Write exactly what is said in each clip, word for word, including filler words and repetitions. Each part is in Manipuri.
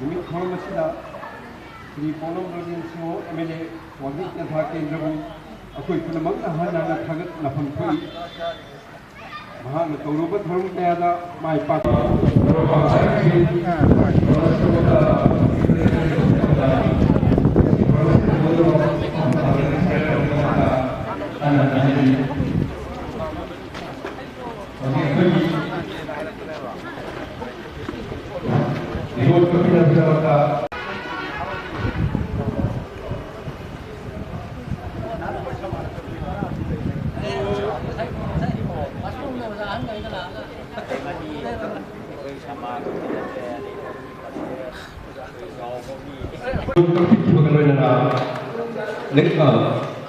ꯅꯨꯃꯤꯠ ꯊꯧꯔꯝ ꯑꯁꯤꯗ Shri Ponglom Rojen Singh M L A Wangjing Tentha ꯀꯦꯟꯗ꯭ꯔꯕꯨ ꯑꯩꯈꯣꯏ ꯄꯨꯝꯅꯃꯛꯅ ꯍꯟꯅ ꯍꯟꯅ ꯊꯥꯒꯠꯅꯐꯝ ꯊꯣꯛꯏ꯫ ꯃꯍꯥꯛꯅ ꯇꯧꯔꯨꯕ ꯊꯧꯔꯝ ꯀꯌꯥꯗ ꯃꯥꯏ ꯄꯥꯛꯄ ꯂꯣꯏꯅꯅ,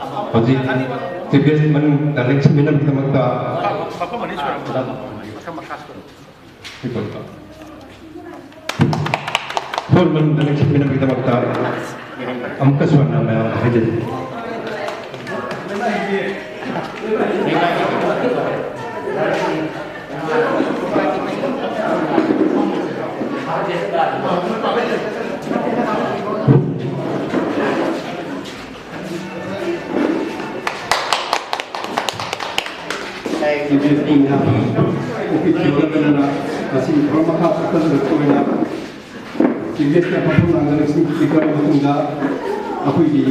ꯑ, ꯍꯧꯖꯤꯛ ꯆꯤꯐ ꯒꯦꯁ ꯃꯅꯨꯡꯗ ꯂꯦꯡꯁꯤꯟꯕꯤꯅꯕꯒꯤꯗꯃꯛꯇ ꯍꯣꯜ ꯃꯅꯨꯡꯗ ꯂꯦꯡꯁꯤꯟꯕꯤꯅꯕꯒꯤꯗꯃꯛꯇ ꯑꯃꯨꯛꯀꯁꯨ ꯍꯟꯅ ꯃꯌꯥꯝ ꯍꯥꯏꯖꯔꯤ꯫ ꯃꯁꯤꯒꯤ ꯊꯧꯔꯝ ꯃꯈꯥ ꯆꯠꯊꯖꯔꯛꯄ ꯑꯣꯏꯅ ꯆꯤꯐ ꯒꯦꯁꯇ ꯐꯝꯐꯝ ꯂꯥꯡꯗ ꯂꯦꯡꯁꯤꯟꯕꯤꯈ꯭ꯔꯕ ꯃꯇꯨꯡꯗ ꯑꯩꯈꯣꯏꯒꯤ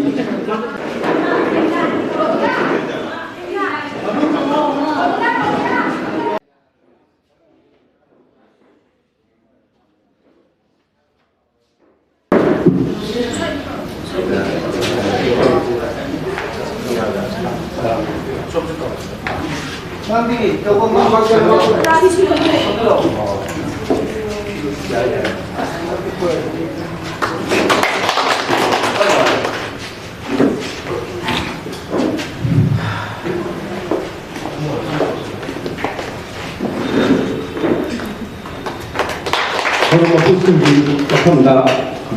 ꯊꯧꯔꯝ ꯃꯄꯨꯁꯤꯡꯒꯤ ꯃꯐꯝꯗ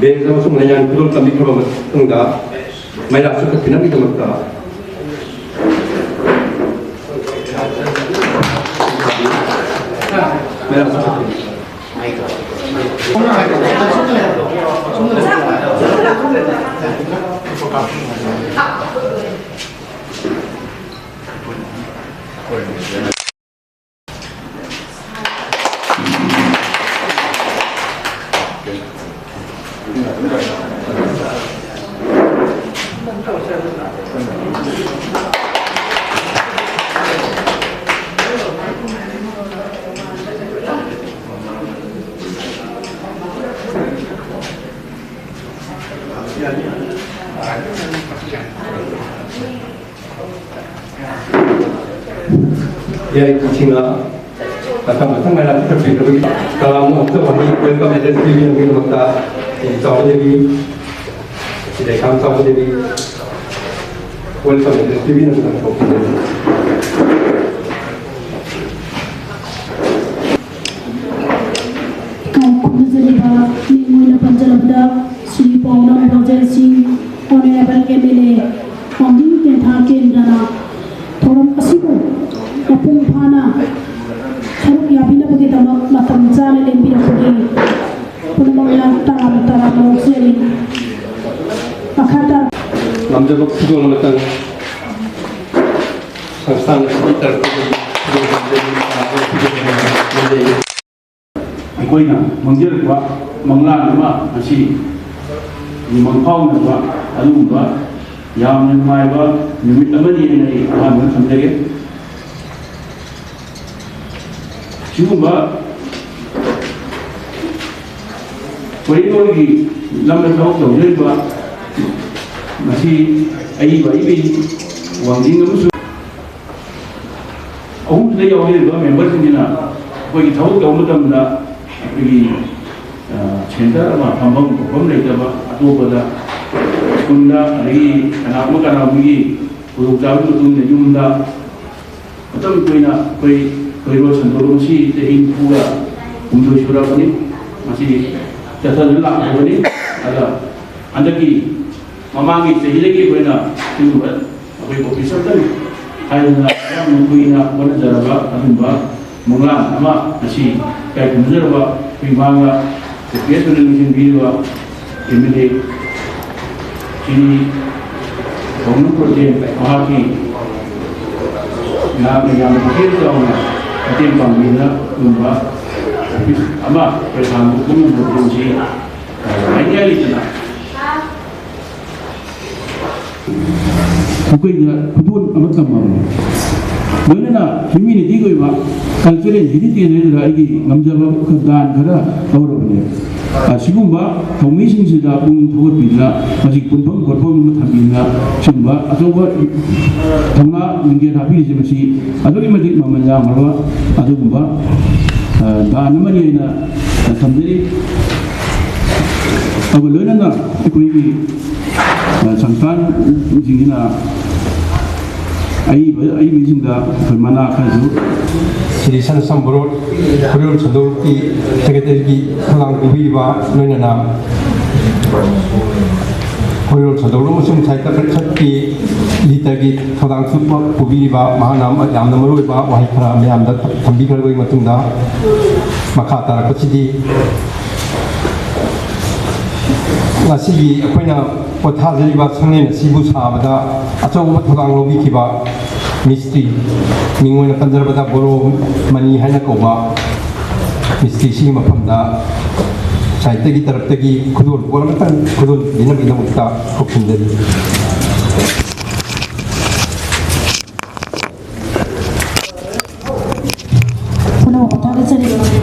ꯕꯦꯟꯁ ꯑꯃꯁꯨꯡ ꯂꯩꯌꯥꯟ ꯈꯨꯗꯣꯜ ꯇꯝꯕꯤꯈ꯭ꯔꯕ ꯃꯇꯨꯡꯗ ꯃꯩꯔꯥ ꯆꯨꯞꯊꯠꯄꯤꯅꯕꯒꯤꯗꯃꯛꯇ ꯃꯩꯔꯥ ꯆꯨꯞꯊꯠꯄꯤꯅꯕ꯫ ꯌꯥꯏ, ꯏꯁꯤꯡꯅ ꯃꯊꯪ ꯃꯊꯪ ꯃꯥꯏꯅ ꯄꯤꯊꯛꯄꯤꯔꯕꯒꯤ ꯀꯂꯥꯝ ꯑꯃꯨꯛꯇ ꯋꯥꯍꯩ welcome address ꯄꯤꯕꯤꯅꯕꯒꯤꯗꯃꯛꯇ ꯆꯥꯎꯕ ꯗꯦꯕꯤ, ꯁꯤꯗ ꯏꯈꯥꯝ ꯆꯥꯎꯕ ꯗꯦꯕꯤ welcome address ꯄꯤꯕꯤꯅꯕꯒꯤꯗꯃꯛ ꯊꯣꯛꯄꯤꯔꯕꯅꯤ꯫ ꯏꯀꯥꯏ ꯈꯨꯝꯅꯖꯔꯤꯕ ꯃꯤꯡ ꯑꯣꯏꯅ ꯄꯟꯖꯔꯕꯗ ꯁ꯭ꯔꯤ ꯄꯥꯎꯅꯝ ꯔꯣꯖꯦꯟ ꯁꯤꯡ, Honourable M L A, ꯋꯥꯡꯖꯤꯡ ꯇꯦꯟꯊꯥ ꯀꯦꯟꯗ꯭ꯔꯅ ꯊꯧꯔꯝ ꯑꯁꯤꯕꯨ ꯃꯄꯨꯡ ꯐꯥꯅ ꯁꯔꯨꯛ ꯌꯥꯕꯤꯅꯕꯒꯤꯗꯃꯛ ꯃꯇꯝ ꯆꯥꯅ ꯂꯦꯡꯕꯤꯔꯛꯄꯒꯤ ꯄꯨꯝꯅꯃꯛꯅ ꯇꯔꯥꯝ ꯇꯔꯥꯝꯅ ꯑꯣꯛꯆꯔꯤ꯫ ꯃꯈꯥ ꯇꯥ- ꯉꯝꯖꯕ ꯈꯨꯗꯣꯜ ꯑꯃꯇꯪ ꯁꯪꯁꯊꯥꯟ ꯑꯁꯤꯒꯤ ꯇꯔꯐꯇꯒꯤ ꯈꯨꯗꯣꯜ ꯇꯝꯖꯔꯤ꯫ ꯑꯩꯈꯣꯏꯅ ꯃꯥꯡꯖꯔꯛꯄ ꯃꯪꯂꯥꯟ ꯑꯃ ꯉꯁꯤ ꯃꯪꯐꯥꯎꯅꯕ ꯑꯗꯨꯒꯨꯝꯕ ꯌꯥꯝꯅ ꯅꯨꯡꯉꯥꯏꯕ ꯅꯨꯃꯤꯠ ꯑꯃꯅꯤ ꯍꯥꯏꯅ ꯑꯩ ꯑꯍꯥꯟꯕꯗ ꯊꯝꯖꯒꯦ꯫ ꯁꯤꯒꯨꯝꯕ ꯀꯣꯔꯤꯗꯣꯔꯒꯤ ꯂꯝꯗ ꯊꯕꯛ ꯇꯧꯖꯔꯤꯕ ꯉꯁꯤ ꯑꯏꯕ ꯑꯏꯕꯤ ꯋꯥꯡꯖꯤꯡ ꯑꯃꯁꯨꯡ ꯑꯍꯨꯝꯁꯤꯗ ꯌꯥꯎꯕꯤꯔꯤꯕ ꯃꯦꯝꯕꯔꯁꯤꯡꯁꯤꯅ ꯑꯩꯈꯣꯏꯒꯤ ꯊꯕꯛ ꯇꯧꯕ ꯃꯇꯝꯗ ꯑꯩꯈꯣꯏꯒꯤ, ꯑ, ꯁꯦꯟꯇꯔ ꯑꯃ ꯐꯝꯐꯝ ꯈꯣꯠꯐꯝ ꯂꯩꯇꯕ, ꯑꯇꯣꯞꯄꯗ ꯁ꯭ꯀꯨꯜꯗ ꯑꯗꯒꯤ ꯀꯅꯥꯒꯨꯝꯕ ꯀꯅꯥꯒꯨꯝꯕꯒꯤ ꯈꯨꯗꯣꯡꯆꯥꯕꯒꯤ ꯃꯇꯨꯡ ꯏꯟꯅ ꯌꯨꯝꯗ ꯃꯇꯝ ꯀꯨꯏꯅ ꯑꯩꯈꯣꯏ ꯀꯣꯔꯤꯗꯣꯔ ꯁꯟꯗꯣꯛꯂꯕ ꯉꯁꯤ ꯆꯍꯤ ꯅꯤꯐꯨꯒ ꯍꯨꯝꯗꯣꯏ ꯁꯨꯔꯕꯅꯤ꯫ ꯃꯁꯤ ꯆꯠꯊꯗꯨꯅ ꯂꯥꯛꯂꯕꯅꯤ꯫ ꯑꯗ ꯍꯟꯗꯛꯀꯤ ꯃꯃꯥꯡꯒꯤ ꯆꯍꯤꯗꯒꯤ ꯑꯩꯈꯣꯏꯅ ꯁꯤꯒꯨꯝꯕ ꯑꯩꯈꯣꯏ ꯑꯣꯐꯤꯁ ꯑꯝꯇꯪ ꯍꯥꯏꯗꯅ ꯌꯥꯝꯅ ꯀꯨꯏꯅ ꯍꯣꯠꯅꯖꯔꯕ ꯑꯗꯨꯝꯕ ꯃꯪꯂꯥꯟ ꯑꯃ ꯉꯁꯤ ꯏꯀꯥꯏ ꯈꯨꯝꯅꯖꯔꯕ ꯑꯩꯈꯣꯏ ꯃꯥꯡꯗ ꯔꯤꯀ꯭ꯋꯦꯁ ꯑꯣꯏꯅ ꯅꯤꯡꯁꯤꯡꯕꯤꯔꯤꯕ ꯑꯦꯝ ꯑꯦꯜ ꯑꯦ ꯄꯥꯎꯅꯝ ꯄ꯭ꯔꯣꯖꯦꯛ ꯃꯍꯥꯛꯀꯤ ꯌꯥꯝꯅ, ꯌꯥꯝꯅ ꯄꯨꯛꯆꯦꯜ ꯆꯥꯎꯅ ꯃꯇꯦꯡ ꯄꯥꯡꯕꯤꯅ ꯑꯗꯨꯒꯨꯝꯕ ꯑꯣꯐꯤꯁ ꯑꯃ ꯄ꯭ꯔꯖꯥ ꯄꯨꯝꯅꯃꯛ ꯄꯨꯟꯁꯤ ꯍꯥꯏꯅꯤꯡꯉꯥꯏ ꯂꯩꯇꯅ ꯃꯈꯣꯏꯗ ꯈꯨꯗꯣꯜ ꯑꯃ ꯇꯝꯃꯝꯃꯤ꯫ ꯂꯣꯏꯅꯅ ꯍ꯭ꯌꯨꯃꯤꯅꯤꯇꯤꯒꯤ ꯑꯣꯏꯕ ꯀꯜꯆꯔꯦꯜ ꯍꯦꯔꯤꯇꯦꯖ ꯍꯥꯏꯗꯨꯅ ꯑꯩꯒꯤ ꯉꯝꯖꯕ ꯗꯥꯟ ꯈꯔ ꯇꯧꯔꯕꯅꯦ꯫ ꯑꯁꯤꯒꯨꯝꯕ ꯊꯧꯃꯤꯁꯤꯡꯁꯤꯗ ꯄꯨꯛꯅꯤꯡ ꯊꯧꯒꯠꯄꯤꯗꯨꯅ ꯃꯁꯤ ꯄꯨꯟꯐꯝ ꯈꯣꯠꯐꯝ ꯑꯃ ꯊꯝꯕꯤꯗꯨꯅ ꯁꯤꯒꯨꯝꯕ ꯑꯆꯧꯕ ꯊꯧꯅꯥ ꯂꯤꯡꯖꯦꯜ ꯍꯥꯞꯄꯤꯔꯤꯁꯦ ꯃꯁꯤ ꯑꯗꯨꯛꯀꯤ ꯃꯇꯤꯛ ꯃꯃꯜ ꯌꯥꯝꯂꯕ ꯑꯗꯨꯒꯨꯝꯕ, ꯑ, ꯗꯥꯟ ꯑꯃꯅꯤ ꯍꯥꯏꯅ ꯊꯝꯖꯔꯤ꯫ ꯑꯗꯨꯒ ꯂꯣꯏꯅꯅ ꯑꯩꯈꯣꯏꯒꯤ, ꯑ, ꯁꯪꯁꯊꯥꯟꯁꯤꯡꯁꯤꯅ ꯑꯏꯕ, ꯑꯏꯕꯁꯤꯡꯗ ꯑꯩꯈꯣꯏ ꯃꯅꯥ ꯈꯔꯁꯨ ꯁ꯭ꯔꯤ ꯁꯅꯥꯁꯝꯕ ꯔꯣꯗ ꯈꯣꯏꯔꯣꯜ ꯁꯟꯗꯣꯛꯀꯤ ꯁꯦꯀ꯭ꯔꯦꯇꯔꯤꯒꯤ ꯊꯧꯗꯥꯡ ꯄꯨꯕꯤꯔꯤꯕ, ꯂꯣꯏꯅꯅ ꯈꯣꯏꯔꯣꯜ ꯁꯟꯗꯣꯛ ꯑꯃꯁꯨꯡ ꯁꯥꯍꯤꯇ꯭ꯌ ꯄꯔꯤꯁꯠꯀꯤ ꯂꯤꯗꯔꯒꯤ ꯊꯧꯗꯥꯡꯁꯨ ꯄꯨꯕꯤꯔꯤꯕ, ꯃꯍꯥꯛꯅ ꯌꯥꯝꯅ ꯃꯔꯨꯑꯣꯏꯕ ꯋꯥꯍꯩ ꯈꯔ ꯃꯌꯥꯝꯗ ꯊꯝꯕꯤꯈ꯭ꯔꯕꯒꯤ ꯃꯇꯨꯡꯗ, ꯃꯈꯥ ꯇꯥꯔꯛꯄꯁꯤꯗꯤ ꯉꯁꯤꯒꯤ ꯑꯩꯈꯣꯏꯅ ꯄꯣꯊꯥꯖꯔꯤꯕ ꯁꯪꯂꯦꯟ ꯑꯁꯤꯕꯨ ꯁꯥꯕꯗ ꯑꯆꯧꯕ ꯊꯧꯗꯥꯡ ꯂꯧꯕꯤꯈꯤꯕ ꯃꯤꯁꯇ꯭ꯔꯤ, ꯃꯤꯡ ꯑꯣꯏꯅ ꯄꯟꯖꯔꯕꯗ ꯕꯣꯔꯣ ꯃꯅꯤ ꯍꯥꯏꯅ ꯀꯧꯕ ꯃꯤꯁꯇ꯭ꯔꯤꯁꯤꯒꯤ ꯃꯐꯝꯗ ꯁꯥꯍꯤꯇ꯭ꯌꯒꯤ ꯇꯔꯞꯇꯒꯤ ꯈꯨꯗꯣꯜ ꯄꯣꯠ ꯑꯃꯇꯪ ꯈꯨꯗꯣꯜ ꯄꯤꯅꯕꯒꯤꯗꯃꯛꯇ ꯀꯧꯁꯤꯟꯖꯔꯤ꯫ ꯄꯨꯝꯅꯃꯛꯄꯨ ꯊꯥꯒꯠꯆꯔꯤ꯫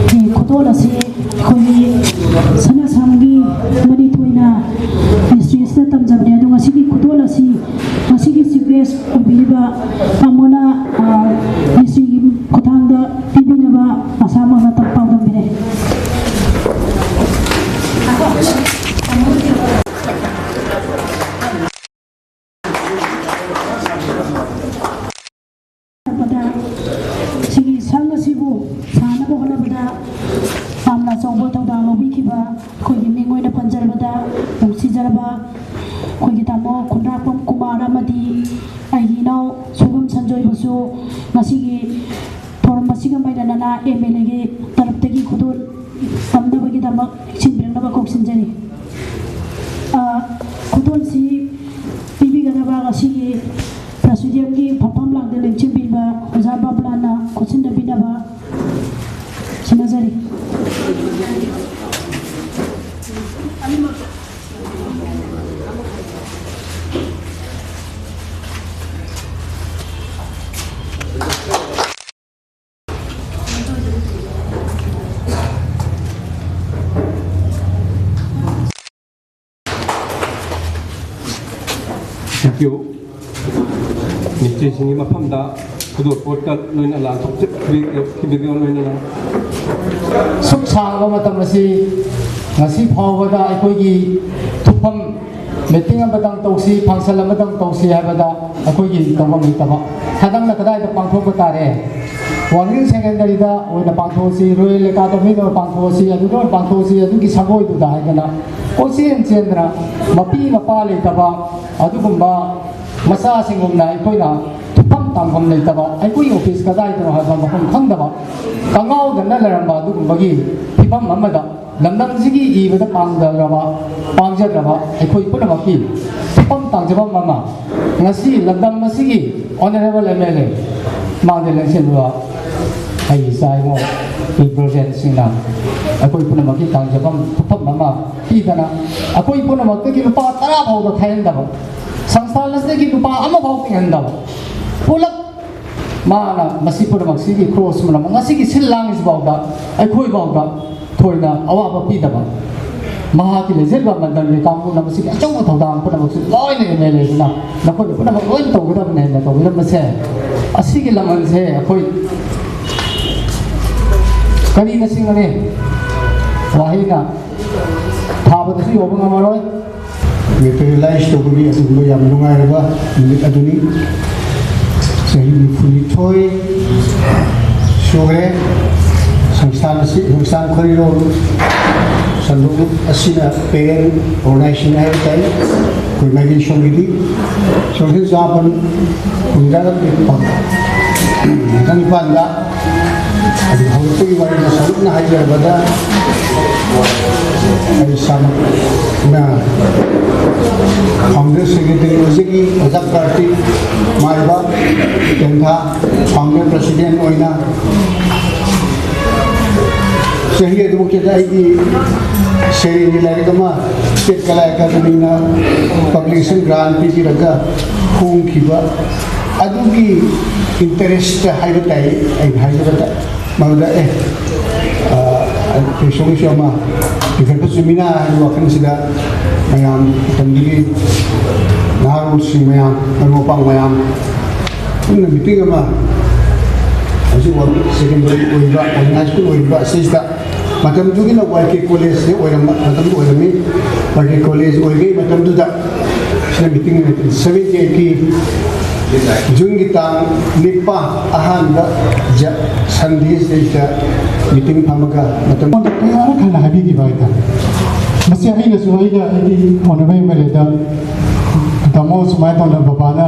ꯈꯨꯗꯣꯜ ꯑꯁꯤ ꯑꯩꯈꯣꯏꯒꯤ ꯁꯅꯥꯁꯝꯒꯤ ꯃꯅꯤꯊꯣꯏꯅ ꯃꯤꯁꯇ꯭ꯔꯤ ꯑꯁꯤꯗ ꯇꯝꯖꯕꯅꯦ꯫ ꯑꯗꯣ ꯉꯁꯤꯒꯤ ꯈꯨꯗꯣꯜ ꯑꯁꯤ ꯉꯁꯤꯒꯤ ꯆꯤꯐ ꯒꯦꯁ ꯑꯣꯏꯕꯤꯔꯤꯕ ꯇꯥꯃꯣꯅ, ꯑ, ꯃꯤꯁꯇ꯭ꯔꯤꯒꯤ ꯈꯨꯠꯊꯥꯡꯗ ꯄꯤꯕꯤꯅꯕ ꯑꯁꯥꯃꯛꯅ ꯇꯝ-, ꯄꯥꯎꯗꯝꯕꯤꯔꯦ꯫ ꯍꯣꯠꯅꯕꯗ, ꯁꯤꯒꯤ ꯁꯪ ꯑꯁꯤꯕꯨ ꯁꯥꯅꯕ ꯍꯣꯠꯅꯕꯗ ꯌꯥꯝꯅ ꯑꯆꯧꯕ ꯊꯧꯗꯥꯡ ꯂꯧꯕꯤꯈꯤꯕ ꯑꯩꯈꯣꯏꯒꯤ ꯃꯤꯡ ꯑꯣꯏꯅ ꯄꯟꯖꯔꯕꯗ ꯅꯨꯡꯁꯤꯖꯔꯕ ꯑꯩꯈꯣꯏꯒꯤ ꯇꯥꯃꯣ ꯈꯨꯟꯗ꯭ꯔꯥꯛꯄꯝ ꯀꯨꯃꯥꯔ ꯑꯃꯗꯤ ꯑꯩꯒꯤ ꯏꯅꯥꯎ ꯁꯣꯏꯕꯝ ꯁꯟꯖꯣꯏꯕꯨꯁꯨ ꯉꯁꯤꯒꯤ ꯊꯧꯔꯝ ꯑꯁꯤꯒ ꯃꯥꯏꯔꯥꯟꯅꯅ ꯑꯦꯝ ꯑꯦꯜ ꯑꯦꯒꯤ ꯇꯔꯞꯇꯒꯤ ꯈꯨꯗꯣꯜ ꯇꯝꯅꯕꯒꯤꯗꯃꯛ ꯁꯤꯟꯕꯤꯔꯛꯅꯕ ꯀꯧꯁꯤꯟꯖꯔꯤ꯫ ꯑ, ꯈꯨꯗꯣꯜꯁꯤ ꯄꯤꯕꯤꯒꯗꯕ ꯉꯁꯤꯒꯤ ꯄ꯭ꯔꯦꯁꯤꯗꯤꯌꯝꯒꯤ ꯐꯝꯐꯝ ꯂꯥꯡꯗ ꯂꯦꯡꯁꯤꯟꯕꯤꯕ ꯑꯣꯖꯥ ꯕꯥꯕꯨꯂꯥꯜꯅ ꯈꯨꯠꯁꯤꯟꯅꯕꯤꯅꯕ ꯁꯤꯟꯅꯖꯔꯤ꯫ Thank you꯫ ꯃꯤꯁꯇ꯭ꯔꯤꯁꯤꯡꯒꯤ ꯃꯐꯝꯗ ꯈꯨꯗꯣꯜꯄꯣꯠꯀ ꯂꯣꯏꯅ ꯂꯥꯟꯊꯣꯛꯆꯈꯤꯕꯤꯌꯣ, ꯂꯣꯏꯅꯅ꯫ ꯁꯨꯛ ꯁꯥꯡꯕ ꯃꯇꯝ ꯑꯁꯤ ꯉꯁꯤ ꯐꯥꯎꯕꯗ ꯑꯩꯈꯣꯏꯒꯤ ꯊꯨꯞꯐꯝ meeting ꯑꯃꯇꯪ ꯇꯧꯁꯤ, function ꯑꯃꯇꯪ ꯇꯧꯁꯤ ꯍꯥꯏꯕꯗ ꯑꯩꯈꯣꯏꯒꯤ ꯇꯧꯐꯝ ꯂꯩꯇꯕ꯫ ꯍꯟꯗꯛꯅ ꯀꯗꯥꯏꯗ ꯄꯥꯡꯊꯣꯛꯄ ꯇꯥꯔꯦ? ꯋꯥꯡꯖꯤꯡ ꯁꯦꯀꯦꯟꯗꯔꯤꯗ ꯑꯣꯏꯅ ꯄꯥꯡꯊꯣꯛꯑꯁꯤ, ꯔꯣꯌꯦꯜ ꯑꯦꯀꯥꯗꯃꯤꯗ ꯑꯣꯏꯅ ꯄꯥꯡꯊꯣꯛꯑꯁꯤ, ꯑꯗꯨꯗ ꯑꯣꯏꯅ ꯄꯥꯡꯊꯣꯛꯑꯁꯤ, ꯑꯗꯨꯒꯤ ꯁꯪꯒꯣꯏꯗꯨꯗ ꯍꯥꯏꯗꯅ ꯀꯣꯏꯆꯦꯟ ꯆꯦꯟꯗꯅ ꯃꯄꯤ ꯃꯄꯥ ꯂꯩꯇꯕ ꯑꯗꯨꯒꯨꯝꯕ ꯃꯆꯥꯁꯤꯡꯒꯨꯝꯅ ꯑꯩꯈꯣꯏꯅ ꯊꯨꯞꯐꯝ ꯇꯥꯡꯐꯝ ꯂꯩꯇꯕ, ꯑꯩꯈꯣꯏꯒꯤ ꯑꯣꯐꯤꯁ ꯀꯗꯥꯏꯗꯅꯣ ꯍꯥꯏꯕ ꯃꯐꯝ ꯈꯪꯗꯕ, ꯀꯉꯥꯎꯗꯅ ꯂꯩꯔꯝꯕ ꯑꯗꯨꯒꯨꯝꯕꯒꯤ ꯐꯤꯕꯝ ꯑꯃꯗ ꯂꯝꯗꯝꯁꯤꯒꯤ ꯏꯕꯗ ꯄꯥꯝꯖꯔꯕ, ꯄꯥꯝꯖꯗ꯭ꯔꯕ ꯑꯩꯈꯣꯏ ꯄꯨꯝꯅꯃꯛꯀꯤ ꯊꯨꯞꯐꯝ ꯇꯥꯡꯖꯐꯝ ꯑꯃ ꯉꯁꯤ ꯂꯝꯗꯝ ꯑꯁꯤꯒꯤ honourable M L A ꯃꯥꯡꯗ ꯂꯦꯡꯁꯤꯟꯕ ꯑꯩꯒꯤ ꯏꯆꯥ ꯏꯃꯧ representꯁꯤꯡꯅ ꯑꯩꯈꯣꯏ ꯄꯨꯝꯅꯃꯛꯀꯤ ꯇꯥꯡꯖꯐꯝ ꯊꯨꯞꯐꯝ ꯑꯃ ꯄꯤꯗꯅ ꯑꯩꯈꯣꯏ ꯄꯨꯝꯅꯃꯛꯇꯒꯤ ꯂꯨꯄꯥ ꯇꯔꯥ ꯐꯥꯎꯕ ꯈꯥꯏꯍꯟꯗꯕ, ꯁꯪꯁꯊꯥꯟ ꯑꯁꯤꯗꯒꯤ ꯂꯨꯄꯥ ꯑꯃ ꯐꯥꯎ ꯇꯤꯡꯍꯟꯗꯕ, ꯄꯨꯂꯞ ꯃꯥꯅ ꯃꯁꯤ ꯄꯨꯝꯅꯃꯛꯁꯤꯒꯤ ꯈ꯭ꯔꯣꯁ ꯄꯨꯝꯅꯃꯛ ꯉꯁꯤꯒꯤ ꯁꯤꯜ ꯂꯥꯡꯉꯤꯁꯤ ꯐꯥꯎꯗ ꯑꯩꯈꯣꯏ ꯐꯥꯎꯗ ꯊꯣꯏꯅ ꯑꯋꯥꯕ ꯄꯤꯗꯕ, ꯃꯍꯥꯛꯀꯤ ꯂꯩꯖꯔꯤꯕ ꯃꯟꯗꯜꯒꯤ ꯀꯥꯡꯕꯨꯅ ꯃꯁꯤꯒꯤ ꯑꯆꯧꯕ ꯊꯧꯗꯥꯡ ꯄꯨꯝꯅꯃꯛꯁꯤ ꯂꯣꯏꯅ M L Aꯗꯨꯅ ꯅꯈꯣꯏꯅ ꯄꯨꯝꯅꯃꯛ ꯂꯣꯏꯅ ꯇꯧꯒꯗꯕꯅꯤ ꯍꯥꯏꯅ ꯇꯧꯕꯤꯔꯝꯕꯁꯦ ꯑꯁꯤꯒꯤ ꯂꯃꯟꯁꯦ ꯑꯩꯈꯣꯏ ꯀꯔꯤꯅ ꯁꯤꯡꯒꯅꯤ? ꯋꯥꯍꯩꯅ ꯊꯥꯕꯗꯁꯨ ꯌꯧꯕ ꯉꯝꯃꯔꯣꯏ꯫ Materialize ꯇꯧꯕꯒꯤ ꯑꯗꯨꯒꯨꯝꯕ ꯌꯥꯝ ꯅꯨꯡꯉꯥꯏꯔꯕ ꯅꯨꯃꯤꯠ ꯑꯗꯨꯅꯤ꯫ ꯆꯍꯤ ꯅꯤꯐꯨꯅꯤꯊꯣꯏ ꯁꯨꯈ꯭ꯔꯦ꯫ ꯁꯪꯁꯊꯥꯟ ꯑꯁꯤ, ꯁꯪꯁꯊꯥꯟ ꯈꯣꯔꯤꯔꯣꯜ ꯁꯟꯗꯣꯛ ꯑꯁꯤꯅ parent organization ꯍꯥꯏꯕ ꯇꯥꯏ꯫ ꯑꯩꯈꯣꯏ ꯃꯥꯏꯀꯩ ꯁꯣꯝꯒꯤꯗꯤ ꯁꯣꯝꯒꯤ ꯆꯃꯥꯄꯟ ꯍꯨꯝꯗ꯭ꯔꯥꯒ ꯅꯤꯄꯥꯟꯗ ꯑꯗꯨ ꯍꯧꯔꯛꯄꯒꯤ ꯋꯥꯔꯤꯗ ꯁꯔꯨꯛꯅ ꯍꯥꯏꯖꯔꯕꯗ, ꯑꯩ ꯏꯁꯥꯃꯛꯅ ꯐꯥꯎꯟꯗꯔ ꯁꯦꯀ꯭ꯔꯦꯇꯔꯤ ꯑꯣꯏꯖꯈꯤ, ꯑꯣꯖꯥ ꯀꯥꯔꯇꯤꯛ ꯃꯥꯏꯕ ꯇꯦꯟꯊꯥ, ꯐꯥꯎꯟꯗꯔ ꯄ꯭ꯔꯁꯤꯗꯦꯟ ꯑꯣꯏꯅ꯫ ꯆꯍꯤ ꯑꯗꯨꯃꯛꯇꯗ ꯑꯩꯒꯤ ꯁꯩꯔꯦꯡꯒꯤ ꯂꯥꯏꯔꯤꯛ ꯑꯃ ꯁ꯭ꯇꯦꯠ ꯀꯂꯥ ꯑꯦꯀꯥꯗꯃꯤꯅ ꯄꯕ꯭ꯂꯤꯀꯦꯁꯟ ꯒ꯭ꯔꯥꯟ ꯄꯤꯕꯤꯔꯒ ꯐꯣꯡꯈꯤꯕ ꯑꯗꯨꯒꯤ ꯏꯟꯇꯔꯦꯁꯇ ꯍꯥꯏꯕ ꯇꯥꯏ꯫ ꯑꯩꯅ ꯍꯥꯏꯖꯕꯗ ꯃꯗꯨꯗ ꯑꯦ, ꯑ, ꯀꯩꯁꯣꯒꯤꯁꯨ ꯑꯃ ꯂꯤꯡꯈꯠꯄ ꯆꯨꯝꯃꯤꯅ ꯍꯥꯏꯕ ꯋꯥꯈꯜꯁꯤꯗ ꯃꯌꯥꯝ, ꯃꯇꯝꯗꯨꯒꯤ ꯅꯍꯥꯔꯣꯜꯁꯤꯡ ꯃꯌꯥꯝ, ꯃꯔꯨꯞ ꯃꯄꯥꯡ ꯃꯌꯥꯝ ꯄꯨꯟꯅ ꯃꯤꯇꯤꯡ ꯑꯃ, ꯍꯧꯖꯤꯛ ꯋꯥꯡ ꯁꯦꯀꯦꯟꯗꯔꯤ ꯑꯣꯏꯔꯤꯕ, ꯋꯥꯡ ꯍꯥꯏ ꯁ꯭ꯀꯨꯜ ꯑꯣꯏꯔꯤꯕ ꯑꯁꯤꯁꯤꯗ, ꯃꯇꯝꯗꯨꯒꯤꯅ ꯋꯥꯏ ꯀꯦ ꯀꯣꯂꯦꯖꯁꯦ ꯑꯣꯏꯔꯝꯕ, ꯃꯇꯝꯗꯨ ꯑꯣꯏꯔꯝꯃꯤ꯫ ꯋꯥꯏ ꯀꯦ ꯀꯣꯂꯦꯖ ꯑꯣꯏꯔꯤꯉꯩ ꯃꯇꯝꯗꯨꯗ ꯁꯤꯅ ꯃꯤꯇꯤꯡ ꯅꯥꯏꯟꯇꯤꯟ ꯁꯚꯦꯟꯇꯤ ꯑꯩꯠꯀꯤ ꯖꯨꯟꯒꯤ ꯇꯥꯡ ꯅꯤꯄꯥꯟ, ꯑꯍꯥꯟꯕ ꯖ-, ꯁꯟꯗꯦꯁꯤꯗꯩꯗ ꯃꯤꯇꯤꯡ ꯐꯝꯃꯒ ꯃꯇꯝ ꯑꯩꯉꯣꯟꯗ ꯀꯌꯥꯔꯛ ꯍꯟꯅ ꯍꯥꯏꯕꯤꯈꯤꯕ ꯍꯥꯏꯇꯥꯔꯦ꯫ ꯃꯁꯤ ꯑꯩꯅꯁꯨ, ꯑꯩꯅ, ꯑꯩꯒꯤ ꯑꯣꯅꯔꯦꯕꯜ ꯑꯦꯝ ꯑꯦꯜ ꯑꯦꯗ, "ꯇꯥꯃꯣ, ꯁꯨꯃꯥꯏꯅ ꯇꯧꯗꯅ ꯕꯕꯥꯅ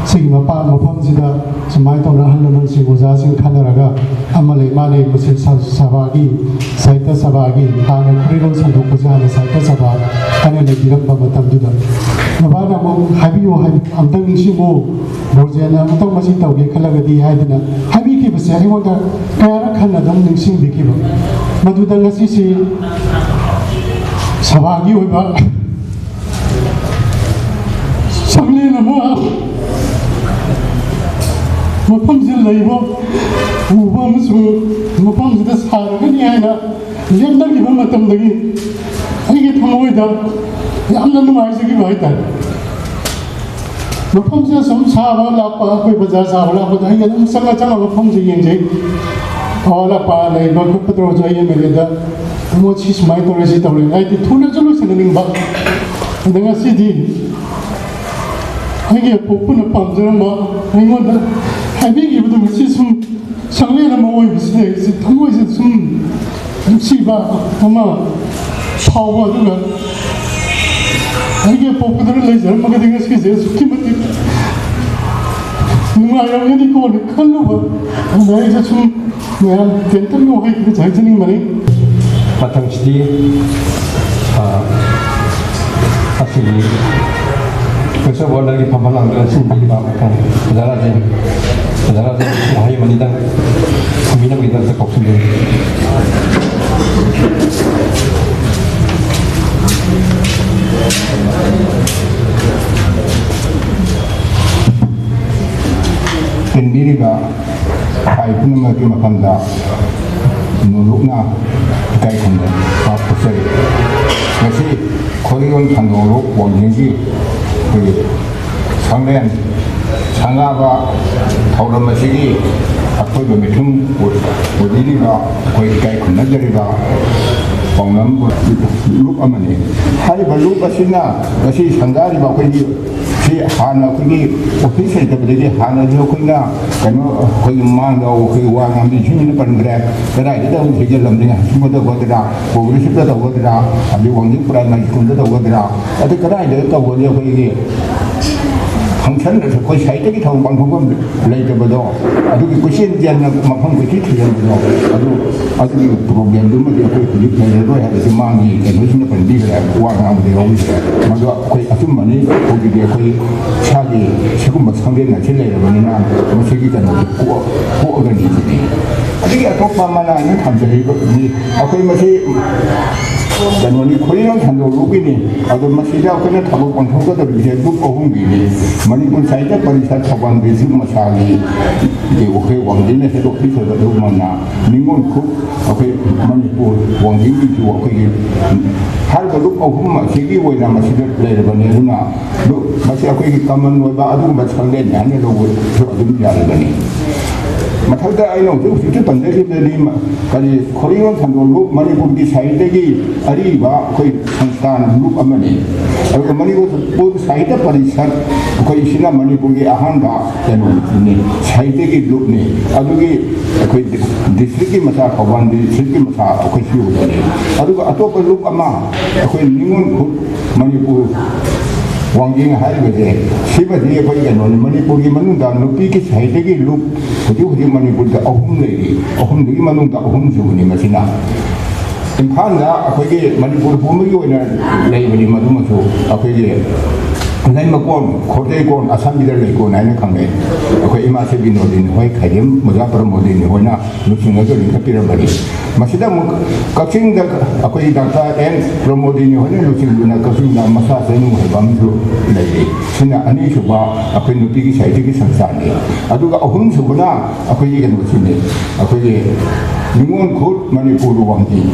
ꯁꯤꯒꯤ ꯃꯄꯥ-, ꯃꯐꯝꯁꯤꯗ ꯁꯨꯃꯥꯏꯅ ꯇꯧꯗꯅ ꯑꯍꯜ ꯂꯃꯟꯁꯤꯡ, ꯑꯣꯖꯥꯁꯤꯡ ꯈꯟꯅꯔꯒ ꯑꯃ ꯂꯩ, ꯃꯥ ꯂꯩ, ꯃꯁꯤ ꯁ-, ꯁꯚꯥꯒꯤ, ꯁꯥꯍꯤꯇ꯭ꯌ ꯁꯚꯥꯒꯤ ꯍꯥꯟꯅ ꯈꯨꯔꯤꯔꯣꯜ ꯁꯟꯗꯣꯛꯄꯁꯦ ꯍꯥꯟꯅ ꯁꯥꯍꯤꯇ꯭ꯌ ꯁꯚꯥ ꯍꯥꯏꯅ ꯂꯩꯕꯤꯔꯝꯕ ꯃꯇꯝꯗꯨꯗ ꯕꯕꯥꯅ ꯑꯃꯨꯛ ꯍꯥꯏꯕꯤꯌꯨ ꯍꯥꯏꯕ, ꯑꯝꯇꯪ ꯅꯤꯡꯁꯤꯡꯉꯨ, ꯕ꯭ꯔꯣꯖꯦꯟꯅ ꯑꯃꯨꯛꯇꯪ ꯃꯁꯤ ꯇꯧꯒꯦ ꯈꯜꯂꯒꯗꯤ" ꯍꯥꯏꯗꯅ ꯍꯥꯏꯕꯤꯈꯤꯕꯁꯦ ꯑꯩꯉꯣꯟꯗ ꯀꯌꯥꯔꯛ ꯍꯟꯅ ꯑꯗꯨꯝ ꯅꯤꯡꯁꯤꯡꯕꯤꯈꯤꯕ꯫ ꯃꯗꯨꯗ ꯉꯁꯤꯁꯤ ꯁꯚꯥꯒꯤ ꯑꯣꯏꯕ ꯆꯥꯛꯂꯦꯟ ꯑꯃ ꯃꯐꯝꯁꯤꯗ ꯂꯩꯕ ꯎꯕ ꯑꯃꯁꯨꯡ ꯃꯐꯝꯁꯤꯗ ꯁꯥꯔꯒꯅꯤ ꯍꯥꯏꯅ ꯂꯦꯞꯅꯈꯤꯕ ꯃꯇꯝꯗꯒꯤ ꯑꯩꯒꯤ ꯊꯃꯣꯏꯗ ꯌꯥꯝꯅ ꯅꯨꯡꯉꯥꯏꯖꯈꯤꯕ ꯍꯥꯏꯇꯥꯔꯦ꯫ ꯃꯐꯝꯁꯤꯗ ꯁꯨꯝ ꯁꯥꯕ ꯂꯥꯛꯄ, ꯑꯩꯈꯣꯏ ꯕꯖꯥꯔ ꯁꯥꯕ ꯂꯥꯛꯄꯗ ꯑꯩ ꯑꯗꯨꯝ ꯆꯪꯉ ꯆꯪꯉ ꯃꯐꯝꯁꯦ ꯌꯦꯡꯖꯩ꯫ ꯑꯋꯥꯠ ꯑꯄꯥ ꯂꯩꯕ ꯈꯣꯠꯄꯗ ꯑꯣꯏꯔꯁꯨ ꯑꯩ ꯑꯦꯝ ꯑꯦꯜ ꯑꯦꯗ, "ꯇꯥꯃꯣ, ꯁꯤ ꯁꯨꯃꯥꯏꯅ ꯇꯧꯔꯦ, ꯁꯤ ꯇꯧꯔꯦ" ꯍꯥꯏꯗꯤ ꯊꯨꯅꯁꯨ ꯂꯣꯏꯁꯤꯟꯍꯟꯅꯤꯡꯕ꯫ ꯑꯗ ꯉꯁꯤꯗꯤ ꯑꯩꯒꯤ ꯑꯄꯣꯛꯄꯅ ꯄꯥꯝꯖꯔꯝꯕ, ꯑꯩꯉꯣꯟꯗ ꯍꯥꯏꯕꯤꯈꯤꯕꯗꯣ ꯉꯁꯤ ꯁꯨꯝ ꯆꯥꯛꯂꯦꯟ ꯑꯃ ꯑꯣꯏꯕꯁꯤꯗ ꯑꯩꯁꯦ ꯊꯃꯣꯏꯁꯦ ꯁꯨꯝ ꯅꯨꯡꯁꯤꯕ ꯑꯃ ꯐꯥꯎꯕ, ꯑꯗꯨꯒ ꯑꯩꯒꯤ ꯑꯄꯣꯛꯄꯗꯨꯅ ꯂꯩꯖꯔꯝꯃꯒꯗꯤ ꯉꯁꯤꯁꯦ ꯑꯁꯨꯛꯀꯤ ꯃꯇꯤꯛ ꯅꯨꯡꯉꯥꯏꯔꯝꯒꯅꯤꯀꯣꯅ ꯈꯜꯂꯨꯕ, ꯑꯗꯨꯗ ꯑꯩꯁꯦ ꯁꯨꯝ ꯃꯌꯥꯝ ꯇꯦꯟꯇꯛꯅ ꯋꯥꯍꯩ ꯈꯔꯁꯨ ꯍꯥꯏꯖꯅꯤꯡꯕꯅꯤ꯫ ꯃꯊꯪꯁꯤꯗꯤ, ꯑ, ꯑꯁꯤꯒꯤ ꯀ꯭ꯔꯤꯁꯇꯣꯐꯔꯒꯤ ꯐꯝꯐꯝ ꯂꯥꯡꯗ ꯁꯤꯟꯕꯤꯔꯤꯕ ꯑꯣꯖꯥ ꯔꯥꯖꯦꯟ, ꯑꯣꯖꯥ ꯔꯥꯖꯦꯟ ꯋꯥꯍꯩ ꯑꯃꯅꯤꯗꯪ ꯊꯝꯕꯤꯅꯕꯒꯤꯗꯃꯛꯇ ꯀꯧꯁꯤꯟꯖꯔꯤ꯫ ꯆꯦꯟꯕꯤꯔꯤꯕ ꯏꯄꯥ ꯄꯨꯝꯅꯃꯛꯀꯤ ꯃꯐꯝꯗ ꯅꯣꯂꯨꯛꯅ ꯏꯀꯥꯏ ꯈꯨꯝꯅꯕ ꯎꯠꯆꯔꯤ꯫ ꯉꯁꯤ ꯈꯣꯔꯤꯌꯣꯟ ꯁꯟꯗꯣꯛꯂꯨ ꯋꯥꯡꯖꯤꯡꯒꯤ ꯑꯩꯈꯣꯏꯒꯤ ꯁꯪꯂꯦꯟ ꯁꯪꯒꯥꯕ ꯊꯧꯔꯝ ꯑꯁꯤꯒꯤ ꯑꯀꯣꯏꯕ ꯃꯤꯊꯨꯡ ꯑꯣꯏꯕꯤꯔꯤꯕ ꯑꯩꯈꯣꯏ ꯏꯀꯥꯏ ꯈꯨꯝꯅꯖꯔꯤꯕ ꯄꯥꯎꯅꯝ ꯂꯨꯞ ꯑꯃꯅꯤ꯫ ꯍꯥꯏꯔꯤꯕ ꯂꯨꯞ ꯑꯁꯤꯅ ꯉꯁꯤ ꯁꯪꯒꯥꯔꯤꯕ ꯑꯩꯈꯣꯏꯒꯤ ꯁꯤ ꯍꯥꯟꯅ ꯑꯩꯈꯣꯏꯒꯤ ꯑꯣꯐꯤꯁ ꯂꯩꯇꯕꯗꯒꯤ ꯍꯥꯟꯅꯁꯨ ꯑꯩꯈꯣꯏꯅ ꯀꯩꯅꯣ ꯑꯩꯈꯣꯏꯒꯤ ꯃꯃꯥꯡꯗ ꯑꯩꯈꯣꯏ ꯋꯥ ꯉꯥꯡꯕꯤ ꯁꯤꯡꯁꯤꯅ ꯄꯟꯈ꯭ꯔꯦ, ꯀꯗꯥꯏꯗ ꯇꯧ ꯊꯤꯖꯤꯜꯂꯝꯗ꯭ꯔꯤꯉꯩ ꯁꯨꯝꯕ ꯇꯧꯒꯗ꯭ꯔꯥ, ꯀꯣꯒ꯭ꯔꯦꯁꯇ ꯇꯧꯒꯗ꯭ꯔꯥ, ꯑꯗꯩ ꯋꯥꯡꯖꯤꯡ ꯄ꯭ꯔꯥꯏꯃꯥꯔꯤ ꯁ꯭ꯀꯨꯜꯗ ꯇꯧꯒꯗ꯭ꯔꯥ, ꯑꯗꯨ ꯀꯗꯥꯏꯗ ꯇꯧꯒꯅꯤ? ꯑꯩꯈꯣꯏꯒꯤ ꯐꯪꯁꯟꯗꯁꯨ ꯑꯩꯈꯣꯏ ꯁꯥꯏꯠꯇꯒꯤ ꯊꯕꯛ ꯄꯥꯡꯊꯣꯛꯐꯝ ꯂꯩꯇꯕꯗꯣ, ꯑꯗꯨꯒꯤ ꯀꯣꯏꯆꯦꯟ ꯆꯦꯟꯅ ꯃꯐꯝ ꯀꯣꯏꯊꯤ ꯊꯤꯖꯤꯟꯕꯗꯣ, ꯑꯗꯨ ꯑꯗꯨꯒꯤ ꯄ꯭ꯔꯣꯕ꯭ꯂꯦꯝꯗꯨꯃꯗꯤ ꯑꯩꯈꯣꯏ ꯍꯧꯖꯤꯛ ꯂꯩꯔꯔꯣꯏ ꯍꯥꯏꯕꯁꯤ ꯃꯥꯒꯤ ꯀꯩꯅꯣꯁꯤꯅ ꯄꯟꯕꯤꯈ꯭ꯔꯦ, ꯋꯥ ꯉꯥꯡꯕꯗ ꯌꯥꯎꯕꯤꯈ꯭ꯔꯦ꯫ ꯃꯗꯨ ꯑꯩꯈꯣꯏ ꯑꯆꯨꯝꯕꯅꯤ꯫ ꯍꯧꯖꯤꯛꯇꯤ ꯑꯩꯈꯣꯏ ꯏꯁꯥꯒꯤ ꯁꯤꯒꯨꯝꯕ ꯁꯪꯂꯦꯟ ꯑꯁꯤ ꯂꯩꯔꯕꯅꯤꯅ ꯃꯁꯤꯒꯤ ꯀꯩꯅꯣꯁꯦ ꯀꯣꯛ-, ꯀꯣꯛꯑꯒꯅꯤ ꯁꯤꯅꯤ꯫ ꯑꯗꯒꯤ ꯑꯇꯣꯞꯄ ꯑꯃꯅ ꯑꯩꯅ ꯊꯝꯖꯔꯤꯕꯗꯤ ꯑꯩꯈꯣꯏ ꯃꯁꯤ ꯀꯩꯅꯣꯅꯤ, ꯈꯣꯔꯤꯔꯣꯜ ꯁꯟꯗꯣꯛꯂꯨꯒꯤꯅꯤ꯫ ꯑꯗꯣ ꯃꯁꯤꯗ ꯑꯩꯈꯣꯏꯅ ꯊꯕꯛ ꯄꯥꯡꯊꯣꯛꯀꯗꯧꯔꯤꯁꯦ ꯒ꯭ꯔꯨꯞ ꯑꯍꯨꯝꯒꯤꯅꯤ꯫ ꯃꯅꯤꯄꯨꯔ ꯁꯥꯍꯤꯇ꯭ꯌ ꯄꯔꯤꯁꯠ ꯊꯧꯕꯥꯜ ꯗꯤꯁꯇ꯭ꯔꯤꯛ ꯃꯁꯥꯒꯤ ꯑꯩꯈꯣꯏ ꯋꯥꯡꯖꯤꯡꯅ ꯍꯦꯠ ꯑꯣꯐꯤꯁ ꯑꯣꯏꯕ ꯑꯗꯨꯒꯨꯝꯅ ꯅꯤꯉꯣꯜ ꯈꯨꯠ ꯑꯩꯈꯣꯏ ꯃꯅꯤꯄꯨꯔ ꯋꯥꯡꯖꯤꯡꯒꯤꯁꯨ ꯑꯩꯈꯣꯏꯒꯤ ꯍꯥꯏꯔꯤꯕ ꯂꯨꯞ ꯑꯍꯨꯝ ꯑꯁꯤꯒꯤ ꯑꯣꯏꯅ ꯃꯁꯤꯗ ꯂꯩꯔꯕꯅꯤ꯫ ꯑꯗꯨꯅ ꯂꯨꯞ ꯃꯁꯤ ꯑꯩꯈꯣꯏꯒꯤ ꯀꯃꯟ ꯑꯣꯏꯕ ꯑꯗꯨꯒꯨꯝꯕ ꯁꯪꯂꯦꯟꯅꯤ ꯍꯥꯏꯅ ꯂꯧꯕꯁꯨ ꯑꯗꯨꯝ ꯌꯥꯔꯤꯕꯅꯤ꯫ ꯃꯊꯛꯇ ꯑꯩꯅ ꯍꯧꯖꯤꯛ ꯍꯧꯖꯤꯛꯇ ꯄꯟꯖꯈꯤꯕꯗꯗꯤ ꯃ-, ꯀꯔꯤ ꯈꯣꯔꯤꯔꯣꯜ ꯁꯟꯗꯣꯛ ꯂꯨꯞ ꯃꯅꯤꯄꯨꯔꯒꯤ ꯁꯥꯍꯤꯇ꯭ꯌꯒꯤ ꯑꯔꯤꯕ ꯑꯩꯈꯣꯏ ꯁꯪꯁꯊꯥꯟ ꯂꯨꯞ ꯑꯃꯅꯤ꯫ ꯑꯗꯨꯒ ꯃꯅꯤꯄꯨꯔ ꯁꯥꯍꯤꯇ꯭ꯌ ꯄꯔꯤꯁꯠ ꯑꯩꯈꯣꯏꯁꯤꯅ ꯃꯅꯤꯄꯨꯔꯒꯤ ꯑꯍꯥꯟꯕ ꯀꯩꯅꯣꯅꯤ, ꯁꯥꯍꯤꯇ꯭ꯌꯒꯤ ꯂꯨꯞꯅꯤ꯫ ꯑꯗꯨꯒꯤ ꯑꯩꯈꯣꯏ ꯗꯤ-, ꯗꯤꯁꯇ꯭ꯔꯤꯛꯀꯤ ꯃꯆꯥ, ꯊꯧꯕꯥꯜ ꯗꯤꯁꯇ꯭ꯔꯤꯛꯀꯤ ꯃꯆꯥ ꯑꯩꯈꯣꯏ ꯁꯤꯒꯨꯝꯕꯅꯤ꯫ ꯑꯗꯨꯒ ꯑꯇꯣꯞꯄ ꯂꯨꯞ ꯑꯃ ꯑꯩꯈꯣꯏ ꯅꯤꯉꯣꯜ ꯈꯨꯠ ꯃꯅꯤꯄꯨꯔ ꯋꯥꯡꯖꯤꯡ ꯍꯥꯏꯔꯤꯕꯁꯦ, ꯁꯤꯃꯗꯤ ꯑꯩꯈꯣꯏ ꯀꯩꯅꯣꯅꯤ, ꯃꯅꯤꯄꯨꯔꯒꯤ ꯃꯅꯨꯡꯗ ꯅꯨꯄꯤꯒꯤ ꯁꯥꯍꯤꯇ꯭ꯌꯒꯤ ꯂꯨꯞ ꯍꯧꯖꯤꯛ ꯍꯧꯖꯤꯛ ꯃꯅꯤꯄꯨꯔꯗ ꯑꯍꯨꯝ ꯂꯩꯔꯤ, ꯑꯍꯨꯝꯗꯨꯒꯤ ꯃꯅꯨꯡꯗ ꯑꯍꯨꯝꯁꯨꯕꯅꯤ ꯃꯁꯤꯅ꯫ ꯏꯝꯐꯥꯜꯗ ꯑꯩꯈꯣꯏꯒꯤ ꯃꯅꯤꯄꯨꯔ ꯄꯨꯝꯕꯒꯤ ꯑꯣꯏꯅ ꯂꯩꯕꯅꯤ꯫ ꯃꯗꯨꯃꯁꯨ ꯑꯩꯈꯣꯏꯒꯤ ꯂꯩꯃꯀꯣꯟ, ꯈꯣꯇꯩꯀꯣꯟ, ꯑꯁꯥꯝꯒꯤꯗ ꯂꯩꯀꯣꯟ ꯍꯥꯏꯅ ꯈꯪꯅꯩ꯫ ꯑꯩꯈꯣꯏ ꯏꯃꯥꯁꯤ ꯕꯤꯅꯣꯗꯤꯅꯤ ꯍꯣꯏ, ꯈꯥꯏꯗꯦꯝ ꯑꯣꯖꯥ ꯄ꯭ꯔꯃꯣꯗꯤꯅꯤ ꯍꯣꯏꯅ ꯂꯨꯆꯤꯡꯉꯒ ꯂꯤꯡꯈꯠꯄꯤꯔꯝꯕꯅꯤ꯫ ꯃꯁꯤꯗ ꯑꯃꯨꯛ ꯀꯛꯆꯤꯡꯗ ꯑꯩꯈꯣꯏꯒꯤ ꯗꯥꯛꯇꯔ ꯑꯦꯟ ꯄ꯭ꯔꯃꯣꯗꯤꯅꯤ ꯍꯣꯏꯅ ꯂꯨꯆꯤꯡꯗꯨꯅ ꯀꯛꯆꯤꯡꯗ ꯃꯁꯥ ꯆꯅꯨ ꯍꯥꯏꯕ ꯑꯃꯁꯨ ꯂꯩꯔꯤ꯫ ꯁꯤꯅ ꯑꯅꯤꯁꯨꯕ ꯑꯩꯈꯣꯏ ꯅꯨꯄꯤꯒꯤ ꯁꯥꯍꯤꯇ꯭ꯌꯒꯤ ꯁꯪꯁꯊꯥꯟꯅꯤ꯫ ꯑꯗꯨꯒ ꯑꯍꯨꯝꯁꯨꯕꯅ ꯑꯩꯈꯣꯏꯒꯤ ꯀꯩꯅꯣꯁꯤꯅꯤ, ꯑꯩꯈꯣꯏꯒꯤ ꯅꯤꯉꯣꯜ ꯈꯨꯠ ꯃꯅꯤꯄꯨꯔ ꯋꯥꯡꯖꯤꯡ꯫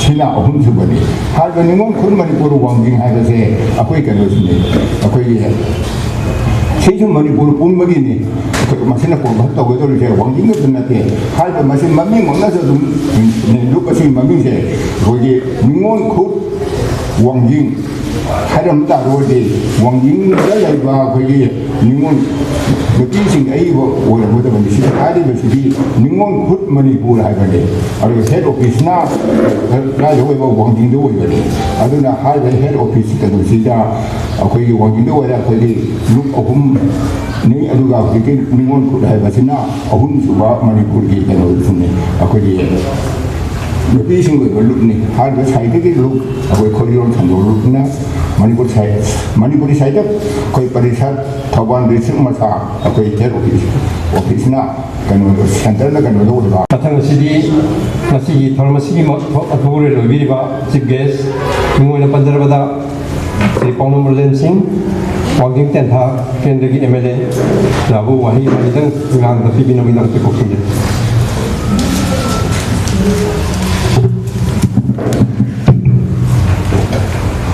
ꯁꯤꯅ ꯑꯍꯨꯝꯁꯨꯕꯅꯤ꯫ ꯍꯥꯏꯔꯤꯕ ꯅꯤꯉꯣꯜ ꯈꯨꯠ ꯃꯅꯤꯄꯨꯔ ꯋꯥꯡꯖꯤꯡ ꯍꯥꯏꯕꯁꯦ ꯑꯩꯈꯣꯏ ꯀꯩꯅꯣꯁꯤꯅꯤ, ꯑꯩꯈꯣꯏꯒꯤ ꯁꯤꯁꯨ ꯃꯅꯤꯄꯨꯔ ꯄꯨꯝꯕꯒꯤꯅꯤ꯫ ꯑꯩꯈꯣꯏ ꯃꯁꯤꯅ ꯀꯣꯟꯚꯔꯠ ꯇꯧꯒꯗꯧꯔꯤꯁꯦ ꯋꯥꯡꯖꯤꯡ ꯈꯛꯇ ꯅꯠꯇꯦ꯫ ꯍꯥꯏꯔꯤꯕ ꯃꯁꯤ ꯃꯃꯤꯡꯃꯛꯅꯁꯨ ꯑꯗꯨꯝ ꯂꯨꯞ ꯑꯁꯤꯒꯤ ꯃꯃꯤꯡꯁꯦ ꯑꯩꯈꯣꯏꯒꯤ ꯅꯤꯉꯣꯜ ꯈꯨꯠ ꯋꯥꯡꯖꯤꯡ ꯍꯥꯏꯔꯝ ꯇꯥꯔꯒꯗꯤ ꯋꯥꯡꯖꯤꯡꯗ ꯂꯩꯕ ꯑꯩꯈꯣꯏꯒꯤ ꯅꯤꯉꯣꯜ ꯅꯨꯄꯤꯁꯤꯡ ꯑꯏꯕ ꯑꯣꯏꯔꯝꯒꯗꯕꯅꯤ꯫ ꯁꯤꯗ ꯍꯥꯏꯔꯤꯕꯁꯤꯗꯤ ꯅꯤꯉꯣꯜ ꯈꯨꯠ ꯃꯅꯤꯄꯨꯔ ꯍꯥꯏꯕꯅꯤ꯫ ꯑꯗꯨꯒ ꯍꯦꯠ ꯑꯣꯐꯤꯁꯅ ꯀꯗꯥꯏꯗ ꯑꯣꯏꯕ? ꯋꯥꯡꯖꯤꯡꯗ ꯑꯣꯏꯕꯅꯤ꯫ ꯑꯗꯨꯅ ꯍꯥꯏꯔꯤꯕ ꯍꯦꯠ ꯑꯣꯐꯤꯁ ꯀꯩꯅꯣꯁꯤꯗ ꯑꯩꯈꯣꯏꯒꯤ ꯋꯥꯡꯖꯤꯡꯗ ꯑꯣꯏꯔꯦ꯫ ꯑꯩꯈꯣꯏꯒꯤ ꯂꯨꯞ ꯑꯍꯨꯝꯅꯤ꯫ ꯑꯗꯨꯒ ꯍꯧꯖꯤꯛꯀꯤ ꯅꯤꯉꯣꯜ ꯈꯨꯠ ꯍꯥꯏꯕꯁꯤꯅ ꯑꯍꯨꯝꯁꯨꯕ ꯃꯅꯤꯄꯨꯔꯒꯤ ꯀꯩꯅꯣꯁꯤꯅꯤ, ꯑꯩꯈꯣꯏꯒꯤ ꯅꯨꯄꯤꯁꯤꯡꯒꯤ ꯑꯣꯏꯕ ꯂꯨꯞꯅꯤ꯫ ꯍꯥꯏꯔꯤꯕ ꯁꯥꯍꯤꯇ꯭ꯌꯒꯤ ꯂꯨꯞ ꯑꯩꯈꯣꯏ ꯈꯣꯔꯤꯔꯣꯜ ꯁꯟꯗꯣꯛ ꯂꯨꯞꯅ ꯃꯅꯤꯄꯨꯔ ꯁꯥꯍꯤ-, ꯃꯅꯤꯄꯨꯔꯤ ꯁꯥꯍꯤꯇ꯭ꯌ ꯑꯩꯈꯣꯏ ꯄꯔꯤꯁꯠ ꯊꯧꯕꯥꯜ ꯗꯤꯁꯇ꯭ꯔꯤꯛ ꯃꯆꯥ ꯑꯩꯈꯣꯏ ꯍꯦꯠ ꯑꯣꯐꯤꯁ, ꯑꯣꯐꯤꯁꯅ ꯀꯩꯅꯣ, ꯁꯦꯟꯇꯔꯗ ꯀꯩꯅꯣ ꯇꯧꯕ꯫ ꯃꯊꯪ ꯑꯁꯤꯗꯤ ꯉꯁꯤꯒꯤ ꯊꯧꯔꯝ ꯑꯁꯤꯒꯤ ꯃ-, ꯑꯊꯧ-, ꯑꯊꯧꯕꯔꯣꯜ ꯑꯣꯏꯕꯤꯔꯤꯕ ꯆꯤꯐ ꯒꯦꯁ, ꯃꯤꯡ ꯑꯣꯏꯅ ꯄꯟꯖꯔꯕꯗ ꯁ꯭ꯔꯤ ꯄꯥꯎꯅꯝ ꯔꯣꯖꯦꯟ ꯁꯤꯡ, ꯋꯥꯡꯖꯤꯡ ꯇꯦꯟꯊꯥ ꯀꯦꯟꯗ꯭ꯔꯒꯤ ꯑꯦꯝ ꯑꯦꯜ ꯑꯦ, ꯅꯕꯨ ꯋꯥꯍꯩ ꯑꯃꯅꯤꯗꯪ ꯉꯥꯡꯗ ꯄꯤꯕꯤꯅꯕꯒꯤꯗꯃꯛꯇ ꯀꯧꯁꯤꯟꯖꯔꯤ꯫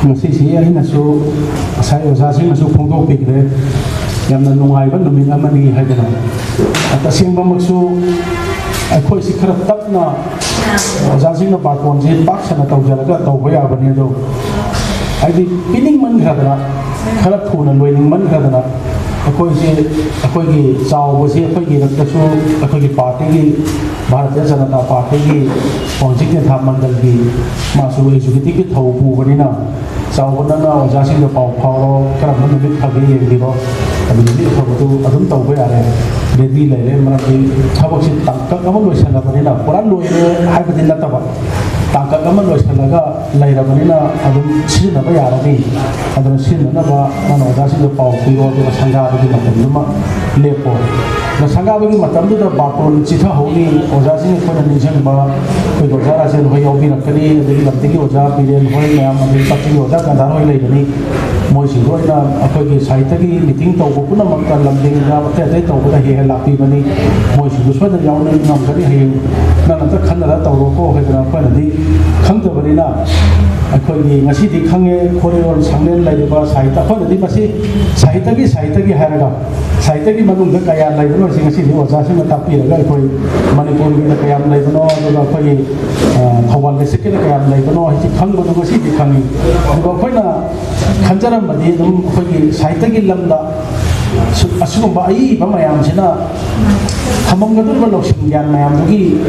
ꯉꯁꯤꯁꯤ ꯑꯩꯅꯁꯨ ꯉꯁꯥꯏ ꯑꯣꯖꯥꯁꯤꯡꯅꯁꯨ ꯐꯣꯡꯗꯣꯛꯄꯤꯈ꯭ꯔꯦ, ꯌꯥꯝꯅ ꯅꯨꯡꯉꯥꯏꯕ ꯅꯨꯃꯤꯠ ꯑꯃꯅꯤ ꯍꯥꯏꯗꯅ꯫ ꯇꯁꯦꯡꯕꯃꯛꯁꯨ ꯑꯩꯈꯣꯏꯁꯤ ꯈꯔ ꯇꯞꯅ ꯑꯣꯖꯥꯁꯤꯡꯅ ꯕꯥꯔꯇꯣꯟꯁꯦ ꯄꯥꯛ ꯁꯟꯅ ꯇꯧꯖꯔꯒ ꯇꯧꯕ ꯌꯥꯕꯅꯤ, ꯑꯗꯣ ꯍꯥꯏꯗꯤ ꯄꯤꯅꯤꯡꯃꯟꯈ꯭ꯔꯗꯅ, ꯈꯔ ꯊꯨꯅ ꯂꯣꯏꯅꯤꯡꯃꯟꯈ꯭ꯔꯗꯅ ꯑꯩꯈꯣꯏꯁꯦ, ꯑꯩꯈꯣꯏꯒꯤ ꯆꯥꯎꯕꯁꯦ ꯑꯩꯈꯣꯏꯒꯤ ꯂꯛꯇꯁꯨ ꯑꯩꯈꯣꯏꯒꯤ ꯄꯥꯔꯇꯤꯒꯤ, ꯚꯥꯔꯇꯤꯌ ꯖꯅꯇꯥ ꯄꯥꯔꯇꯤꯒꯤ ꯋꯥꯡꯖꯤꯡ ꯇꯦꯟꯊꯥ ꯃꯟꯗꯜꯒꯤ ꯃꯥꯁꯨ ꯑꯦꯛꯖꯤꯀ꯭ꯌꯨꯇꯤꯚꯀꯤ ꯊꯧ ꯄꯨꯕꯅꯤꯅ, ꯆꯥꯎꯕ ꯅꯪꯅ ꯑꯣꯖꯥꯁꯤꯡꯗ ꯄꯥꯎ ꯐꯥꯎꯔꯣ, ꯀꯔꯝꯕ ꯅꯨꯃꯤꯠ ꯐꯒꯦ ꯌꯦꯡꯕꯤꯔꯣ, ꯑꯗꯨ ꯅꯨꯃꯤꯠ ꯑꯐꯕꯗꯨ ꯑꯗꯨꯝ ꯇꯧꯕ ꯌꯥꯔꯦ, ꯔꯦꯗꯤ ꯂꯩꯔꯦ꯫ ꯃꯔꯝꯗꯤ ꯊꯕꯛꯁꯤ ꯇꯥꯡꯀꯛ ꯑꯃ ꯂꯣꯏꯁꯤꯜꯂꯕꯅꯤꯅ ꯄꯨꯔꯥ ꯂꯣꯏꯔꯦ ꯍꯥꯏꯕꯗꯤ ꯅꯠꯇꯕ, ꯇꯥꯡꯀꯛ ꯑꯃ ꯂꯣꯏꯁꯤꯜꯂꯒ ꯂꯩꯔꯕꯅꯤꯅ ꯑꯗꯨꯝ ꯁꯤꯖꯤꯟꯅꯕ ꯌꯥꯔꯅꯤ꯫ ꯑꯗꯨꯅ ꯁꯤꯖꯤꯟꯅꯅꯕ ꯅꯪꯅ ꯑꯣꯖꯥꯁꯤꯡꯗ ꯄꯥꯎ ꯄꯤꯔꯣ, ꯑꯗꯨꯒ ꯁꯪꯒꯥꯕꯒꯤ ꯃꯇꯝꯗꯨꯃ ꯂꯦꯞꯄꯣ꯫ ꯑꯗ ꯁꯪꯒꯥꯕꯒꯤ ꯃꯇꯝꯗꯨꯗ ꯕꯥꯇꯣꯟ ꯆꯤꯊꯍꯧꯅꯤ꯫ ꯑꯣꯖꯥꯁꯤꯡ ꯑꯩꯈꯣꯏꯅ ꯅꯤꯡꯁꯤꯡꯕ, ꯑꯩꯈꯣꯏꯒꯤ ꯑꯣꯖꯥ ꯔꯥꯖꯦꯟ ꯍꯣꯏ ꯌꯥꯎꯕꯤꯔꯛꯀꯅꯤ, ꯑꯗꯒꯤ ꯂꯝꯗꯤꯡꯒꯤ ꯑꯣꯖꯥ ꯕꯤꯔꯦꯟ ꯍꯣꯏ ꯃꯌꯥꯝ, ꯑꯗꯒꯤ ꯀꯛꯆꯤꯡꯒꯤ ꯑꯣꯖꯥ ꯒꯟꯙꯥꯔ ꯍꯣꯏ ꯂꯩꯒꯅꯤ꯫ ꯃꯣꯏꯁꯤꯡꯗꯣ ꯑꯩꯅ ꯑꯩꯈꯣꯏꯒꯤ ꯁꯥꯍꯤꯇꯒꯤ ꯃꯤꯇꯤꯡ ꯇꯧꯕ ꯄꯨꯝꯅꯃꯛꯇ, ꯂꯝꯗꯤꯡꯗ ꯑꯇꯩ ꯑꯇꯩ ꯇꯧꯕꯗ ꯍꯦꯛ ꯍꯦꯛ ꯂꯥꯛꯄꯤꯕꯅꯤ꯫ ꯃꯣꯏꯁꯤꯡꯗꯣ ꯁꯣꯏꯗꯅ ꯌꯥꯎꯅ ꯉꯝꯒꯅꯤ꯫ ꯍꯌꯦꯡ ꯅꯪ ꯑꯝꯇ ꯈꯟꯅꯔ ꯇꯧꯔꯣꯀꯣ ꯍꯥꯏꯗꯅ ꯑꯩꯈꯣꯏꯅꯗꯤ ꯈꯪꯗꯕꯅꯤꯅ, ꯑꯩꯈꯣꯏꯒꯤ ꯉꯁꯤꯗꯤ ꯈꯪꯉꯦ, ꯈꯣꯔꯤꯔꯣꯜ ꯁꯪꯂꯦꯟ ꯂꯩꯔꯤꯕ ꯁꯥꯍꯤꯇ, ꯑꯩꯈꯣꯏꯅꯗꯤ ꯃꯁꯤ ꯁꯥꯍꯤꯇꯒꯤ, ꯁꯥꯍꯤꯇꯒꯤ ꯍꯥꯏꯔꯒ ꯁꯥꯍꯤꯇꯒꯤ ꯃꯅꯨꯡꯗ ꯀꯌꯥ ꯂꯩꯕꯅꯣ ꯍꯥꯏꯁꯦ ꯉꯁꯤꯗꯤ ꯑꯣꯖꯥꯁꯤꯡꯅ ꯇꯥꯛꯄꯤꯔꯒ, ꯑꯩꯈꯣꯏ ꯃꯅꯤꯄꯨꯔꯒꯤꯅ ꯀꯌꯥꯝ ꯂꯩꯕꯅꯣ, ꯑꯗꯨꯒ ꯑꯩꯈꯣꯏꯒꯤ, ꯑ, ꯊꯧꯕꯥꯜ ꯗꯤꯁꯇ꯭ꯔꯤꯛꯀꯤꯅ ꯀꯌꯥꯝ ꯂꯩꯕꯅꯣ ꯍꯥꯏꯁꯤ ꯈꯪꯕꯗꯣ ꯉꯁꯤꯗꯤ ꯈꯪꯉꯤ꯫ ꯑꯗꯨꯒ ꯑꯩꯈꯣꯏꯅ ꯈꯟꯖꯔꯝꯕꯗꯤ ꯑꯗꯨꯝ ꯑꯩꯈꯣꯏꯒꯤ ꯁꯥꯍꯤꯇꯒꯤ ꯂꯝꯗ ꯁꯨ-, ꯑꯁꯤꯒꯨꯝꯕ ꯑꯏꯕ ꯃꯌꯥꯝꯁꯤꯅ ꯊꯝꯃꯝꯒꯗꯧꯔꯤꯕ ꯂꯧꯁꯤꯡ ꯒ꯭ꯌꯥꯟ ꯃꯌꯥꯝꯗꯨꯒꯤ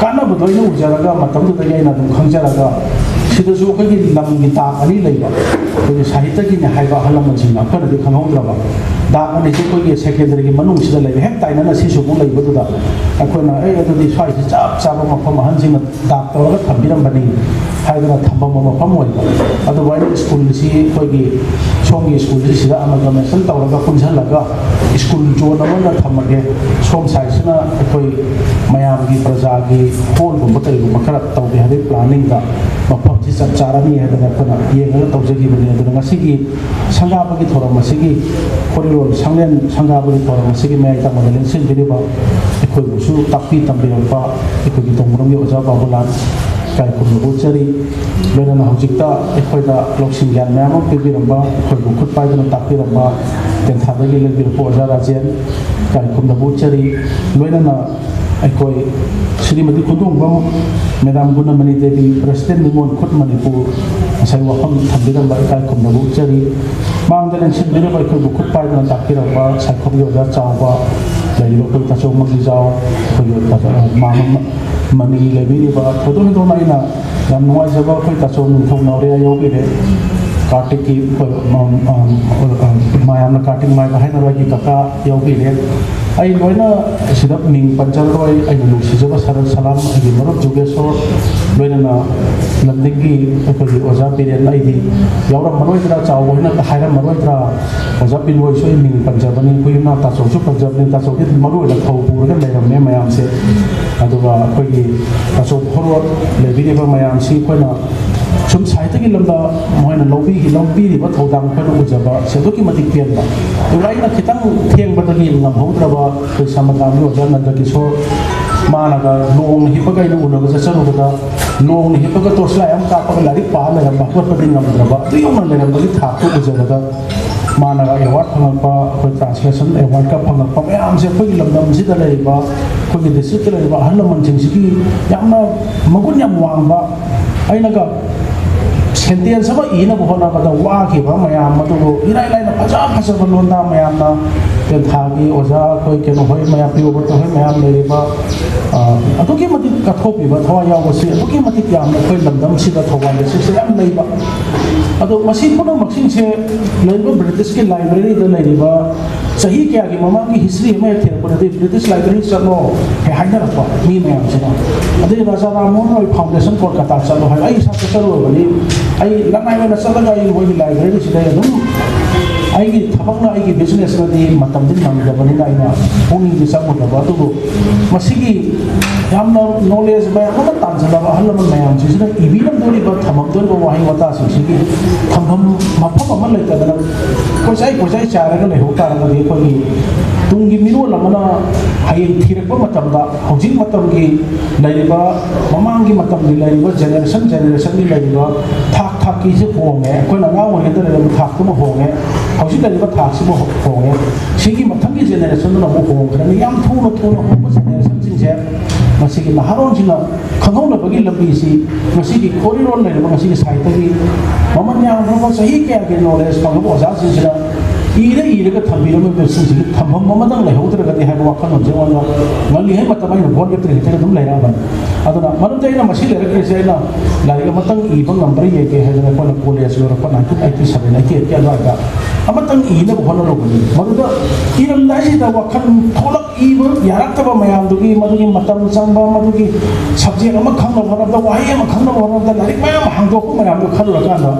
ꯀꯥꯟꯅꯕꯗꯣ ꯑꯩꯅ ꯎꯖꯔꯒ, ꯃꯇꯝꯗꯨꯗꯒꯤ ꯑꯩꯅ ꯑꯗꯨꯝ ꯈꯪꯖꯔꯒ, ꯁꯤꯗꯁꯨ ꯑꯩꯈꯣꯏꯒꯤ ꯂꯝꯒꯤ ꯗꯥꯛ ꯑꯅꯤ ꯂꯩꯕ, ꯑꯩꯈꯣꯏꯒꯤ ꯁꯥꯍꯤꯇꯒꯤꯅꯤ ꯍꯥꯏꯕ ꯑꯍꯜ ꯂꯃꯟꯁꯤꯡꯅ ꯑꯩꯈꯣꯏꯅꯗꯤ ꯈꯪꯍꯧꯗ꯭ꯔꯕ꯫ ꯗꯥꯛ ꯑꯅꯤꯁꯤ ꯑꯩꯈꯣꯏꯒꯤ ꯁꯦꯀꯦꯟꯗꯔꯤꯒꯤ ꯃꯅꯨꯡꯁꯤꯗ ꯂꯩꯕ, ꯍꯦꯛ ꯇꯥꯏꯅꯅ ꯁꯤꯁꯨ ꯑꯃꯨꯛ ꯂꯩꯕꯗꯨꯗ ꯑꯩꯈꯣꯏꯅ, "ꯑꯦ, ꯑꯗꯨꯗꯤ ꯁ꯭ꯋꯥꯏꯁꯤ ꯆꯞ ꯆꯥꯕ ꯃꯐꯝ, ꯑꯍꯟꯁꯤꯡꯅ ꯗꯥꯛ ꯇꯧꯔꯒ ꯊꯝꯕꯤꯔꯝꯕꯅꯤ" ꯍꯥꯏꯗꯅ ꯊꯝꯐꯝ ꯃꯐꯝ ꯑꯣꯏꯕ꯫ ꯑꯗꯨꯕꯨ ꯑꯩꯅ ꯁ꯭ꯀꯨꯜꯁꯤ, ꯑꯩꯈꯣꯏꯒꯤ ꯁꯣꯝꯒꯤ ꯁ꯭ꯀꯨꯜꯁꯤ ꯁꯤꯗ ꯑꯃꯥꯃꯥꯜꯒꯃꯦꯁꯟ ꯇꯧꯔꯒ ꯄꯨꯟꯁꯤꯜꯂꯒ ꯁ꯭ꯀꯨꯜ ꯖꯣꯟ ꯑꯃ ꯑꯣꯏꯅ ꯊꯝꯃꯒꯦ, ꯁꯣꯝ ꯁꯥꯏꯠꯁꯤꯅ ꯑꯩꯈꯣꯏ ꯃꯌꯥꯝꯒꯤ ꯄ꯭ꯔꯖꯥꯒꯤ ꯍꯣꯜꯒꯨꯝꯕ ꯀꯔꯤꯒꯨꯝꯕ ꯈꯔ ꯇꯧꯒꯦ ꯍꯥꯏꯕꯒꯤ ꯄ꯭ꯂꯥꯅꯤꯡꯗ ꯃꯐꯝꯁꯤ ꯆꯞ ꯆꯥꯔꯅꯤ ꯍꯥꯏꯗꯅ ꯑꯩꯈꯣꯏꯅ ꯌꯦꯡꯉꯒ ꯇꯧꯖꯈꯤꯕꯅꯤ꯫ ꯑꯗꯨꯅ ꯉꯁꯤꯒꯤ ꯁꯪꯒꯥꯕꯒꯤ ꯊꯧꯔꯝ ꯑꯁꯤꯒꯤ, ꯈꯣꯔꯤꯔꯣꯜ ꯁꯪꯂꯦꯟ ꯁꯪꯒꯥꯕꯒꯤ ꯊꯧꯔꯝ ꯑꯁꯤꯒꯤ ꯃꯌꯥꯏ ꯇꯪꯕꯗ ꯂꯦꯡꯁꯤꯟꯕꯤꯔꯤꯕ, ꯑꯩꯈꯣꯏꯕꯨꯁꯨ ꯇꯥꯛꯄꯤ ꯇꯝꯕꯤꯔꯛꯄ ꯑꯩꯈꯣꯏꯒꯤ ꯇꯣꯡꯕ꯭ꯔꯝꯒꯤ ꯑꯣꯖꯥ ꯕꯥꯕꯨꯂꯥꯜ ꯏꯀꯥꯏ ꯈꯨꯝꯅꯕ ꯎꯠꯆꯔꯤ꯫ ꯂꯣꯏꯅꯅ ꯍꯧꯖꯤꯛꯇ ꯑꯩꯈꯣꯏꯗ ꯂꯧꯁꯤꯡ ꯒ꯭ꯌꯥꯟ ꯃꯌꯥꯝ ꯑꯃ ꯄꯤꯕꯤꯔꯝꯕ, ꯑꯩꯈꯣꯏꯕꯨ ꯈꯨꯠ ꯄꯥꯏꯗꯨꯅ ꯇꯥꯛꯄꯤꯔꯝꯕ ꯇꯦꯟꯊꯥꯗꯒꯤ ꯂꯦꯡꯕꯤꯔꯛꯄ ꯑꯣꯖꯥ ꯔꯥꯖꯦꯟ ꯏꯀꯥꯏ ꯈꯨꯝꯅꯕ ꯎꯠꯆꯔꯤ꯫ ꯂꯣꯏꯅꯅ ꯑꯩꯈꯣꯏ ꯁ꯭ꯔꯤꯃꯇꯤ ꯈꯨꯟꯗꯣꯡꯕꯝ, ꯃꯦꯗꯥꯝ ꯒꯨꯅꯃꯅꯤ ꯗꯦꯕꯤ, ꯄ꯭ꯔꯦꯁꯤꯗꯦꯟ ꯅꯤꯉꯣꯜ ꯈꯨꯠ ꯃꯅꯤꯄꯨꯔ, ꯉꯁꯥꯏ ꯋꯥꯐꯝ ꯊꯝꯕꯤꯔꯝꯕ ꯏꯀꯥꯏ ꯈꯨꯝꯅꯕ ꯎꯠꯆꯔꯤ꯫ ꯃꯥꯡꯗ ꯂꯦꯡꯁꯤꯟꯕꯤꯔꯤꯕ ꯑꯩꯈꯣꯏꯕꯨ ꯈꯨꯠ ꯄꯥꯏꯗꯨꯅ ꯇꯥꯛꯄꯤꯔꯝꯕ ꯁꯥꯏꯈꯣꯝꯒꯤ ꯑꯣꯖꯥ ꯆꯥꯎꯕ, ꯂꯩꯔꯤꯕ ꯑꯩꯈꯣꯏ ꯇꯥꯆꯧ ꯃꯪꯒꯤꯖꯥꯎ, ꯑꯩꯈꯣꯏꯒꯤ ꯇꯥꯆꯧ, ꯃꯥ-, ꯃꯥ-, ꯃꯅꯤ ꯂꯩꯕꯤꯔꯤꯕ, ꯊꯣꯏꯗꯣꯛ ꯍꯦꯟꯗꯣꯛꯅ ꯑꯩꯅ ꯌꯥꯝ ꯅꯨꯡꯉꯥꯏꯖꯕ ꯑꯩꯈꯣꯏ ꯇꯥꯆꯧ ꯅꯤꯡꯊꯧ ꯅꯥꯎꯔꯦ ꯌꯥꯎꯕꯤꯔꯦ꯫ ꯀꯥꯔꯇꯤꯛꯀꯤ ꯑꯩꯈꯣꯏ, ꯃ-, ꯃ-, ꯃꯌꯥꯝꯅ ꯀꯥꯔꯇꯤꯛ ꯃꯥꯏꯕ ꯍꯥꯏꯅꯕ ꯑꯩꯒꯤ ꯀꯀꯥ ꯌꯥꯎꯕꯤꯔꯦ꯫ ꯑꯩ ꯂꯣꯏꯅ ꯁꯤꯗ ꯃꯤꯡ ꯄꯟꯖꯔꯔꯣꯏ꯫ ꯑꯩꯅ ꯅꯨꯡꯁꯤꯖꯕ ꯁꯔꯜ ꯁꯂꯥꯝ, ꯑꯩꯒꯤ ꯃꯔꯨꯞ ꯖꯨꯒꯦꯁꯣꯔ, ꯂꯣꯏꯅꯅ ꯂꯝꯗꯤꯡꯒꯤ ꯑꯩꯈꯣꯏꯒꯤ ꯑꯣꯖꯥ ꯕꯤꯔꯦꯟ, ꯑꯩꯗꯤ ꯌꯥꯎꯔꯝꯃꯔꯣꯏꯗ꯭ꯔꯥ, ꯆꯥꯎꯕ ꯍꯣꯏꯅ ꯍꯥꯏꯔꯝꯃꯔꯣꯏꯗ꯭ꯔꯥ, ꯑꯣꯖꯥ ꯕꯤꯅꯣꯏꯁꯨ ꯑꯩ ꯃꯤꯡ ꯄꯟꯖꯕꯅꯤ, ꯑꯩꯈꯣꯏ ꯏꯃꯥ ꯇꯥꯆꯧꯁꯨ ꯄꯟꯖꯕꯅꯤ, ꯇꯥꯆꯧꯗꯤ ꯃꯔꯨ ꯑꯣꯏꯅ ꯊꯧ ꯄꯨꯔꯒ ꯂꯩꯔꯝꯃꯦ ꯃꯌꯥꯝꯁꯦ꯫ ꯑꯗꯨꯒ ꯑꯩꯈꯣꯏꯒꯤ ꯇꯥꯆꯧ ꯐꯣꯔꯋꯥꯔꯗ ꯂꯩꯕꯤꯔꯤꯕ ꯃꯌꯥꯝꯁꯤ ꯑꯩꯈꯣꯏꯅ ꯁꯨꯝ ꯁꯥꯍꯤꯇ꯭ꯌꯒꯤ ꯂꯝꯗ ꯃꯈꯣꯏꯅ ꯂꯧꯕꯤ-, ꯂꯧꯕꯤꯔꯤꯕ ꯊꯧꯗꯥꯡ ꯑꯩꯈꯣꯏꯅ ꯎꯖꯕ ꯁꯤ ꯑꯗꯨꯛꯀꯤ ꯃꯇꯤꯛ ꯄꯦꯟꯕ꯫ ꯑꯗꯨꯒ ꯑꯩꯅ ꯈꯤꯇꯪ ꯊꯦꯡꯕꯗꯒꯤ ꯉꯝꯍꯧꯗ꯭ꯔꯕ ꯑꯩꯈꯣꯏ ꯁꯃꯗꯥꯝꯒꯤ ꯑꯣꯖꯥ ꯅꯟꯗ ꯀꯤꯁꯣꯔ, ꯃꯥꯅꯒ ꯂꯣꯡꯅ ꯍꯤꯞꯄꯒ ꯑꯩꯅ ꯎꯅꯕ ꯆꯠꯆꯔꯨꯕꯗ, ꯂꯣꯡꯅ ꯍꯤꯞꯄꯒ ꯇꯣꯔꯆ ꯂꯥꯏꯠ ꯑꯃ ꯀꯥꯞꯄꯒ ꯂꯥꯏꯔꯤꯛ ꯄꯥ ꯂꯩꯔꯝꯕ, ꯍꯧꯒꯠꯄꯗꯤ ꯉꯝꯗ꯭ꯔꯕ, ꯑꯗꯨ ꯌꯧꯅ ꯂꯩꯔꯝꯕꯒꯤ ꯊꯥꯛꯇꯨ ꯎꯖꯕꯗ, ꯃꯥꯅꯒ ꯑꯦꯋꯥꯔꯗ ꯐꯪꯉꯛꯄ, ꯑꯩꯈꯣꯏ ꯇ꯭ꯔꯥꯟꯁꯂꯦꯁꯟ ꯑꯦꯋꯥꯔꯗꯀ ꯐꯪꯉꯛꯄ ꯃꯌꯥꯝꯁꯦ ꯑꯩꯈꯣꯏꯒꯤ ꯂꯝꯗꯝꯁꯤꯗ ꯂꯩꯔꯤꯕ, ꯑꯩꯈꯣꯏꯒꯤ ꯗꯤꯁꯇ꯭ꯔꯤꯛꯇ ꯂꯩꯔꯤꯕ ꯑꯍꯜ ꯂꯃꯟꯁꯤꯡꯁꯤꯒꯤ ꯌꯥꯝꯅ ꯃꯒꯨꯟ ꯌꯥꯝ ꯋꯥꯡꯕ, ꯑꯩꯅꯒ ꯁꯦꯟꯇꯦꯟꯁ ꯑꯃ ꯏꯅꯕ ꯍꯣꯠꯅꯕꯗ ꯋꯥꯈꯤꯕ ꯃꯌꯥꯝ ꯑꯗꯨꯕꯨ ꯏꯔꯥꯏ ꯂꯥꯏꯅ ꯐꯖ ꯐꯖꯕ ꯂꯣꯟꯗꯥ ꯃꯌꯥꯝꯅ, ꯇꯦꯟꯊꯥꯒꯤ ꯑꯣꯖꯥ ꯑꯩꯈꯣꯏ ꯀꯩꯅꯣ ꯍꯣꯏ ꯃꯌꯥꯝ, ꯄꯤ ꯔꯣꯕꯔꯠ ꯍꯣꯏ ꯃꯌꯥꯝ ꯂꯩꯔꯤꯕ, ꯑ, ꯑꯗꯨꯛꯀꯤ ꯃꯇꯤꯛ ꯀꯠꯊꯣꯛꯄꯤꯕ, ꯊꯋꯥꯏ ꯌꯥꯎꯕꯁꯤ ꯑꯗꯨꯛꯀꯤ ꯃꯇꯤꯛ ꯌꯥꯝꯅ ꯑꯩꯈꯣꯏ ꯂꯝꯗꯝꯁꯤꯗ ꯊꯧꯕꯥꯜ ꯗꯤꯁꯇ꯭ꯔꯤꯛꯁꯤꯗ ꯌꯥꯝ ꯂꯩꯕ꯫ ꯑꯗꯣ ꯃꯁꯤ ꯄꯨꯝꯅꯃꯛꯁꯤꯡꯁꯦ ꯂꯩꯔꯤꯕ ꯕ꯭ꯔꯤꯇꯤꯁꯀꯤ ꯂꯥꯏꯕ꯭ꯔꯦꯔꯤꯗ ꯂꯩꯔꯤꯕ ꯆꯍꯤ ꯀꯌꯥꯒꯤ ꯃꯃꯥꯡꯒꯤ ꯍꯤꯁꯇ꯭ꯔꯤ ꯑꯃ ꯍꯦꯛ ꯊꯤꯔꯛꯄꯗꯗꯤ ꯕ꯭ꯔꯤꯇꯤꯁ ꯂꯥꯏꯕ꯭ꯔꯦꯔꯤ ꯆꯠꯂꯣ ꯍꯦꯛ ꯍꯥꯏꯅꯔꯛꯄ ꯃꯤ ꯃꯌꯥꯝꯁꯤꯅ꯫ ꯑꯗꯩ ꯔꯥꯖꯥ ꯔꯥꯝ ꯃꯣꯍꯟ ꯔꯣꯏ ꯐꯥꯎꯟꯗꯦꯁꯟ ꯀꯣꯜꯀꯇꯥ ꯆꯠꯂꯣ ꯍꯥꯏ꯫ ꯑꯩ ꯏꯁꯥ ꯆꯠꯆꯔꯨꯔꯕꯅꯤ꯫ ꯑꯩ ꯂꯅꯥꯏ ꯑꯣꯏꯅ ꯆꯠꯂꯒ ꯑꯩ ꯃꯣꯏꯒꯤ ꯂꯥꯏꯕ꯭ꯔꯦꯔꯤꯁꯤꯗ ꯑꯩ ꯑꯗꯨꯝ ꯑꯩꯒꯤ ꯊꯕꯛꯅ, ꯑꯩꯒꯤ ꯕꯤꯖꯤꯅꯦꯁꯅꯗꯤ ꯃꯇꯝꯗꯤ ꯅꯪꯗꯕꯅꯤꯅ ꯑꯩꯅ ꯄꯨꯛꯅꯤꯡꯗꯤ ꯆꯪꯉꯨꯗꯕ꯫ ꯑꯗꯨꯕꯨ ꯃꯁꯤꯒꯤ ꯌꯥꯝꯅ ꯅꯣꯂꯦꯖ ꯃꯌꯥꯝ ꯑꯃ ꯇꯥꯟꯁꯤꯜꯂꯕ ꯑꯍꯜ ꯂꯃꯟ ꯃꯌꯥꯝꯁꯤꯡꯁꯤꯅ ꯏꯕꯤꯔꯝꯗꯣꯔꯤꯕ, ꯊꯝꯃꯝꯗꯣꯔꯤꯕ ꯋꯥꯍꯩ ꯋꯥꯇꯥꯁꯤꯡꯁꯤꯒꯤ ꯊꯝꯐꯝ ꯃꯐꯝ ꯑꯃ ꯂꯩꯇꯗꯅ ꯀꯣꯏꯆꯥꯏ ꯀꯣꯏꯆꯥꯏ ꯆꯥꯏꯔꯒ ꯂꯩꯍꯧ ꯇꯥꯔꯒꯗꯤ ꯑꯩꯈꯣꯏꯒꯤ ꯇꯨꯡꯒꯤ ꯃꯤꯔꯣꯜ ꯑꯃꯅ ꯍꯌꯦꯡ ꯊꯤꯔꯛꯄ ꯃꯇꯝꯗ ꯍꯧꯖꯤꯛ ꯃꯇꯝꯒꯤ ꯂꯩꯔꯤꯕ, ꯃꯃꯥꯡꯒꯤ ꯃꯇꯝꯒꯤ ꯂꯩꯔꯤꯕ ꯖꯦꯅꯦꯔꯦꯁꯟ ꯖꯦꯅꯦꯔꯦꯁꯟꯒꯤ ꯂꯩꯔꯤꯕ ꯊꯥꯛ ꯊꯥꯛꯀꯤꯁꯦ ꯍꯣꯡꯉꯦ꯫ ꯑꯩꯈꯣꯏꯅ ꯑꯉꯥꯡ ꯑꯣꯏꯔꯤꯉꯩꯗ ꯂꯩꯔꯝꯕ ꯊꯥꯛꯇꯨꯃ ꯍꯣꯡꯉꯦ, ꯍꯧꯖꯤꯛ ꯂꯩꯔꯤꯕ ꯊꯥꯛꯁꯤꯃ ꯍꯣ-, ꯍꯣꯡꯉꯦ꯫ ꯁꯤꯒꯤ ꯃꯊꯪꯒꯤ ꯖꯦꯅꯦꯔꯦꯁꯟꯗꯨꯅ ꯑꯃꯨꯛ ꯍꯣꯡꯈ꯭ꯔꯅꯤ꯫ ꯌꯥꯝ ꯊꯨꯅ ꯊꯨꯅ ꯍꯣꯡꯕ ꯖꯦꯅꯦꯔꯦꯁꯟꯁꯤꯡꯁꯦ ꯃꯁꯤꯒꯤ ꯅꯍꯥꯔꯣꯟꯁꯤꯡꯅ ꯈꯪꯍꯧꯅꯕꯒꯤ ꯂꯝꯕꯤꯁꯤ ꯉꯁꯤꯒꯤ ꯈꯣꯔꯤꯔꯣꯜ ꯂꯩꯔꯤꯕ ꯉꯁꯤꯒꯤ ꯁꯥꯍꯤꯇ꯭ꯌꯒꯤ ꯃꯃꯜ ꯌꯥꯝꯈ꯭ꯔꯕ ꯆꯍꯤ ꯀꯌꯥꯒꯤ ꯅꯣꯂꯦꯖ ꯐꯪꯂꯕ ꯑꯣꯖꯥꯁꯤꯡꯁꯤꯅ ꯏꯔ ꯏꯔꯒ ꯊꯝꯕꯤꯔꯝꯃꯤꯕꯁꯤꯡꯁꯤꯒꯤ ꯊꯝꯐꯝ ꯑꯃꯗꯪ ꯂꯩꯍꯧꯗ꯭ꯔꯒꯗꯤ ꯍꯥꯏꯕ ꯋꯥꯈꯜꯂꯣꯟꯁꯦ ꯑꯩꯉꯣꯟꯗ ꯉꯜꯂꯤꯉꯩ ꯃꯇꯝ ꯑꯩꯅ ꯕꯣꯟ ꯂꯦꯞꯇ꯭ꯔꯤꯉꯩꯗꯒꯤ ꯑꯗꯨꯝ ꯂꯩꯔꯛꯑꯕꯅꯤ꯫ ꯑꯗꯨꯅ ꯃꯔꯝꯗꯤ ꯑꯩꯅ ꯃꯁꯤ ꯂꯩꯔꯛꯂꯤꯁꯦ, ꯑꯩꯅ ꯂꯥꯏꯔꯤꯛ ꯑꯃꯇꯪ ꯏꯕ ꯉꯝꯕ꯭ꯔꯥ ꯌꯦꯡꯒꯦ ꯍꯥꯏꯗꯅ ꯑꯩꯈꯣꯏꯅ ꯀꯣꯂꯦꯖ ꯂꯣꯏꯔꯛꯄ ꯅꯥꯏꯟꯇꯤꯟ ꯑꯩꯠꯇꯤ ꯁꯚꯦꯟ ꯑꯩꯠꯇꯤ ꯑꯩꯠꯀꯤ ꯑꯗꯨꯋꯥꯏꯗ ꯑꯃꯇꯪ ꯏꯅꯕ ꯍꯣꯠꯅꯔꯨꯕꯅꯤ꯫ ꯃꯗꯨꯗ ꯏꯔꯝꯗꯥꯏꯁꯤꯗ ꯋꯥꯈꯜ ꯊꯣꯛꯂꯛꯏꯕ ꯌꯥꯔꯛꯇꯕ ꯃꯌꯥꯝꯗꯨꯒꯤ, ꯃꯗꯨꯒꯤ ꯃꯇꯝ ꯆꯪꯕ, ꯃꯗꯨꯒꯤ ꯁꯕꯖꯦꯛ ꯑꯃ ꯈꯪꯅꯕ ꯍꯣꯠꯅꯕꯗ, ꯋꯥꯍꯩ ꯑꯃ ꯈꯪꯅꯕ ꯍꯣꯠꯅꯕꯗ, ꯂꯥꯏꯔꯤꯛ ꯃꯌꯥꯝ ꯑꯃ ꯍꯥꯡꯗꯣꯛꯄ ꯃꯌꯥꯝꯗꯨ ꯈꯜꯂꯨꯔꯀꯥꯟꯗ,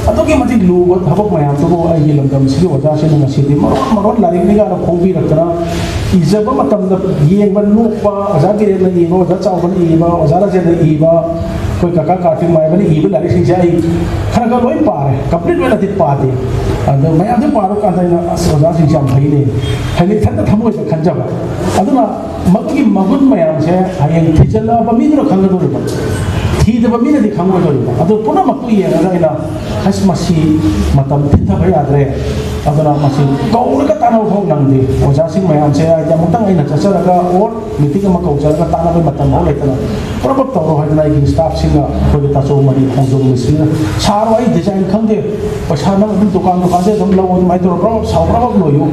ꯑꯗꯨꯛꯀꯤ ꯃꯇꯤꯛ ꯂꯨꯕ ꯊꯕꯛ ꯃꯌꯥꯝꯗꯨꯕꯨ ꯑꯩꯒꯤ ꯂꯝꯗꯝꯁꯤꯒꯤ ꯑꯣꯖꯥꯁꯤꯡꯅ ꯉꯁꯤꯗꯤ ꯃꯔꯣꯟ ꯃꯔꯣꯟ ꯂꯥꯏꯔꯤꯛ ꯅꯤꯡꯒꯥꯅ ꯐꯣꯡꯕꯤꯔꯛꯇꯅ, ꯏꯖꯕ ꯃꯇꯝꯗ ꯌꯦꯡꯕ ꯅꯣꯛꯄ, ꯑꯣꯖꯥ ꯕꯤꯔꯦꯟꯅ ꯏꯕ, ꯑꯣꯖꯥ ꯆꯥꯎꯕꯅ ꯏꯕ, ꯑꯣꯖꯥ ꯔꯥꯖꯦꯟꯅ ꯏꯕ, ꯑꯩꯈꯣꯏ ꯀꯀꯥ ꯀꯥꯔꯇꯤꯛ ꯃꯥꯏꯕꯅ ꯏꯕ ꯂꯥꯏꯔꯤꯛꯁꯤꯡꯁꯦ ꯑꯩ ꯈꯔ ꯈꯔ ꯂꯣꯏ ꯄꯥꯔꯦ, ꯀꯝꯄ꯭ꯂꯤꯠ ꯑꯣꯏꯅꯗꯤ ꯄꯥꯗꯦ꯫ ꯑꯗꯣ ꯃꯌꯥꯝꯁꯦ ꯄꯥꯔꯀꯥꯟꯗ ꯑꯩꯅ, "ꯑꯁ, ꯑꯣꯖꯥꯁꯤꯡꯁꯦ ꯌꯥꯝ ꯐꯩꯅꯦ" ꯍꯥꯏꯅ ꯏꯊꯟꯇ ꯊꯃꯣꯏꯗ ꯈꯟꯖꯕ꯫ ꯑꯗꯨꯅ ꯃꯗꯨꯒꯤ ꯃꯒꯨꯟ ꯃꯌꯥꯝꯁꯦ ꯍꯌꯦꯡ ꯊꯤꯖꯤꯜꯂꯛꯑꯕ ꯃꯤꯗꯨꯅ ꯈꯪꯒꯗꯧꯔꯤꯕ, ꯊꯤꯗꯕ ꯃꯤꯅꯗꯤ ꯈꯪꯉꯣꯏꯗꯧꯔꯤꯕ꯫ ꯑꯗꯨ ꯄꯨꯝꯅꯃꯛꯇꯨ ꯌꯦꯡꯉꯒ ꯑꯩꯅ, "ꯑꯁ, ꯃꯁꯤ ꯃꯇꯝ ꯊꯤꯟꯊꯕ ꯌꯥꯗ꯭ꯔꯦ, ꯑꯗꯨꯅ ꯃꯁꯤ ꯀꯧꯔꯒ ꯇꯥꯟꯅꯕ ꯐꯥꯎ ꯅꯪꯗꯦ꯫ ꯑꯣꯖꯥꯁꯤꯡ ꯃꯌꯥꯝꯁꯦ ꯍꯥꯏꯗꯤ ꯑꯃꯨꯛꯇꯪ ꯑꯩꯅ ꯆꯠꯆꯔꯒ ꯑꯣꯔ ꯃꯤꯇꯤꯡ ꯑꯃ ꯀꯧꯖꯔꯒ ꯇꯥꯟꯅꯕꯒꯤ ꯃꯇꯝ ꯐꯥꯎ ꯂꯩꯇꯅ ꯄꯨꯔꯞ ꯄꯨꯔꯞ ꯇꯧꯔꯣ" ꯍꯥꯏꯗꯅ ꯑꯩꯒꯤ ꯁ꯭ꯇꯥꯐꯁꯤꯡꯅ, ꯑꯩꯈꯣꯏꯒꯤ ꯇꯥꯆꯧꯃꯅꯤ ꯈꯣꯡꯖꯣꯝ ꯃꯤꯁꯇ꯭ꯔꯤꯅ, "ꯁꯥꯔꯣ, ꯑꯩ ꯗꯤꯖꯥꯏꯟ ꯈꯪꯗꯦ, ꯄꯩꯁꯥ ꯅꯪ ꯑꯗꯨꯝ ꯗꯨꯀꯥꯟ ꯗꯨꯀꯥꯟꯗꯩ ꯑꯗꯨꯝ ꯂꯧ" ꯑꯗꯨꯃꯥꯏꯅ ꯇꯧꯔ ꯄꯨꯔꯞ ꯄꯨꯔꯞ ꯁꯥꯎ ꯄꯨꯔꯞ ꯄꯨꯔꯞ ꯂꯣꯏꯌꯨ꯫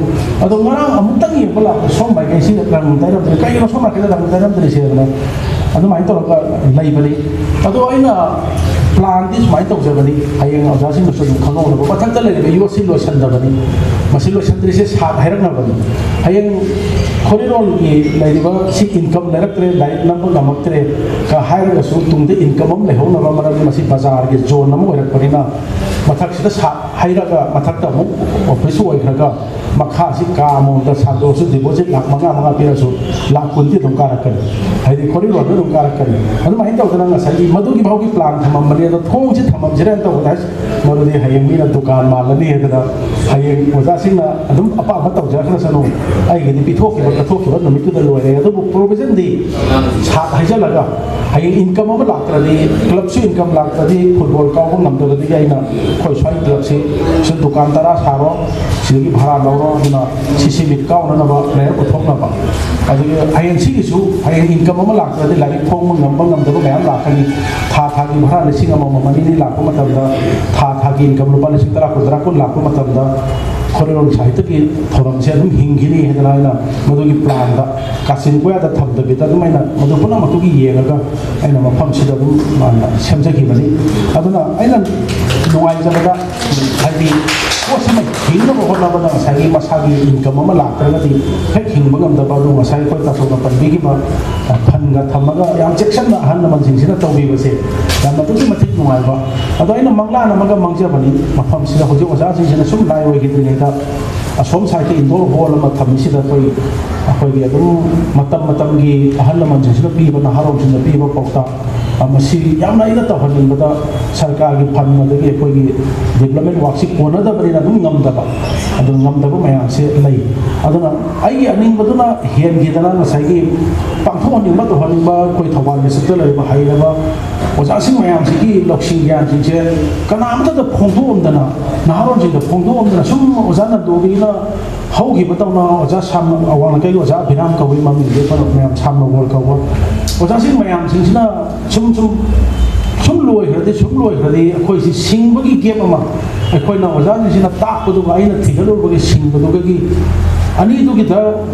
ꯑꯗꯣ ꯉꯔꯥꯡ ꯑꯃꯨꯛꯇꯪ ꯌꯦꯡꯕ ꯂꯥꯛꯄꯗ ꯁꯣꯝ ꯃꯥꯏꯀꯩꯁꯤꯗ ꯔꯪ ꯇꯩꯔꯝꯗ꯭ꯔꯦ꯫ "ꯀꯩꯒꯤꯅꯣ ꯁꯣꯝ ꯃꯥꯏꯀꯩꯗ ꯔꯪ ꯇꯩꯔꯝꯗ꯭ꯔꯤꯁꯦ?" ꯑꯗꯨꯅ ꯑꯗꯨꯃꯥꯏꯅ ꯇꯧꯔꯒ ꯂꯩꯕꯅꯤ꯫ ꯑꯗꯣ ꯑꯩꯅ ꯄ꯭ꯂꯥꯟꯗꯤ ꯁꯨꯃꯥꯏꯅ ꯇꯧꯖꯕꯅꯤ, ꯍꯌꯦꯡ ꯑꯣꯖꯥꯁꯤꯡꯅꯁꯨ ꯑꯗꯨꯝ ꯈꯪꯍꯧꯅꯕ꯫ ꯃꯊꯛꯇ ꯂꯩꯔꯤꯕ ꯌꯣꯠꯁꯤ ꯂꯣꯏꯁꯟꯗꯕꯅꯤ, ꯃꯁꯤ ꯂꯣꯏꯁꯟꯗ꯭ꯔꯤꯁꯦ ꯁꯥꯠ ꯍꯥꯏꯔꯛꯅꯕꯅꯤ꯫ ꯍꯌꯦꯡ ꯈꯣꯔꯤꯔꯣꯜꯒꯤ ꯂꯩꯔꯤꯕ ꯁꯤ ꯏꯟꯀꯝ ꯂꯩꯔꯛꯇ꯭ꯔꯦ, ꯂꯥꯏꯔꯤꯛ ꯅꯝꯕ ꯉꯝꯃꯛꯇ꯭ꯔꯦ ꯀ ꯍꯥꯏꯔꯒꯁꯨ ꯇꯨꯡꯗ ꯏꯟꯀꯝ ꯑꯃ ꯂꯩꯍꯧꯅꯕ, ꯃꯔꯝꯗꯤ ꯃꯁꯤ ꯕꯖꯥꯔꯒꯤ ꯖꯣꯟ ꯑꯃ ꯑꯣꯏꯔꯛꯄꯅꯤꯅ꯫ ꯃꯊꯛꯁꯤꯗ ꯁꯥꯠ ꯍꯩꯔꯒ ꯃꯊꯛꯇ ꯑꯃꯨꯛ ꯑꯣꯐꯤꯁ ꯑꯣꯏꯈ꯭ꯔꯒ ꯃꯈꯥꯁꯤ ꯀꯥ ꯑꯃꯃꯝꯗ ꯁꯥꯗꯣꯛꯑꯁꯨ ꯗꯤꯄꯣꯖꯤꯠ ꯂꯥꯈ ꯃꯉꯥ ꯃꯉꯥ ꯄꯤꯔꯁꯨ ꯂꯥꯈ ꯀꯨꯟꯗꯤ ꯑꯗꯨꯝ ꯀꯥꯔꯛꯀꯅꯤ, ꯍꯥꯏꯗꯤ ꯈꯣꯔꯤꯔꯣꯜꯗ ꯑꯗꯨꯝ ꯀꯥꯔꯛꯀꯅꯤ꯫ ꯑꯗꯨꯃꯥꯏꯅ ꯇꯧꯗꯅ ꯉꯁꯥꯏꯒꯤ ꯃꯗꯨꯒꯤ ꯐꯥꯎꯒꯤ ꯄ꯭ꯂꯥꯟ ꯊꯝꯃꯝꯕꯅꯤ꯫ ꯑꯗꯣ ꯊꯣꯡꯁꯤ ꯊꯝꯃꯝꯁꯤꯔꯅ ꯇꯧꯕꯗ, ꯑꯁ, ꯃꯗꯨꯗꯤ ꯍꯌꯦꯡ ꯃꯤꯅ ꯗꯨꯀꯥꯟ ꯃꯥꯜꯂꯅꯤ ꯍꯥꯏꯗꯅ ꯍꯌꯦꯡ ꯑꯣꯖꯥꯁꯤꯡꯅ ꯑꯗꯨꯝ ꯑꯄꯥꯝꯕ ꯇꯧꯖꯈ꯭ꯔꯁꯅꯨ, ꯑꯩꯒꯤꯗꯤ ꯄꯤꯊꯣꯛꯈꯤꯕ ꯀꯠꯊꯣꯛꯈꯤꯕ ꯅꯨꯃꯤꯠꯇꯨꯗ ꯂꯣꯏꯔꯦ꯫ ꯑꯗꯨꯕꯨ ꯄ꯭ꯔꯣꯚꯤꯖꯟꯗꯤ ꯁꯥꯠ ꯍꯩꯖꯤꯜꯂꯒ ꯍꯌꯦꯡ ꯏꯟꯀꯝ ꯑꯃ ꯂꯥꯛꯇ꯭ꯔꯗꯤ, ꯀ꯭ꯂꯕꯁꯨ ꯏꯟꯀꯝ ꯂꯥꯛꯇ꯭ꯔꯗꯤ, ꯐꯨꯠꯕꯣꯜ ꯀꯥꯎꯕ ꯉꯝꯗꯕꯗꯒꯤ ꯑꯩꯅ ꯑꯩꯈꯣꯏ ꯁ꯭ꯋꯥꯏ ꯀ꯭ꯂꯕꯁꯤ ꯁꯨꯝ ꯗꯨꯀꯥꯟ ꯇꯔꯥ ꯁꯥꯔꯣ, ꯁꯤꯗꯒꯤ ꯚꯔꯥ ꯂꯧꯔꯣ, ꯑꯗꯨꯅ ꯁꯤ ꯁꯤ ꯃꯤꯠ ꯀꯥꯎꯅꯅꯕ ꯄ꯭ꯂꯦꯌꯔ ꯄꯨꯊꯣꯛꯅꯕ꯫ ꯑꯗꯒꯤ ꯍꯌꯦꯡ ꯁꯤꯒꯤꯁꯨ ꯍꯌꯦꯡ ꯏꯟꯀꯝ ꯑꯃ ꯂꯥꯛꯇ꯭ꯔꯗꯤ ꯂꯥꯏꯔꯤꯛ ꯐꯣꯡꯕ ꯉꯝꯕ ꯉꯝꯗꯕ ꯃꯌꯥꯝ ꯂꯥꯛꯀꯅꯤ꯫ ꯊꯥ ꯊꯥꯒꯤ ꯚꯔꯥ ꯂꯤꯁꯤꯡ ꯑꯃꯃꯝ ꯑꯅꯤ ꯑꯅꯤ ꯂꯥꯛꯄ ꯃꯇꯝꯗ, ꯊꯥ ꯊꯥꯒꯤ ꯏꯟꯀꯝ ꯂꯨꯄꯥ ꯂꯤꯁꯤꯡ ꯇꯔꯥ, ꯀꯨꯟ, ꯇꯔꯥ, ꯀꯨꯟ ꯂꯥꯛꯄ ꯃꯇꯝꯗ, ꯈꯣꯔꯤꯔꯣꯝ ꯁꯥꯏꯠꯇꯒꯤ ꯊꯧꯔꯝꯁꯦ ꯑꯗꯨꯝ ꯍꯤꯡꯈꯤꯅꯤ ꯍꯥꯏꯗꯅ ꯑꯩꯅ ꯃꯗꯨꯒꯤ ꯄ꯭ꯂꯥꯟꯗ ꯀꯥꯆꯤꯟ ꯀꯣꯌꯥꯗ ꯊꯝꯗꯕꯤꯗ ꯑꯗꯨꯝ ꯑꯩꯅ ꯃꯗꯨ ꯄꯨꯝꯅꯃꯛꯇꯨꯒꯤ ꯌꯦꯡꯉꯒ ꯑꯩꯅ ꯃꯐꯝꯁꯤꯗ ꯑꯗꯨꯝ ꯃꯥꯅ ꯁꯦꯝꯖꯈꯤꯕꯅꯤ꯫ ꯑꯗꯨꯅ ꯑꯩꯅ ꯅꯨꯡꯉꯥꯏꯖꯕꯗ ꯍꯥꯏꯗꯤ ꯄꯣꯠꯁꯤꯃ ꯍꯤꯡꯅꯕ ꯍꯣꯠꯅꯕꯗ ꯉꯁꯥꯏꯒꯤ ꯃꯁꯥꯒꯤ ꯏꯟꯀꯝ ꯑꯃ ꯂꯥꯛꯇ꯭ꯔꯒꯗꯤ ꯍꯦꯛ ꯍꯤꯡꯕ ꯉꯝꯗꯕ꯫ ꯑꯗꯨ ꯉꯁꯥꯏ ꯑꯩꯈꯣꯏ ꯇꯥꯆꯧꯅ ꯄꯟꯕꯤꯈꯤꯕ ꯐꯟꯒ ꯊꯝꯃꯒ ꯌꯥꯝ ꯆꯦꯛꯁꯤꯟꯅ ꯑꯍꯜ ꯂꯃꯟꯁꯤꯡꯁꯤꯅ ꯇꯧꯕꯤꯕꯁꯦ ꯌꯥꯝꯅ ꯑꯗꯨꯛꯀꯤ ꯃꯇꯤꯛ ꯅꯨꯡꯉꯥꯏꯕ꯫ ꯑꯗꯣ ꯑꯩꯅ ꯃꯪꯂꯥꯟ ꯑꯃꯒ ꯃꯪꯖꯕꯅꯤ꯫ ꯃꯐꯝꯁꯤꯗ ꯍꯧꯖꯤꯛ ꯑꯣꯖꯥꯁꯤꯡꯁꯤꯅ ꯁꯨꯝ ꯂꯥꯏ ꯑꯣꯏꯈꯤꯗ꯭ꯔꯤꯉꯩꯗ ꯑꯁꯣꯝ ꯁꯥꯏꯠꯇ ꯏꯟꯗꯣꯔ ꯍꯣꯜ ꯑꯃ ꯊꯝꯃꯤꯁꯤꯗ ꯑꯩꯈꯣꯏ ꯑꯩꯈꯣꯏꯒꯤ ꯑꯗꯨꯝ ꯃꯇꯝ ꯃꯇꯝꯒꯤ ꯑꯍꯜ ꯂꯃꯟꯁꯤꯡꯁꯤꯅ ꯄꯤꯕ, ꯅꯍꯥꯔꯣꯜꯁꯤꯡꯅ ꯄꯤꯕ ꯄꯥꯎꯇꯥꯛ, ꯑ, ꯃꯁꯤ ꯌꯥꯝꯅ ꯑꯩꯅ ꯇꯧꯍꯟꯅꯤꯡꯕꯗ ꯁꯔꯀꯥꯔꯒꯤ ꯐꯟ ꯑꯗꯒꯤ ꯑꯩꯈꯣꯏꯒꯤ ꯗꯤꯕ꯭ꯂꯞꯃꯦꯟ ꯋꯥꯛꯁꯤ ꯀꯣꯟꯅꯗꯕꯅꯤꯅ ꯑꯗꯨꯝ ꯉꯝꯗꯕ, ꯑꯗꯨ ꯉꯝꯗꯕ ꯃꯌꯥꯝꯁꯦ ꯂꯩ꯫ ꯑꯗꯨꯅ ꯑꯩꯒꯤ ꯑꯅꯤꯡꯕꯗꯨꯅ ꯍꯦꯟꯈꯤꯗꯅ ꯉꯁꯥꯏꯒꯤ ꯄꯥꯡꯊꯣꯛꯍꯟꯅꯤꯡꯕ, ꯇꯧꯍꯟꯅꯤꯡꯕ ꯑꯩꯈꯣꯏ ꯊꯧꯕꯥꯜ ꯗꯤꯁꯇ꯭ꯔꯤꯛꯇ ꯂꯩꯔꯤꯕ ꯍꯩꯔꯕ ꯑꯣꯖꯥꯁꯤꯡ ꯃꯌꯥꯝꯁꯤꯒꯤ ꯂꯧꯁꯤꯡ ꯒ꯭ꯌꯥꯟꯁꯤꯡꯁꯦ ꯀꯅꯥꯝꯇꯗ ꯐꯣꯡꯗꯣꯛꯑꯝꯗꯅ, ꯅꯍꯥꯔꯣꯜꯁꯤꯡꯗ ꯐꯣꯡꯗꯣꯛꯑꯝꯗꯅ ꯁꯨꯝ ꯑꯣꯖꯥ ꯅꯟꯗꯣꯒꯤꯅ ꯍꯧꯈꯤꯕ ꯇꯧꯅ ꯑꯣꯖꯥ ꯁꯥꯝꯅ, ꯑꯋꯥꯡ ꯂꯩꯀꯥꯏꯒꯤ ꯑꯣꯖꯥ ꯑꯕꯤꯔꯥꯝ ꯀꯧꯏ, ꯃꯃꯤꯡꯗꯤ ꯑꯩꯈꯣꯏꯅ ꯃꯌꯥꯝ ꯁꯥꯝꯅ ꯋꯥꯔꯜ ꯀꯧꯕ ꯑꯣꯖꯥꯁꯤꯡ ꯃꯌꯥꯝꯁꯤꯡꯁꯤꯅ ꯁꯨꯝ ꯁꯨꯝ ꯁꯨꯝ ꯂꯣꯏꯈ꯭ꯔꯗꯤ, ꯁꯨꯝ ꯂꯣꯏꯈ꯭ꯔꯗꯤ ꯑꯩꯈꯣꯏꯁꯤ ꯁꯤꯡꯕꯒꯤ ꯒꯦꯞ ꯑꯃ ꯑꯩꯈꯣꯏꯅ ꯑꯣꯖꯥꯁꯤꯡꯁꯤꯅ ꯇꯥꯛꯄꯗꯨꯒ ꯑꯩꯅ ꯊꯤꯒꯠꯂꯨꯕꯒꯤ ꯁꯤꯡꯕꯗꯨꯒꯤ ꯑꯅꯤꯗꯨꯒꯤꯗ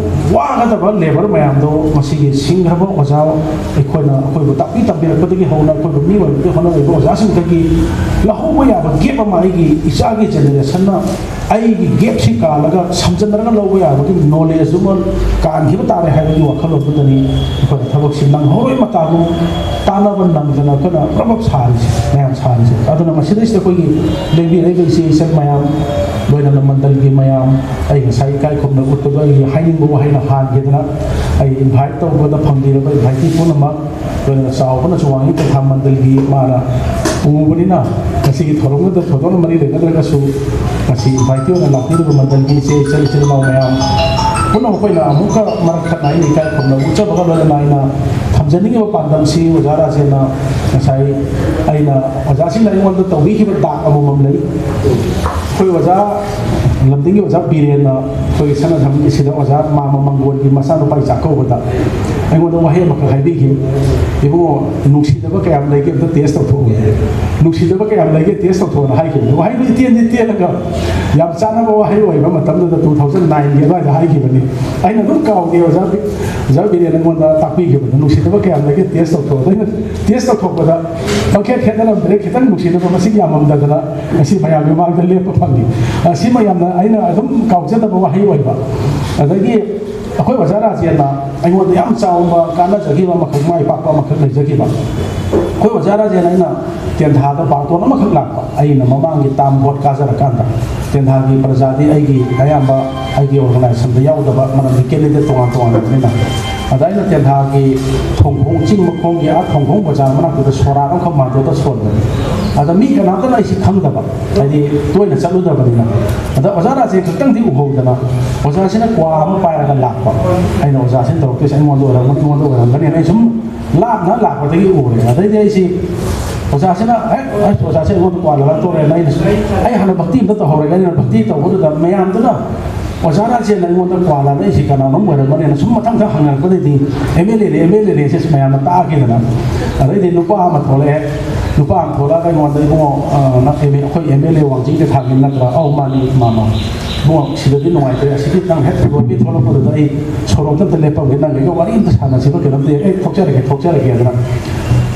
ꯋꯥꯒꯗꯕ ꯂꯦꯕꯔ ꯃꯌꯥꯝꯗꯣ ꯃꯁꯤꯒꯤ ꯁꯤꯡꯈ꯭ꯔꯕ ꯑꯣꯖꯥ ꯑꯩꯈꯣꯏꯅ ꯑꯩꯈꯣꯏꯕꯨ ꯇꯥꯛꯄꯤ ꯇꯝꯕꯤꯔꯛꯄꯗꯒꯤ ꯍꯧꯅ ꯑꯩꯈꯣꯏꯕꯨ ꯃꯤ ꯑꯣꯏꯅꯕꯗꯒꯤ ꯍꯣꯠꯅꯔꯤꯕ ꯑꯣꯖꯥꯁꯤꯡꯗꯒꯤ ꯂꯧꯍꯧꯕ ꯌꯥꯕ ꯒꯦꯞ ꯑꯃ ꯑꯩꯒꯤ ꯏꯆꯥꯒꯤ ꯖꯦꯅꯦꯔꯦꯁꯟꯅ ꯑꯩꯒꯤ ꯒꯦꯞꯁꯤ ꯀꯥꯜꯂꯒ ꯁꯝꯖꯤꯟꯅꯔꯒ ꯂꯧꯕ ꯌꯥꯕꯒꯤ ꯅꯣꯂꯦꯖ ꯑꯃ ꯀꯥꯟꯈꯤꯕ ꯇꯥꯔꯦ ꯍꯥꯏꯕꯒꯤ ꯋꯥꯈꯜꯂꯣꯟꯗꯨꯗꯅꯤ ꯑꯩꯈꯣꯏꯅ ꯊꯕꯛꯁꯤ ꯅꯪꯍꯧꯔꯣꯏ ꯃꯇꯥꯒꯨꯝ ꯇꯥꯟꯅꯕ ꯅꯪꯗꯅ ꯑꯩꯈꯣꯏꯅ ꯄ꯭ꯔꯞ ꯄ꯭ꯔꯞ ꯁꯥꯔꯤꯁꯦ, ꯃꯌꯥꯝ ꯁꯥꯔꯤꯁꯦ꯫ ꯑꯗꯨꯅ ꯃꯁꯤꯗꯩꯁꯤꯗ ꯑꯩꯈꯣꯏꯒꯤ ꯂꯦꯡꯕꯤꯔꯛꯏꯕ ꯏꯆꯦ ꯏꯆꯜ ꯃꯌꯥꯝ, ꯂꯣꯏꯅꯅ ꯃꯟꯗꯜꯒꯤ ꯃꯌꯥꯝ, ꯑꯩ ꯉꯁꯥꯏ ꯏꯀꯥꯏ ꯈꯨꯝꯅ ꯎꯠꯄꯗꯣ ꯑꯩꯒꯤ ꯍꯥꯏꯅꯤꯡꯕ ꯋꯥꯍꯩꯅ ꯍꯥꯟꯈꯤꯗꯅ ꯑꯩ ꯏꯟꯚꯥꯏꯠ ꯇꯧꯕꯗ ꯐꯪꯕꯤꯔꯕ ꯏꯟꯚꯥꯏꯇꯤ ꯄꯨꯝꯅꯃꯛ, ꯂꯣꯏꯅꯅ ꯆꯥꯎꯕꯅꯁꯨ ꯋꯥꯡꯉꯤ ꯄꯟꯊꯥ ꯃꯟꯗꯜꯒꯤ ꯃꯥꯅ ꯄꯨꯕꯅꯤꯅ ꯉꯁꯤꯒꯤ ꯊꯧꯔꯝꯗꯨꯗ ꯊꯣꯏꯗꯣꯛꯅ ꯃꯔꯤ ꯂꯩꯅꯗ꯭ꯔꯒꯁꯨ ꯉꯁꯤ ꯏꯟꯚꯥꯏꯇꯤ ꯑꯣꯏꯅ ꯂꯥꯛꯄꯤꯔꯤꯕ ꯃꯟꯗꯜꯒꯤ ꯏꯆꯦ ꯏꯆꯜ ꯏꯆꯤꯜ ꯏꯅꯥꯎ ꯃꯌꯥꯝ ꯄꯨꯝꯅꯃꯛ ꯑꯩꯈꯣꯏꯅ ꯑꯃꯨꯛꯀ ꯃꯔꯛ ꯊꯠꯅ ꯑꯩꯅ ꯏꯀꯥꯏ ꯈꯨꯝꯅꯕ ꯎꯠꯆꯕꯒ ꯂꯣꯏꯅꯅ ꯑꯩꯅ ꯊꯝꯖꯅꯤꯡꯉꯤꯕ ꯄꯥꯟꯗꯝꯁꯤ ꯑꯣꯖꯥ ꯔꯥꯖꯦꯟꯅ ꯉꯁꯥꯏ ꯑꯩꯅ ꯑꯣꯖꯥꯁꯤꯡꯅ ꯑꯩꯉꯣꯟꯗ ꯇꯧꯕꯤꯈꯤꯕ ꯗꯥꯛ ꯑꯃꯃꯝ ꯂꯩ꯫ ꯑꯩꯈꯣꯏ ꯑꯣꯖꯥ ꯂꯝꯗꯤꯡꯒꯤ ꯑꯣꯖꯥ ꯕꯤꯔꯦꯟꯅ ꯑꯩꯈꯣꯏꯒꯤ ꯁꯅꯥ ꯁꯝꯕꯨ ꯁꯤꯗ ꯑꯣꯖꯥ ꯃꯥꯃ ꯃꯪꯒꯣꯜꯒꯤ ꯃꯆꯥꯅꯨꯄꯥꯒꯤ ꯆꯥꯛꯀꯧꯕꯗ ꯑꯩꯉꯣꯟꯗ ꯋꯥꯍꯩ ꯑꯃꯈꯛ ꯍꯥꯏꯕꯤꯈꯤ, "ꯏꯕꯨꯡꯉꯣ, ꯅꯨꯡꯁꯤꯗꯕ ꯀꯌꯥꯝ ꯂꯩꯒꯦ ꯑꯝꯇ ꯇꯦꯁ ꯇꯧꯊꯣꯛꯎ, ꯅꯨꯡꯁꯤꯗꯕ ꯀꯌꯥꯝ ꯂꯩꯒꯦ ꯇꯦꯁ ꯇꯧꯊꯣꯛꯑꯣꯅ" ꯍꯥꯏꯈꯤꯕꯅꯤ꯫ ꯋꯥꯍꯩꯗꯨ ꯏꯇꯦꯟꯗꯤ ꯇꯦꯜꯂꯒ ꯌꯥꯝ ꯆꯥꯅꯕ ꯋꯥꯍꯩ ꯑꯣꯏꯕ ꯃꯇꯝꯗꯨꯗ, two thousand nineꯒꯤ ꯑꯗꯨꯋꯥꯏꯗ ꯍꯥꯏꯈꯤꯕꯅꯤ꯫ ꯑꯩꯅ ꯑꯗꯨꯝ ꯀꯥꯎꯗꯦ, ꯑꯣꯖꯥ ꯕꯤ-, ꯑꯣꯖꯥ ꯕꯤꯔꯦꯟ ꯑꯩꯉꯣꯟꯗ ꯇꯥꯛꯄꯤꯈꯤꯕꯅꯤ, "ꯅꯨꯡꯁꯤꯗꯕ ꯀꯌꯥꯝ ꯂꯩꯒꯦ ꯇꯦꯁ ꯇꯧꯊꯣꯛꯑꯣ"꯫ ꯑꯗ ꯑꯩꯅ ꯇꯦꯁ ꯇꯧꯊꯣꯛꯄꯗ ꯄꯪꯈꯦꯠ ꯈꯦꯠꯅꯔꯝꯗ꯭ꯔꯦ, ꯈꯤꯇꯪ ꯅꯨꯡꯁꯤꯅꯕ ꯃꯁꯤꯡ ꯌꯥꯝꯃꯝꯗꯗꯅ ꯉꯁꯤ ꯃꯌꯥꯝꯒꯤ ꯃꯃꯥꯡꯗ ꯂꯦꯞꯄ ꯐꯪꯉꯤ꯫ ꯑ, ꯁꯤꯃ ꯌꯥꯝꯅ ꯑꯩꯅ ꯑꯗꯨꯝ ꯀꯥꯎꯖꯗꯕ ꯋꯥꯍꯩ ꯑꯣꯏꯕ꯫ ꯑꯗꯒꯤ ꯑꯩꯈꯣꯏ ꯑꯣꯖꯥ ꯔꯥꯖꯦꯟꯅ ꯑꯩꯉꯣꯟꯗ ꯌꯥꯝ ꯆꯥꯎꯕ ꯀꯥꯟꯅꯖꯈꯤꯕ ꯑꯃꯈꯛ, ꯃꯥꯏ ꯄꯥꯛꯄ ꯑꯃꯈꯛ ꯂꯩꯖꯈꯤꯕ꯫ ꯑꯩꯈꯣꯏ ꯑꯣꯖꯥ ꯔꯥꯖꯦꯟ ꯑꯩꯅ ꯇꯦꯟꯊꯥꯗ ꯕꯥꯔꯇꯣꯟ ꯑꯃꯈꯛ ꯂꯥꯛꯄ, ꯑꯩꯅ ꯃꯃꯥꯡꯒꯤ ꯇꯥꯝ ꯚꯣꯠ ꯀꯥꯖꯔꯀꯥꯟꯗ꯫ ꯇꯦꯟꯊꯥꯒꯤ ꯄ꯭ꯔꯖꯥꯗꯤ ꯑꯩꯒꯤ ꯑꯌꯥꯝꯕ ꯑꯩꯒꯤ ꯑꯣꯔꯒꯅꯥꯏꯖꯦꯁꯟꯗ ꯌꯥꯎꯗꯕ, ꯃꯔꯝꯗꯤ ꯀꯦꯟꯗꯤꯗꯦꯠ ꯇꯣꯉꯥꯟ ꯇꯣꯉꯥꯟꯕꯅꯤꯅ꯫ ꯑꯗ ꯑꯩꯅ ꯇꯦꯟꯊꯥꯒꯤ ꯊꯣꯡꯈꯣꯡ, ꯆꯤꯡ ꯃꯈꯣꯡꯒꯤ ꯑꯥ ꯊꯣꯡꯈꯣꯡ ꯕꯖꯥꯔ ꯃꯅꯥꯛꯇꯨꯗ ꯁꯣꯔꯥꯠ ꯑꯃꯈꯛ ꯃꯥꯟꯗꯣꯞꯇ ꯁꯣꯟꯕꯅꯤ꯫ ꯑꯗ ꯃꯤ ꯀꯅꯥꯝꯇꯅ ꯑꯩꯁꯤ ꯈꯪꯗꯕ, ꯍꯥꯏꯗꯤ ꯇꯣꯏꯅ ꯆꯠꯂꯨꯗꯕꯅꯤꯅ꯫ ꯑꯗ ꯑꯣꯖꯥ ꯔꯥꯖꯦꯟ ꯈꯛꯇꯪꯗꯤ ꯎꯍꯧꯗꯅ, ꯑꯣꯖꯥꯁꯤꯅ ꯀ꯭ꯋꯥ ꯑꯃ ꯄꯥꯏꯔꯒ ꯂꯥꯛꯄ꯫ ꯑꯩꯅ, "ꯑꯣꯖꯥꯁꯤꯅ ꯇꯧꯔꯛꯇꯣꯏꯁꯦ ꯑꯩꯉꯣꯟꯗ ꯑꯣꯏꯔꯝꯒꯅꯤ, ꯑꯩꯉꯣꯟꯗ ꯑꯣꯏꯔꯝꯒꯅꯤꯅ" ꯑꯩ ꯁꯨꯝ ꯂꯥꯞꯅ ꯂꯥꯛꯄꯗꯒꯤ ꯎꯔꯦ꯫ ꯑꯗꯩꯗꯤ ꯑꯩꯁꯤ ꯑꯣꯖꯥꯁꯤꯅ, "ꯑꯦ, ꯑꯁ, ꯑꯣꯖꯥꯁꯦ ꯑꯩꯉꯣꯟꯗ ꯀ꯭ꯋꯥ ꯂꯧꯔꯛꯇꯣꯔꯦꯅ" ꯑꯩꯅ ꯁꯨꯝ, ꯑꯩ ꯍꯥꯟꯅ ꯚꯛꯇꯤ ꯑꯝꯇ ꯇꯧꯍꯧꯔꯒꯦ꯫ ꯑꯩꯅ ꯚꯛꯇꯤ ꯇꯧꯕꯗꯨꯗ ꯃꯌꯥꯝꯗꯨꯅ ꯑꯣꯖꯥ ꯔꯥꯖꯦꯟꯅ ꯑꯩꯉꯣꯟꯗ ꯀ꯭ꯋꯥ ꯂꯥꯟꯅꯩꯁꯤ ꯀꯅꯥꯅꯣꯝ ꯑꯣꯏꯔꯝꯒꯅꯦꯅ ꯁꯨꯝ ꯃꯊꯪ ꯃꯊꯪ ꯍꯪꯅꯔꯛꯄꯗꯩꯗꯤ "ꯑꯦꯝ ꯑꯦꯜ ꯑꯦꯅꯦ, ꯑꯦꯝ ꯑꯦꯜ ꯑꯦꯅꯦ" ꯁꯤ ꯃꯌꯥꯝꯅ ꯇꯥꯈꯤꯗꯅ, ꯑꯗꯩꯗꯤ ꯅꯨꯄꯥ ꯑꯃ ꯊꯣꯛꯂꯛꯑꯦ꯫ ꯅꯨꯄꯥ ꯑꯃ ꯊꯣꯛꯂꯛꯑꯒ ꯑꯩꯉꯣꯟꯗ, "ꯏꯕꯨꯡꯉꯣ, ꯑ, ꯅꯪ ꯑꯦꯝ ꯑꯦ, ꯑꯩꯈꯣꯏ ꯑꯦꯝ ꯑꯦꯜ ꯑꯦ ꯋꯥꯡꯖꯤꯡ ꯇꯦꯟꯊꯥꯒꯤ ꯅꯠꯇ꯭ꯔꯥ?" "ꯑꯧ, ꯃꯥꯅꯤ, ꯃꯥꯃ꯫ ꯏꯕꯨꯡꯉꯣ, ꯁꯤꯗꯗꯤ ꯅꯨꯡꯉꯥꯏꯇ꯭ꯔꯦ, ꯑꯁꯤꯒꯤ ꯅꯪ ꯍꯦꯛ ꯂꯣꯏꯕꯤ ꯊꯣꯛꯂꯛꯄꯗꯨꯗ ꯑꯩ ꯁꯣꯔꯣꯛꯇ ꯑꯝꯇ ꯂꯦꯞꯄꯝꯒꯦ, ꯅꯪꯒ ꯑꯩꯒ ꯋꯥꯔꯤ ꯑꯝꯇ ꯁꯥꯟꯅꯁꯤꯕ, ꯀꯩꯅꯣꯝꯇ ꯌꯦꯡ-, ꯑꯩ ꯊꯣꯛꯆꯔꯒꯦ, ꯊꯣꯛꯆꯔꯒꯦ" ꯑꯗꯨꯅ꯫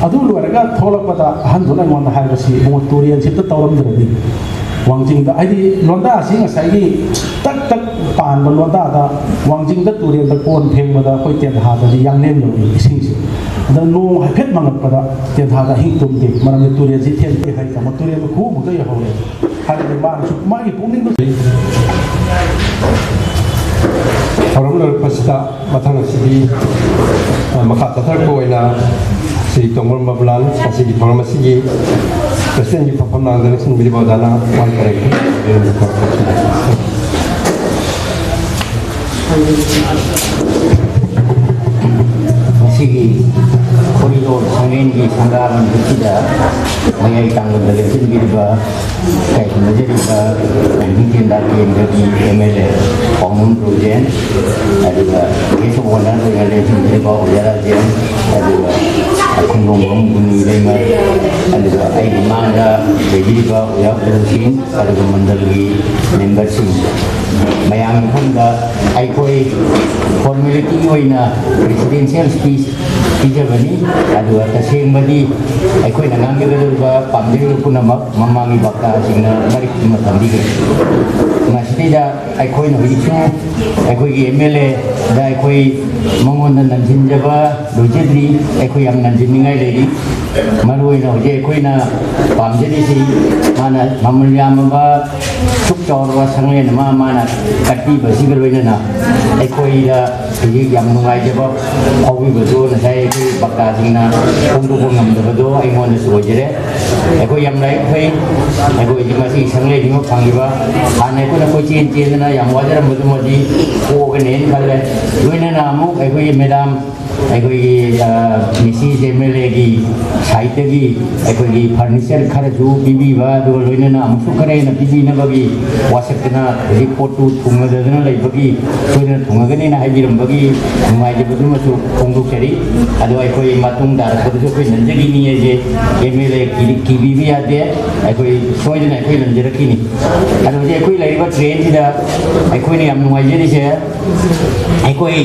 ꯑꯗꯨ ꯂꯣꯏꯔꯒ ꯊꯣꯛꯂꯛꯄꯗ ꯑꯍꯟꯗꯨꯅ ꯑꯩꯉꯣꯟꯗ ꯍꯥꯏꯕꯁꯤ, "ꯏꯕꯨꯡꯉꯣ, ꯇꯨꯔꯦꯟꯁꯤ ꯑꯝꯇ ꯇꯧꯔꯝꯗ꯭ꯔꯗꯤ ꯋꯥꯡꯖꯤꯡꯗ", ꯍꯥꯏꯗꯤ ꯂꯣꯟꯗꯥꯁꯤ ꯉꯁꯥꯏꯒꯤ ꯇꯛ ꯇꯛ ꯄꯥꯟꯕ ꯂꯣꯟꯗꯥꯗ ꯋꯥꯡꯖꯤꯡꯗ ꯇꯨꯔꯦꯜꯗ ꯀꯣꯟ ꯐꯦꯡꯕꯗ ꯑꯩꯈꯣꯏ ꯇꯦꯟꯊꯥꯗꯗꯤ ꯌꯥꯡꯂꯦꯟ ꯌꯧꯏ ꯏꯁꯤꯡꯁꯦ꯫ ꯑꯗ ꯅꯣꯡ ꯍꯥꯏꯐꯦꯠ ꯃꯪꯉꯛꯄꯗ ꯇꯦꯟꯊꯥꯗ ꯑꯍꯤꯡ ꯇꯨꯝꯗꯦ, ꯃꯔꯝꯗꯤ ꯇꯨꯔꯦꯜꯁꯤ ꯊꯦꯟꯗꯦ ꯍꯥꯏ ꯇꯥꯃꯣ, ꯇꯨꯔꯦꯜ ꯃꯈꯨ ꯑꯃꯨꯛꯇ ꯌꯧꯍꯧꯔꯦ꯫ ꯍꯥꯏꯕꯗꯤ ꯃꯥꯅꯁꯨ ꯃꯥꯒꯤ ꯄꯨꯛꯅꯤꯡꯗ ꯊꯧꯔꯝ ꯂꯣꯏꯔꯛꯄꯁꯤꯗ ꯃꯊꯪ ꯑꯁꯤꯗꯤ, ꯑ, ꯃꯈꯥ ꯆꯠꯊꯔꯛꯄ ꯑꯣꯏꯅ ꯁ꯭ꯔꯤ ꯇꯣꯡꯕ꯭ꯔꯝ ꯕꯕꯨꯂꯥꯜ, ꯉꯁꯤꯒꯤ ꯊꯧꯔꯝ ꯑꯁꯤꯒꯤ ꯄ꯭ꯔꯁꯤꯗꯦꯟꯒꯤ ꯐꯝꯐꯝ ꯂꯥꯡꯗ ꯂꯦꯡꯁꯤꯟꯕꯤꯔꯤꯕ ꯑꯣꯖꯥꯅ ꯋꯥꯍꯩ ꯈꯔ ꯍꯦꯛ ꯈꯣꯔꯤꯂꯣꯜ ꯁꯪꯂꯦꯟꯒꯤ ꯁꯪꯒꯥꯕꯟ ꯑꯁꯤꯗ ꯃꯌꯥꯏ ꯇꯥꯡꯕꯗ ꯂꯦꯡꯁꯤꯟꯕꯤꯔꯤꯕ ꯏꯀꯥꯏ ꯈꯨꯝꯅꯖꯔꯤꯕ ꯂꯝꯖꯤꯡ ꯇꯦꯟꯗꯥ ꯀꯦꯟꯗ꯭ꯔꯒꯤ ꯑꯦꯝ ꯑꯦꯜ ꯑꯦ ꯄꯥꯎꯅꯝ ꯔꯣꯖꯦꯟ, ꯑꯗꯨꯒ ꯒꯦꯁ ꯑꯣꯐ ꯑꯣꯅꯔ ꯑꯣꯏꯅ ꯂꯦꯡꯁꯤꯟꯕꯤꯔꯤꯕ ꯑꯣꯖꯥ ꯔꯥꯖꯦꯟ, ꯑꯗꯨꯒ ꯈꯣꯡꯗꯣꯡꯕꯝ ꯒꯨꯅꯤ ꯂꯩꯃ, ꯑꯗꯨꯒ ꯑꯩꯒꯤ ꯃꯥꯡꯗ ꯂꯩꯕꯤꯔꯤꯕ ꯑꯣꯖꯥ ꯎꯗꯜꯁꯤꯡ, ꯑꯗꯨꯒ ꯃꯟꯗꯜꯒꯤ ꯃꯦꯝꯕꯔꯁꯤꯡ, ꯃꯌꯥꯝꯒꯤ ꯃꯐꯝꯗ ꯑꯩꯈꯣꯏ ꯐꯣꯔꯃꯦꯂꯤꯇꯤꯒꯤ ꯑꯣꯏꯅ ꯄ꯭ꯔꯦꯁꯤꯗꯦꯟꯁꯤꯌꯦꯜ ꯁ꯭ꯄꯤꯆ ꯄꯤꯖꯕꯅꯤ꯫ ꯑꯗꯨꯒ ꯇꯁꯦꯡꯕꯗꯤ ꯑꯩꯈꯣꯏꯅ ꯉꯥꯡꯖꯒꯗꯧꯔꯤꯕ ꯄꯥꯝꯖꯔꯤꯕ ꯄꯨꯝꯅꯃꯛ ꯃꯃꯥꯡꯒꯤ ꯚꯛꯇꯥꯁꯤꯡꯅ ꯃꯔꯤꯛ ꯊꯨꯝꯅ ꯊꯝꯕꯤꯈ꯭ꯔꯦ꯫ ꯃꯁꯤꯗꯩꯗ ꯑꯩꯈꯣꯏꯅ ꯍꯧꯖꯤꯛꯁꯨ ꯑꯩꯈꯣꯏꯒꯤ ꯑꯦꯝ ꯑꯦꯜ ꯑꯦꯗ ꯑꯩꯈꯣꯏ ꯃꯉꯣꯟꯗ ꯅꯟꯁꯤꯟꯖꯕ ꯂꯣꯏꯖꯗ꯭ꯔꯤ꯫ ꯑꯩꯈꯣꯏ ꯌꯥꯝ ꯅꯟꯁꯤꯟꯅꯤꯡꯉꯥꯏ ꯂꯩꯔꯤ꯫ ꯃꯔꯨꯑꯣꯏꯅ ꯍꯧꯖꯤꯛ ꯑꯩꯈꯣꯏꯅ ꯄꯥꯝꯖꯔꯤꯁꯤ, ꯃꯥꯅ ꯃꯃꯜ ꯌꯥꯝꯂꯕ, ꯁꯨꯛ ꯆꯥꯎꯔꯕ ꯁꯪꯂꯦꯟ ꯑꯃ ꯃꯥꯅ ꯀꯠꯄꯤꯕꯁꯤꯒ ꯂꯣꯏꯅꯅ ꯑꯩꯈꯣꯏꯗ ꯍꯧꯖꯤꯛ ꯌꯥꯝ ꯅꯨꯡꯉꯥꯏꯖꯕ ꯐꯥꯎꯕꯤꯕꯗꯨ ꯉꯁꯥꯏ ꯑꯩꯈꯣꯏ ꯚꯛꯇꯥꯁꯤꯡꯅ ꯐꯣꯡꯗꯣꯛꯄ ꯉꯝꯗꯕꯗꯣ ꯑꯩꯉꯣꯟꯗꯁꯨ ꯑꯣꯏꯖꯔꯦ꯫ ꯑꯩꯈꯣꯏ ꯌꯥꯝ ꯂꯥꯏꯕꯛ ꯐꯩ꯫ ꯑꯩꯈꯣꯏ ꯍꯧꯖꯤꯛ ꯃꯁꯤꯒꯤ ꯁꯪꯂꯦꯟꯁꯤꯃ ꯐꯪꯉꯤꯕ, ꯍꯥꯟꯅ ꯑꯩꯈꯣꯏꯅ ꯀꯣꯏꯆꯦꯟ ꯆꯦꯟꯗꯅ ꯌꯥꯝ ꯋꯥꯖꯔꯝꯕꯗꯨꯃꯗꯤ ꯀꯣꯛꯑꯒꯅꯦꯅ ꯈꯜꯂꯦ꯫ ꯂꯣꯏꯅꯅ ꯑꯃꯨꯛ ꯑꯩꯈꯣꯏꯒꯤ ꯃꯦꯗꯥꯝ, ꯑꯩꯈꯣꯏꯒꯤ, ꯑ, ꯃꯤꯁꯤꯁ ꯑꯦꯝ ꯑꯦꯜ ꯑꯦꯒꯤ ꯁꯥꯏꯠꯇꯒꯤ ꯑꯩꯈꯣꯏꯒꯤ ꯐꯔꯅꯤꯆꯔ ꯈꯔꯁꯨ ꯄꯤꯕꯤꯕ, ꯑꯗꯨꯒ ꯂꯣꯏꯅꯅ ꯑꯃꯨꯛꯁꯨ ꯈꯔ ꯍꯦꯟꯅ ꯄꯤꯕꯤꯅꯕꯒꯤ ꯋꯥꯁꯛꯇꯅ ꯍꯧꯖꯤꯛ ꯄꯣꯠꯇꯨ ꯊꯨꯡꯅꯗꯗꯅ ꯂꯩꯕꯒꯤ, ꯁꯣꯏꯗꯅ ꯊꯨꯡꯉꯒꯅꯤꯅ ꯍꯥꯏꯕꯤꯔꯝꯕꯒꯤ ꯅꯨꯡꯉꯥꯏꯖꯕꯗꯨꯃꯁꯨ ꯐꯣꯡꯗꯣꯛꯆꯔꯤ꯫ ꯑꯗꯣ ꯑꯩꯈꯣꯏ ꯃꯇꯨꯡ ꯇꯥꯔꯛꯄꯗꯁꯨ ꯑꯩꯈꯣꯏ ꯅꯟꯖꯈꯤꯅꯤ ꯍꯥꯏꯁꯦ ꯑꯦꯝ ꯑꯦꯜ ꯑꯦ ꯀꯤꯕꯤꯕ ꯌꯥꯗꯦ꯫ ꯑꯩꯈꯣꯏ ꯁꯣꯏꯗꯅ ꯑꯩꯈꯣꯏ ꯅꯟꯖꯔꯛꯈꯤꯅꯤ꯫ ꯑꯗꯣ ꯍꯧꯖꯤꯛ ꯑꯩꯈꯣꯏ ꯂꯩꯔꯤꯕ ꯇ꯭ꯔꯦꯟꯁꯤꯗ ꯑꯩꯈꯣꯏꯅ ꯌꯥꯝ ꯅꯨꯡꯉꯥꯏꯖꯔꯤꯁꯦ, ꯑꯩꯈꯣꯏ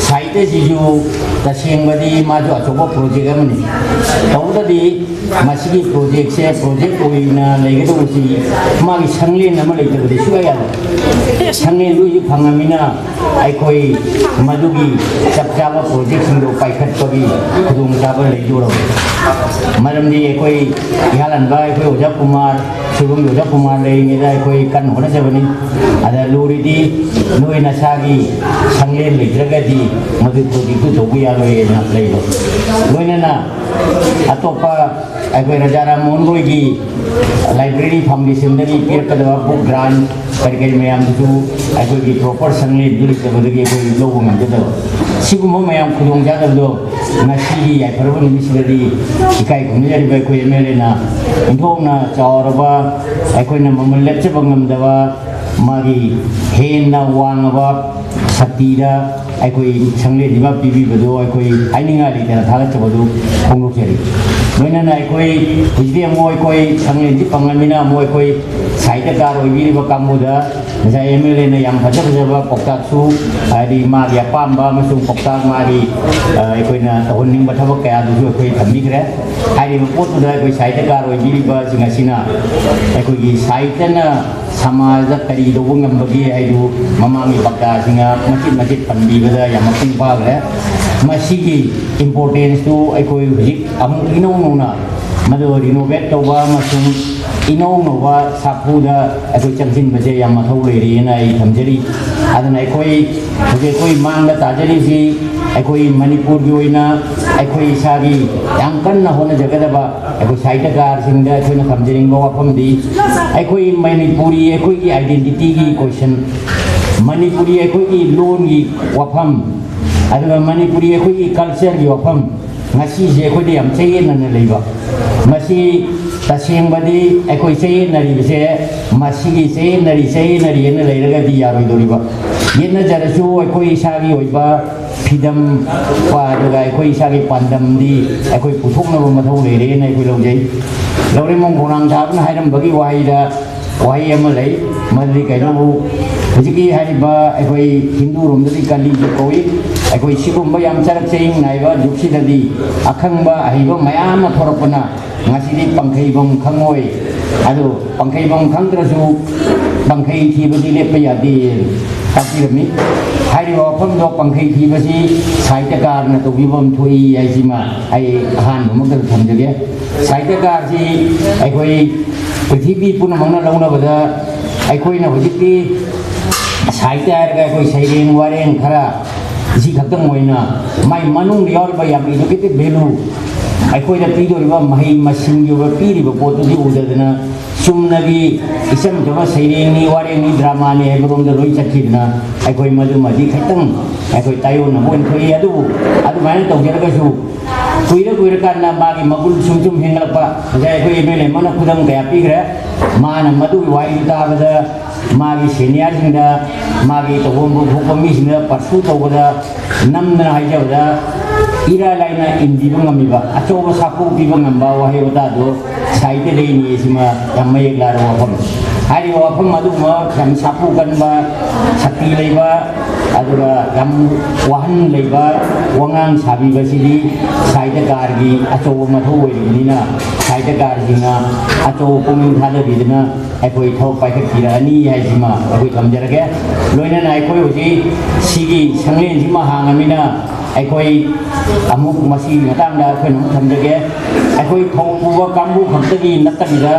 ꯁꯥꯍꯤꯇ꯭ꯌꯁꯤꯁꯨ ꯇꯁꯦꯡꯕꯗꯤ ꯃꯥꯁꯨ ꯑꯆꯧꯕ ꯄ꯭ꯔꯣꯖꯦꯛ ꯑꯃꯅꯤ꯫ ꯇꯧꯕꯇꯗꯤ ꯃꯁꯤꯒꯤ ꯄ꯭ꯔꯣꯖꯦꯛꯁꯦ ꯄ꯭ꯔꯣꯖꯦꯛ ꯑꯣꯏꯅ ꯂꯩꯒꯗꯧꯕꯁꯤ ꯃꯥꯒꯤ ꯁꯪꯂꯦꯟ ꯑꯃ ꯂꯩꯇꯕꯗꯤ ꯁꯨꯡꯌꯥ ꯌꯥꯗꯦ꯫ ꯁꯪꯂꯦꯟꯗꯨ ꯍꯧꯖꯤꯛ ꯐꯪꯉꯃꯤꯅ ꯑꯩꯈꯣꯏ ꯃꯗꯨꯒꯤ ꯆꯞ ꯆꯥꯕ ꯄ꯭ꯔꯣꯖꯦꯛꯁꯤꯡꯗꯣ ꯄꯥꯏꯈꯠꯄꯒꯤ ꯈꯨꯗꯣꯡꯆꯥꯕ ꯂꯩꯗꯣꯔꯕꯅꯤ꯫ ꯃꯔꯝꯗꯤ ꯑꯩꯈꯣꯏ ꯏꯍꯥꯟ ꯍꯥꯟꯕ ꯑꯩꯈꯣꯏ ꯑꯣꯖꯥ ꯀꯨꯃꯥꯔ, ꯁꯣꯏꯕꯝꯒꯤ ꯑꯣꯖꯥ ꯀꯨꯃꯥꯔ ꯂꯩꯔꯤꯉꯩꯗ ꯑꯩꯈꯣꯏ ꯀꯟꯅ ꯍꯣꯠꯅꯖꯕꯅꯤ꯫ ꯑꯗ ꯂꯨꯔꯤꯗꯤ ꯅꯣꯏ ꯅꯁꯥꯒꯤ ꯁꯪꯂꯦꯟ ꯂꯩꯇ꯭ꯔꯒꯗꯤ ꯃꯗꯨ ꯄ꯭ꯔꯣꯖꯦꯛꯇꯨ ꯇꯧꯕ ꯌꯥꯔꯣꯏꯅ ꯂꯩꯕ꯫ ꯂꯣꯏꯅꯅ ꯑꯇꯣꯞꯄ ꯑꯩꯈꯣꯏ ꯔꯥꯖꯥ ꯔꯥꯝ ꯃꯣꯍꯟ ꯔꯣꯏꯒꯤ ꯂꯥꯏꯕ꯭ꯔꯦꯔꯤ ꯐꯥꯎꯟꯗꯦꯁꯟꯗꯒꯤ ꯄꯤꯔꯛꯀꯗꯕ ꯕꯨꯛ ꯒ꯭ꯔꯥꯟ ꯀꯔꯤ ꯀꯔꯤ ꯃꯌꯥꯝꯗꯨꯁꯨ ꯑꯩꯈꯣꯏꯒꯤ ꯄ꯭ꯔꯣꯄꯔ ꯁꯪꯂꯦꯟꯗꯨ ꯂꯩꯇꯕꯗꯒꯤ ꯑꯩꯈꯣꯏ ꯂꯧꯕ ꯉꯝꯖꯗꯕ꯫ ꯁꯤꯒꯨꯝꯕ ꯃꯌꯥꯝ ꯈꯨꯗꯣꯡꯆꯥꯗꯕꯗꯣ ꯉꯁꯤꯒꯤ ꯌꯥꯏꯐꯔꯕ ꯅꯨꯃꯤꯠꯁꯤꯗꯗꯤ ꯏꯀꯥꯏ ꯈꯨꯝꯅꯖꯔꯤꯕ ꯑꯩꯈꯣꯏ ꯑꯦꯝ ꯑꯦꯜ ꯑꯦꯅ ꯏꯟꯊꯣꯛꯅ ꯆꯥꯎꯔꯕ, ꯑꯩꯈꯣꯏꯅ ꯃꯃꯜ ꯂꯦꯞꯆꯕ ꯉꯝꯗꯕ, ꯃꯥꯒꯤ ꯍꯦꯟꯅ ꯋꯥꯡꯉꯕ ꯁꯛꯇꯤꯗ ꯑꯩꯈꯣꯏ ꯁꯪꯂꯦꯟꯁꯤꯃ ꯄꯤꯕꯤꯕꯗꯨ ꯑꯩꯈꯣꯏ ꯍꯥꯏꯅꯤꯡꯉꯥꯏ ꯂꯩꯇꯅ ꯊꯥꯒꯠꯆꯕꯗꯨ ꯐꯣꯡꯗꯣꯛꯆꯔꯤ꯫ ꯂꯣꯏꯅꯅ ꯑꯩꯈꯣꯏ ꯍꯧꯖꯤꯛꯇꯤ ꯑꯃꯨꯛ ꯑꯩꯈꯣꯏ ꯁꯪꯂꯦꯟꯁꯤ ꯐꯪꯉꯃꯤꯅ ꯑꯃꯨꯛ ꯑꯩꯈꯣꯏ ꯁꯥꯍꯤꯇ꯭ꯌꯀꯥꯔ ꯑꯣꯏꯕꯤꯔꯤꯕ ꯀꯥꯡꯕꯨꯗ ꯉꯁꯥꯏ ꯑꯦꯝ ꯑꯦꯜ ꯑꯦꯅ ꯌꯥꯝ ꯐꯖ ꯐꯖꯕ ꯄꯥꯎꯇꯥꯛꯁꯨ, ꯍꯥꯏꯗꯤ ꯃꯥꯒꯤ ꯑꯄꯥꯝꯕ ꯑꯃꯁꯨꯡ ꯄꯥꯎꯇꯥꯛ ꯃꯥꯒꯤ, ꯑ, ꯑꯩꯈꯣꯏꯅ ꯇꯧꯍꯟꯅꯤꯡꯕ ꯊꯕꯛ ꯀꯌꯥꯗꯨꯁꯨ ꯑꯩꯈꯣꯏ ꯊꯝꯕꯤꯈ꯭ꯔꯦ꯫ ꯍꯥꯏꯔꯤꯕ ꯄꯣꯠꯇꯨꯗ ꯑꯩꯈꯣꯏ ꯁꯥꯍꯤꯇ꯭ꯌꯀꯥꯔ ꯑꯣꯏꯕꯤꯔꯤꯕꯁꯤꯡ ꯑꯁꯤꯅ ꯑꯩꯈꯣꯏꯒꯤ ꯁꯥꯍꯤꯇ꯭ꯌꯅ ꯁꯃꯥꯖꯗ ꯀꯔꯤ ꯇꯧꯕ ꯉꯝꯕꯒꯦ ꯍꯥꯏꯗꯨ ꯃꯃꯥꯡꯒꯤ ꯄꯥꯎꯇꯥꯛꯁꯤꯡꯅ ꯃꯆꯤꯠ ꯃꯆꯤꯠ ꯄꯟꯕꯤꯕꯗ ꯌꯥꯝ ꯃꯄꯨꯡ ꯐꯥꯈ꯭ꯔꯦ꯫ ꯃꯁꯤꯒꯤ importanceꯇꯨ ꯑꯩꯈꯣꯏ ꯍꯧꯖꯤꯛ ꯑꯃꯨꯛ ꯏꯅꯧ ꯅꯧꯅ ꯃꯗꯨ renovate ꯇꯧꯕ ꯑꯃꯁꯨꯡ ꯏꯅꯧ ꯅꯧꯕ ꯁꯥꯐꯨꯗ ꯑꯩꯈꯣꯏ ꯆꯪꯁꯤꯟꯕꯁꯦ ꯌꯥꯝ ꯃꯊꯧ ꯂꯩꯔꯤꯑꯅ ꯑꯩ ꯊꯝꯖꯔꯤ꯫ ꯑꯗꯨꯅ ꯑꯩꯈꯣꯏ ꯍꯧꯖꯤꯛ ꯑꯩꯈꯣꯏ ꯃꯥꯡꯗ ꯇꯥꯖꯔꯤꯁꯤ ꯑꯩꯈꯣꯏ ꯃꯅꯤꯄꯨꯔꯒꯤ ꯑꯣꯏꯅ ꯑꯩꯈꯣꯏ ꯏꯁꯥꯒꯤ ꯌꯥꯝ ꯀꯟꯅ ꯍꯣꯠꯅꯖꯒꯗꯕ ꯑꯩꯈꯣꯏ ꯁꯥꯍꯤꯇ꯭ꯌꯀꯥꯔꯁꯤꯡꯗ ꯑꯩꯈꯣꯏꯅ ꯊꯝꯖꯅꯤꯡꯕ ꯋꯥꯐꯝꯗꯤ ꯑꯩꯈꯣꯏ ꯃꯅꯤꯄꯨꯔꯤ ꯑꯩꯈꯣꯏꯒꯤ identityꯒꯤ question, ꯃꯅꯤꯄꯨꯔꯤ ꯑꯩꯈꯣꯏꯒꯤ ꯂꯣꯟꯒꯤ ꯋꯥꯐꯝ, ꯑꯗꯨꯒ ꯃꯅꯤꯄꯨꯔꯤ ꯑꯩꯈꯣꯏꯒꯤ cultureꯒꯤ ꯋꯥꯐꯝ, ꯉꯁꯤꯁꯦ ꯑꯩꯈꯣꯏꯗ ꯌꯥꯝ ꯆꯌꯦꯠꯅꯅ ꯂꯩꯕ꯫ ꯃꯁꯤ ꯇꯁꯦꯡꯕꯗꯤ ꯑꯩꯈꯣꯏ ꯆꯌꯦꯠꯅꯔꯤꯕꯁꯦ ꯃꯁꯤꯒꯤ ꯆꯌꯦꯠꯅꯔꯤ ꯆꯌꯦꯠꯅꯔꯤꯑꯅ ꯂꯩꯔꯒꯗꯤ ꯌꯥꯔꯣꯏꯗꯧꯔꯤꯕ꯫ ꯌꯦꯠꯅꯖꯔꯁꯨ ꯑꯩꯈꯣꯏ ꯏꯁꯥꯒꯤ ꯑꯣꯏꯕ ꯐꯤꯗꯝ, ꯑꯗꯨꯒ ꯑꯩꯈꯣꯏ ꯏꯁꯥꯒꯤ ꯄꯥꯟꯗꯝꯗꯤ ꯑꯩꯈꯣꯏ ꯄꯨꯊꯣꯛꯅꯕ ꯃꯊꯧ ꯂꯩꯔꯦꯅ ꯑꯩꯈꯣꯏ ꯂꯧꯖꯩ꯫ ꯂꯧꯔꯦꯝꯕꯝ ꯈꯣꯡꯅꯥꯡ ꯊꯥꯕꯅ ꯍꯥꯏꯔꯝꯕꯒꯤ ꯋꯥꯍꯩꯗ ꯋꯥꯍꯩ ꯑꯃ ꯂꯩ, ꯃꯗꯨꯗꯤ ꯀꯩꯅꯣꯕꯨ ꯍꯧꯖꯤꯛꯀꯤ ꯍꯥꯏꯔꯤꯕ ꯑꯩꯈꯣꯏ ꯍꯤꯟꯗꯨꯔꯣꯝꯗꯗꯤ ꯀꯥꯂꯤꯒꯤ ꯀꯧꯏ꯫ ꯑꯩꯈꯣꯏ ꯁꯤꯒꯨꯝꯕ ꯌꯥꯝ ꯆꯔꯛ ꯆꯍꯤꯡ ꯅꯥꯏꯕ ꯖꯨꯒꯁꯤꯗꯗꯤ ꯑꯈꯪꯕ ꯑꯍꯩꯕ ꯃꯌꯥꯝ ꯑꯃ ꯊꯣꯔꯛꯄꯅ ꯉꯁꯤꯗꯤ ꯄꯪꯈꯩꯐꯝ ꯈꯪꯉꯣꯏ꯫ ꯑꯗꯨ ꯄꯪꯈꯩꯐꯝ ꯈꯪꯗ꯭ꯔꯁꯨ ꯄꯪꯈꯩ ꯊꯤꯕꯗꯤ ꯂꯦꯞꯄ ꯌꯥꯗꯦ ꯇꯥꯛꯄꯤꯔꯝꯃꯤ꯫ ꯍꯥꯏꯔꯤꯕ ꯋꯥꯐꯝꯗꯣ, ꯄꯪꯈꯩ ꯊꯤꯕꯁꯤ ꯁꯥꯍꯤꯇ꯭ꯌꯀꯥꯔꯅ ꯇꯧꯕꯤꯕ ꯑꯃ ꯊꯣꯛꯏ ꯍꯥꯏꯁꯤꯃ ꯑꯩ ꯑꯍꯥꯟꯕꯃꯛꯇꯗ ꯊꯝꯖꯒꯦ꯫ ꯁꯥꯍꯤꯇ꯭ꯌꯀꯥꯔꯁꯤ ꯑꯩꯈꯣꯏ ꯄ꯭ꯔꯤꯊꯤꯕꯤ ꯄꯨꯝꯅꯃꯛꯅ ꯂꯧꯅꯕꯗ ꯑꯩꯈꯣꯏꯅ ꯍꯧꯖꯤꯛꯇꯤ ꯁꯥꯍꯤꯇ꯭ꯌ ꯍꯥꯏꯔꯒ ꯑꯩꯈꯣꯏ ꯁꯩꯔꯦꯡ ꯋꯥꯔꯦꯡ ꯈꯔ ꯁꯤ ꯈꯛꯇꯪ ꯑꯣꯏꯅ ꯃꯥꯏ ꯃꯅꯨꯡꯗ ꯌꯥꯎꯔꯤꯕ ꯌꯥꯝ educative value ꯑꯩꯈꯣꯏꯗ ꯄꯤꯗꯧꯔꯤꯕ ꯃꯍꯩ ꯃꯁꯤꯡꯒꯤ ꯑꯣꯏꯕ ꯄꯤꯔꯤꯕ ꯄꯣꯠꯇꯨꯗꯤ ꯎꯗꯗꯅ ꯆꯨꯝꯅꯒꯤ ꯏꯆꯝ ꯆꯝꯕ ꯁꯩꯔꯦꯡꯅꯤ, ꯋꯥꯔꯦꯡꯅꯤ, ꯗ꯭ꯔꯃꯥꯅꯤ ꯍꯥꯏꯕꯔꯣꯝꯗ ꯂꯣꯏ ꯆꯠꯈꯤꯗꯅ, ꯑꯩꯈꯣꯏ ꯃꯗꯨꯃꯗꯤ ꯈꯤꯇꯪ ꯑꯩꯈꯣꯏ ꯇꯥꯏꯑꯣꯟꯅꯕ ꯑꯣꯏꯅ ꯊꯣꯛꯏ꯫ ꯑꯗꯨꯕꯨ ꯑꯗꯨꯃꯥꯏꯅ ꯇꯧꯖꯔꯒꯁꯨ, ꯀꯨꯏꯔ ꯀꯨꯏꯔꯀꯥꯟꯗ ꯃꯥꯒꯤ ꯃꯒꯨꯟ ꯁꯨꯝ ꯁꯨꯝ ꯍꯦꯟꯒꯠꯂꯛꯄ꯫ ꯉꯁꯥꯏ ꯑꯩꯈꯣꯏ ꯑꯦꯝ ꯑꯦꯜ ꯑꯦ ꯑꯃꯅ ꯈꯨꯗꯝ ꯀꯌꯥ ꯄꯤꯈ꯭ꯔꯦ꯫ ꯃꯥꯅ ꯃꯗꯨꯒꯤ ꯋꯥꯍꯩꯗꯨ ꯇꯥꯕꯗ ꯃꯥꯒꯤ ꯁꯦꯅꯤꯌꯔꯁꯤꯡꯗ, ꯃꯥꯒꯤ ꯇꯧꯐꯝ ꯊꯣꯛꯄ ꯃꯤꯁꯤꯡꯗ ꯄꯔꯁꯨ ꯇꯧꯕꯗ ꯅꯝꯗꯅ ꯍꯥꯏꯖꯕꯗ ꯏꯔꯥꯏ ꯂꯥꯏꯅ ꯏꯟꯕꯤꯕ ꯉꯝꯃꯤꯕ, ꯑꯆꯧꯕ ꯁꯥꯐꯨ ꯄꯤꯕ ꯉꯝꯕ ꯋꯥꯍꯩ ꯋꯥꯇꯥꯗꯨ ꯁꯥꯍꯤꯇ꯭ꯌꯗꯒꯤꯅꯤ꯫ ꯁꯤꯃ ꯌꯥꯝ ꯃꯌꯦꯛ ꯂꯥꯔꯕ ꯋꯥꯐꯝ꯫ ꯍꯥꯏꯔꯤꯕ ꯋꯥꯐꯝ ꯑꯗꯨꯒꯨꯝꯕ ꯌꯥꯝ ꯁꯥꯐꯨ ꯀꯟꯕ, ꯁꯛꯇꯤ ꯂꯩꯕ, ꯑꯗꯨꯒ ꯌꯥꯝ ꯋꯥꯍꯟ ꯂꯩꯕ ꯋꯥꯉꯥꯡ ꯁꯥꯕꯤꯕꯁꯤꯗꯤ ꯁꯥꯍꯤꯇ꯭ꯌꯀꯥꯔꯒꯤ ꯑꯆꯧꯕ ꯃꯊꯧ ꯑꯣꯏꯔꯤꯕꯅꯤꯅ, ꯁꯥꯍꯤꯇ꯭ꯌꯀꯥꯔꯁꯤꯡꯅ ꯑꯆꯧꯕ ꯄꯨꯛꯅꯤꯡ ꯊꯥꯗꯕꯤꯗꯨꯅ ꯑꯩꯈꯣꯏ ꯊꯕꯛ ꯄꯥꯏꯈꯠꯄꯤꯔꯛꯑꯅꯤ ꯍꯥꯏꯁꯤꯃ ꯑꯩꯈꯣꯏ ꯊꯝꯖꯔꯒꯦ꯫ ꯂꯣꯏꯅꯅ ꯑꯩꯈꯣꯏ ꯍꯧꯖꯤꯛ ꯁꯤꯒꯤ ꯁꯪꯂꯦꯟꯁꯤꯃ ꯍꯥꯡꯉꯃꯤꯅ ꯑꯩꯈꯣꯏ ꯑꯃꯨꯛ ꯃꯁꯤꯒꯤ ꯃꯇꯥꯡꯗ ꯑꯩꯈꯣꯏꯅ ꯑꯃꯨꯛ ꯊꯝꯖꯒꯦ꯫ ꯑꯩꯈꯣꯏ ꯊꯧ ꯄꯨꯕ ꯀꯥꯡꯕꯨ ꯈꯛꯇꯒꯤ ꯅꯠꯇꯕꯤꯗ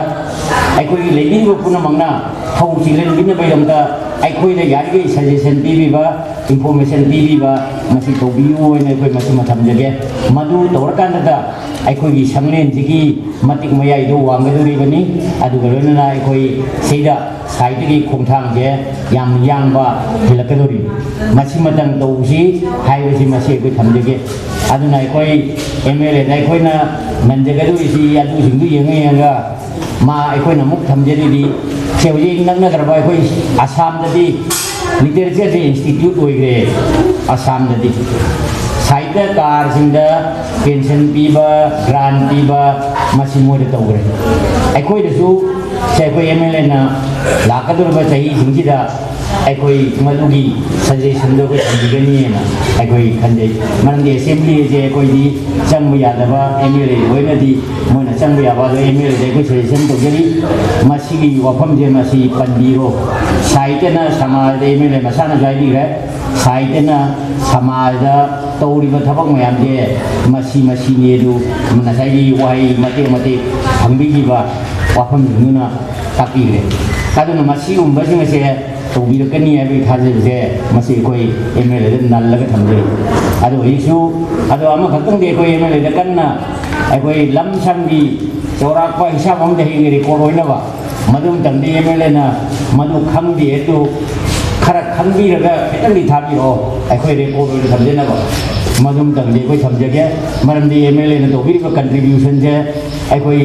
ꯑꯩꯈꯣꯏꯒꯤ ꯂꯩꯕꯤꯔꯤꯕ ꯄꯨꯝꯅꯃꯛꯅ ꯊꯧ ꯆꯤꯜꯍꯟꯕꯤꯅꯕꯒꯤꯗꯃꯛꯇ ꯑꯩꯈꯣꯏꯗ ꯌꯥꯔꯤꯈꯩ ꯁꯖꯦꯁꯟ ꯄꯤꯕꯤꯕ, ꯏꯟꯐꯣꯔꯃꯦꯁꯟ ꯄꯤꯕꯤꯕ, ꯃꯁꯤ ꯇꯧꯕꯤꯌꯨ ꯍꯥꯏꯅ ꯑꯩꯈꯣꯏ ꯃꯁꯤꯃ ꯊꯝꯖꯒꯦ꯫ ꯃꯗꯨ ꯇꯧꯔꯀꯥꯟꯗꯗ ꯑꯩꯈꯣꯏꯒꯤ ꯁꯪꯂꯦꯟꯁꯤꯒꯤ ꯃꯇꯤꯛ ꯃꯌꯥꯏꯗꯨ ꯋꯥꯡꯒꯗꯧꯔꯤꯕꯅꯤ꯫ ꯑꯗꯨꯒ ꯂꯣꯏꯅꯅ ꯑꯩꯈꯣꯏ ꯁꯤꯗ ꯁꯥꯍꯤꯇ꯭ꯌꯒꯤ ꯈꯣꯡꯊꯥꯡꯁꯦ ꯌꯥꯝ ꯌꯥꯡꯕ ꯍꯦꯜꯂꯛꯀꯗꯧꯔꯤꯕꯅꯤ꯫ ꯃꯁꯤꯃꯇꯪ ꯇꯧꯁꯤ ꯍꯥꯏꯕꯁꯤ ꯃꯁꯤ ꯑꯩꯈꯣꯏ ꯊꯝꯖꯒꯦ꯫ ꯑꯗꯨꯅ ꯑꯩꯈꯣꯏ ꯑꯦꯝ ꯑꯦꯜ ꯑꯦꯗ ꯑꯩꯈꯣꯏꯅ ꯅꯟꯖꯒꯗꯧꯔꯤꯁꯤ ꯑꯗꯨꯁꯤꯡꯗꯨ ꯌꯦꯡꯉ ꯌꯦꯡꯉꯒ ꯃꯥ ꯑꯩꯈꯣꯏꯅ ꯑꯃꯨꯛ ꯊꯝꯖꯔꯤꯗꯤ, ꯁꯦ ꯍꯧꯖꯤꯛ ꯅꯛꯅꯈ꯭ꯔꯕ ꯑꯩꯈꯣꯏ ꯑꯁꯥꯝꯗꯗꯤ ꯂꯤꯇꯔꯦꯆꯔꯁꯦ ꯏꯟꯁꯇꯤꯇ꯭ꯌꯨꯠ ꯑꯣꯏꯈ꯭ꯔꯦ꯫ ꯑꯁꯥꯝꯗꯗꯤ ꯁꯥꯍꯤꯇ꯭ꯌꯀꯥꯔꯁꯤꯡꯗ ꯄꯦꯟꯁꯟ ꯄꯤꯕ, ꯒ꯭ꯔꯥꯟ ꯄꯤꯕ, ꯃꯁꯤ ꯃꯣꯏꯗ ꯇꯧꯈ꯭ꯔꯦ꯫ ꯑꯩꯈꯣꯏꯗꯁꯨ ꯁꯦ ꯑꯩꯈꯣꯏ ꯑꯦꯝ ꯑꯦꯜ ꯑꯦꯅ ꯂꯥꯛꯀꯗꯧꯔꯤꯕ ꯆꯍꯤꯁꯤꯡꯁꯤꯗ ꯑꯩꯈꯣꯏ ꯃꯗꯨꯒꯤ ꯁꯖꯦꯁꯟꯗꯣ ꯑꯩꯈꯣꯏ ꯊꯝꯕꯤꯒꯅꯤꯅ ꯑꯩꯈꯣꯏ ꯈꯟꯖꯩ꯫ ꯃꯔꯝꯗꯤ ꯑꯦꯁꯦꯝꯕ꯭ꯂꯤ ꯑꯁꯦ ꯑꯩꯈꯣꯏꯗꯤ ꯆꯪꯕ ꯌꯥꯗꯕ ꯑꯦꯝ ꯑꯦꯜ ꯑꯦ ꯑꯣꯏꯅꯗꯤ ꯃꯣꯏꯅ ꯆꯪꯕ ꯌꯥꯕ ꯑꯗꯣ ꯑꯦꯝ ꯑꯦꯜ ꯑꯦꯗ ꯑꯩꯈꯣꯏ ꯁꯖꯦꯁꯟ ꯇꯧꯖꯔꯤ꯫ ꯃꯁꯤꯒꯤ ꯋꯥꯐꯝꯁꯦ ꯃꯁꯤ ꯄꯟꯕꯤꯔꯣ꯫ ꯁꯥꯍꯤꯇ꯭ꯌꯅ ꯁꯃꯥꯖꯗ, ꯑꯦꯝ ꯑꯦꯜ ꯑꯦ ꯃꯁꯥꯅꯁꯨ ꯍꯥꯏꯕꯤꯈ꯭ꯔꯦ, ꯁꯥꯍꯤꯇ꯭ꯌꯅ ꯁꯃꯥꯖꯗ ꯇꯧꯔꯤꯕ ꯊꯕꯛ ꯃꯌꯥꯝꯁꯦ ꯃꯁꯤ ꯃꯁꯤꯅꯤ ꯑꯗꯨ ꯉꯁꯥꯏꯒꯤ ꯋꯥꯍꯩ ꯃꯇꯦꯛ ꯃꯇꯦꯛ ꯐꯪꯕꯤꯈꯤꯕ ꯋꯥꯐꯝꯁꯤꯡꯗꯨꯅ ꯇꯥꯛꯄꯤꯈ꯭ꯔꯦ꯫ ꯑꯗꯨꯅ ꯃꯁꯤꯒꯨꯝꯕꯁꯤꯡ ꯑꯁꯦ ꯇꯧꯕꯤꯔꯛꯀꯅꯤ ꯍꯥꯏꯕꯒꯤ ꯊꯥꯖꯕꯁꯦ ꯃꯁꯤ ꯑꯩꯈꯣꯏ ꯑꯦꯝ ꯑꯦꯜ ꯑꯦꯗ ꯅꯜꯂꯒ ꯊꯝꯖꯔꯤ꯫ ꯑꯗꯣ ꯍꯧꯖꯤꯛꯁꯨ ꯑꯗꯣ ꯑꯃꯈꯛꯇꯪꯗꯤ ꯑꯩꯈꯣꯏ ꯑꯦꯝ ꯑꯦꯜ ꯑꯦꯗ ꯀꯟꯅ ꯑꯩꯈꯣꯏ ꯂꯝ ꯁꯝꯒꯤ ꯆꯥꯎꯔꯥꯛꯄ ꯍꯤꯁꯥꯕ ꯑꯃꯗ ꯍꯌꯦꯡ ꯔꯦꯀꯣꯔꯗ ꯑꯣꯏꯅꯕ, ꯃꯗꯨ ꯃꯇꯝꯗ ꯑꯦꯝ ꯑꯦꯜ ꯑꯦꯅ ꯃꯗꯨ ꯈꯪꯗꯦ ꯑꯗꯨ ꯈꯔ ꯈꯪꯕꯤꯔꯒ ꯈꯤꯇꯪꯗꯤ ꯊꯥꯕꯤꯔꯛꯑꯣ, ꯑꯩꯈꯣꯏ ꯔꯦꯀꯣꯔꯗ ꯑꯣꯏꯅ ꯊꯝꯖꯅꯕ꯫ ꯃꯗꯨ ꯃꯇꯝꯗꯤ ꯑꯩꯈꯣꯏ ꯊꯝꯖꯒꯦ, ꯃꯔꯝꯗꯤ ꯑꯦꯝ ꯑꯦꯜ ꯑꯦꯅ ꯇꯧꯕꯤꯔꯤꯕ ꯀꯟꯇ꯭ꯔꯤꯕ꯭ꯌꯨꯁꯟꯁꯦ ꯑꯩꯈꯣꯏ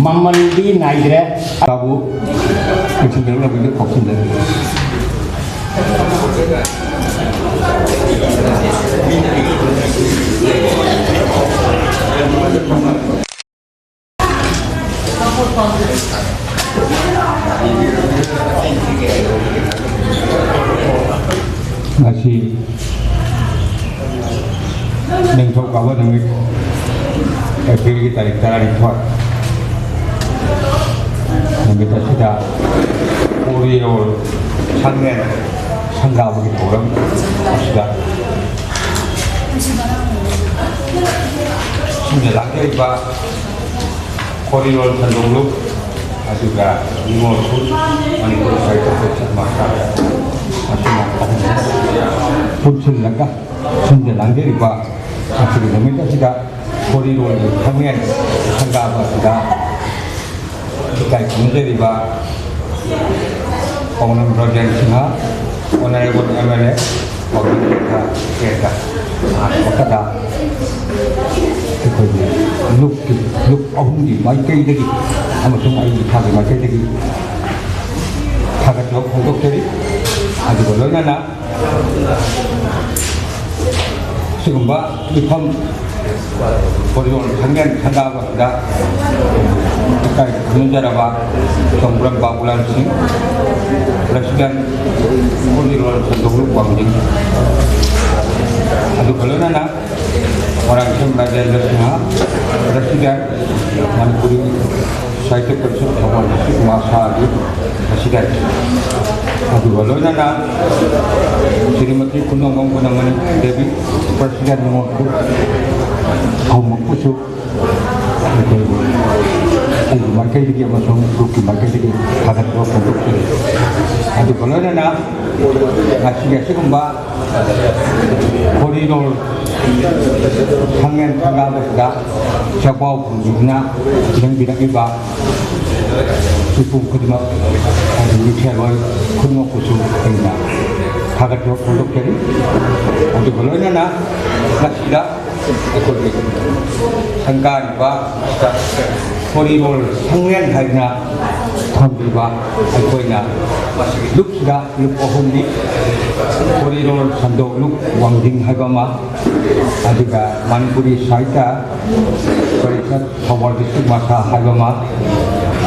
ꯃꯃꯜꯗꯤ ꯅꯥꯏꯗ꯭ꯔꯦ꯫ ꯕꯥꯕꯨ ꯂꯣꯏꯁꯤꯟꯖꯔꯛꯅꯕꯒꯤ ꯈꯣꯝꯖꯤꯟꯖꯔꯤ꯫ ꯉꯁꯤ ꯅꯤꯡꯊꯧꯀꯥꯕ ꯅꯨꯃꯤꯠ, ꯑꯦꯄ꯭ꯔꯤꯜꯒꯤ ꯇꯥꯔꯤꯛ ꯇꯔꯥꯅꯤꯊꯣꯏ ꯅꯨꯃꯤꯠ ꯑꯁꯤꯗ ꯎꯔꯤꯌꯣꯜ ꯁꯪꯂꯦꯟ ꯁꯪꯒꯥꯕꯒꯤ ꯊꯧꯔꯝ ꯑꯁꯤꯗ ꯁꯤꯟꯅ ꯂꯥꯡꯖꯔꯤꯕ ꯈꯣꯔꯤꯔꯣꯜ ꯁꯟꯗꯣꯛꯂꯨꯞ ꯑꯗꯨꯒ ꯅꯤꯉꯣꯜ ꯈꯨꯜ ꯃꯅꯤꯄꯨꯔ ꯁꯥꯍꯤꯇ꯭ꯌ ꯄꯔꯤꯁꯠ ꯃꯍꯥꯁꯥ ꯑꯁꯤꯅ ꯄꯨꯟꯁꯤꯜꯂꯒ ꯁꯤꯟꯖ ꯂꯥꯡꯖꯔꯤꯕ ꯉꯁꯤꯒꯤ ꯅꯨꯃꯤꯠ ꯑꯁꯤꯗ ꯈꯣꯔꯤꯔꯣꯜꯒꯤ ꯁꯪꯂꯦꯟ ꯁꯪꯒꯥꯕ ꯑꯁꯤꯗ ꯏꯀꯥꯏ ꯈꯨꯝꯅꯖꯔꯤꯕ Paonam Brajen Singh, honourable M L A, Paonam Singh ꯀꯦꯟꯗ꯭ꯔ ꯂꯥꯛꯄꯗ ꯑꯩꯈꯣꯏꯒꯤ ꯂꯨꯞꯀꯤ, ꯂꯨꯞ ꯑꯍꯨꯝꯒꯤ ꯃꯥꯏꯀꯩꯗꯒꯤ ꯑꯃꯁꯨꯡ ꯑꯩ ꯏꯁꯥꯒꯤ ꯃꯥꯏꯀꯩꯗꯒꯤ ꯊꯥꯒꯠꯄ ꯐꯣꯡꯗꯣꯛꯆꯔꯤ꯫ ꯑꯗꯨꯒ ꯂꯣꯏꯅꯅ ꯁꯤꯒꯨꯝꯕ ꯃꯤꯐꯝ ꯈꯣꯔꯤꯔꯣꯜ ꯁꯪꯂꯦꯟ ꯁꯪꯒꯥꯕ ꯑꯁꯤꯗ ꯏꯀꯥꯏ ꯈꯨꯝꯅꯖꯔꯕ ꯇꯣꯡꯕ꯭ꯔꯝ ꯕꯥꯕꯨꯂꯥꯜ ꯁꯤꯡ, ꯄ꯭ꯔꯁꯤꯗꯦꯟ ꯈꯣꯔꯤꯔꯣꯜ ꯁꯟꯗꯣꯛꯂꯨꯞ ꯋꯥꯡꯖꯤꯡ, ꯑꯗꯨꯒ ꯂꯣꯏꯅꯅ ꯃꯣꯏꯔꯥꯡꯊꯦꯝ ꯔꯥꯖꯦꯟꯗ꯭ꯔ ꯁꯤꯡꯍ, ꯄ꯭ꯔꯁꯤꯗꯦꯟ ꯃꯅꯤꯄꯨꯔꯤ ꯁꯥꯍꯤꯇ꯭ꯌ ꯄꯔꯤꯁꯠ ꯊꯧꯕꯥꯜ ꯗꯤꯁꯇ꯭ꯔꯤꯛ ꯃꯍꯥꯁꯥꯒꯤ ꯄ꯭ꯔꯁꯤꯗꯦꯟ, ꯑꯗꯨꯒ ꯂꯣꯏꯅꯅ ꯁ꯭ꯔꯤꯃꯇꯤ ꯀꯨꯟꯗꯣꯡꯕꯝ ꯒꯨꯅꯃꯅꯤ ꯗꯦꯕꯤ, ꯄ꯭ꯔꯁꯤꯗꯦꯟ ꯅꯤꯉꯣꯜ ꯈꯨꯜ ꯑꯍꯨꯝꯃꯛꯄꯨꯁꯨ ꯑꯩꯈꯣꯏ ꯑꯩꯒꯤ ꯃꯥꯏꯀꯩꯗꯒꯤ ꯑꯃꯁꯨꯡ ꯒ꯭ꯔꯨꯞꯀꯤ ꯃꯥꯏꯀꯩꯗꯒꯤ ꯊꯥꯒꯠꯄ ꯐꯣꯡꯗꯣꯛꯆꯔꯤ꯫ ꯑꯗꯨꯒ ꯂꯣꯏꯅꯅ ꯉꯁꯤꯒꯤ ꯑꯁꯤꯒꯨꯝꯕ ꯀꯣꯔꯤꯗꯣꯔ ꯁꯪꯂꯦꯟ ꯁꯪꯒꯥꯕꯁꯤꯗ ꯆꯦꯡꯄꯥꯎ ꯐꯝꯕꯤꯗꯨꯅ ꯆꯦꯟꯕꯤꯔꯛꯂꯤꯕ ꯃꯤꯄꯨꯝ ꯈꯨꯗꯤꯡꯃꯛ, ꯑꯗꯨ ꯃꯤꯊꯦꯜꯂꯣꯏ ꯈꯨꯗꯤꯡꯃꯛꯄꯨꯁꯨ ꯑꯩꯅ ꯊꯥꯒꯠꯄ ꯐꯣꯡꯗꯣꯛꯆꯔꯤ꯫ ꯑꯗꯨꯒ ꯂꯣꯏꯅꯅ ꯃꯁꯤꯗ ꯑꯩꯈꯣꯏꯒꯤ ꯁꯪꯒꯥꯔꯤꯕ ꯀꯣꯔꯤꯗꯣꯔ ꯁꯪꯂꯦꯟ ꯍꯥꯏꯗꯅ ꯊꯝꯕꯤꯕ, ꯑꯩꯈꯣꯏꯅ ꯃꯁꯤꯒꯤ ꯂꯨꯞꯁꯤꯗ ꯂꯨꯞ ꯑꯍꯨꯝꯅꯤ꯫ ꯀꯣꯔꯤꯗꯣꯔ ꯁꯟꯗꯣꯛ ꯂꯨꯞ ꯋꯥꯡꯖꯤꯡ ꯍꯥꯏꯕ ꯑꯃ, ꯑꯗꯨꯒ ꯃꯅꯤꯄꯨꯔꯤ ꯁꯥꯍꯤꯇ꯭ꯌ ꯄꯔꯤꯁꯠ ꯊꯧꯕꯥꯜ ꯗꯤꯁꯇ꯭ꯔꯤꯛ ꯃꯁꯥ ꯍꯥꯏꯕ ꯑꯃ,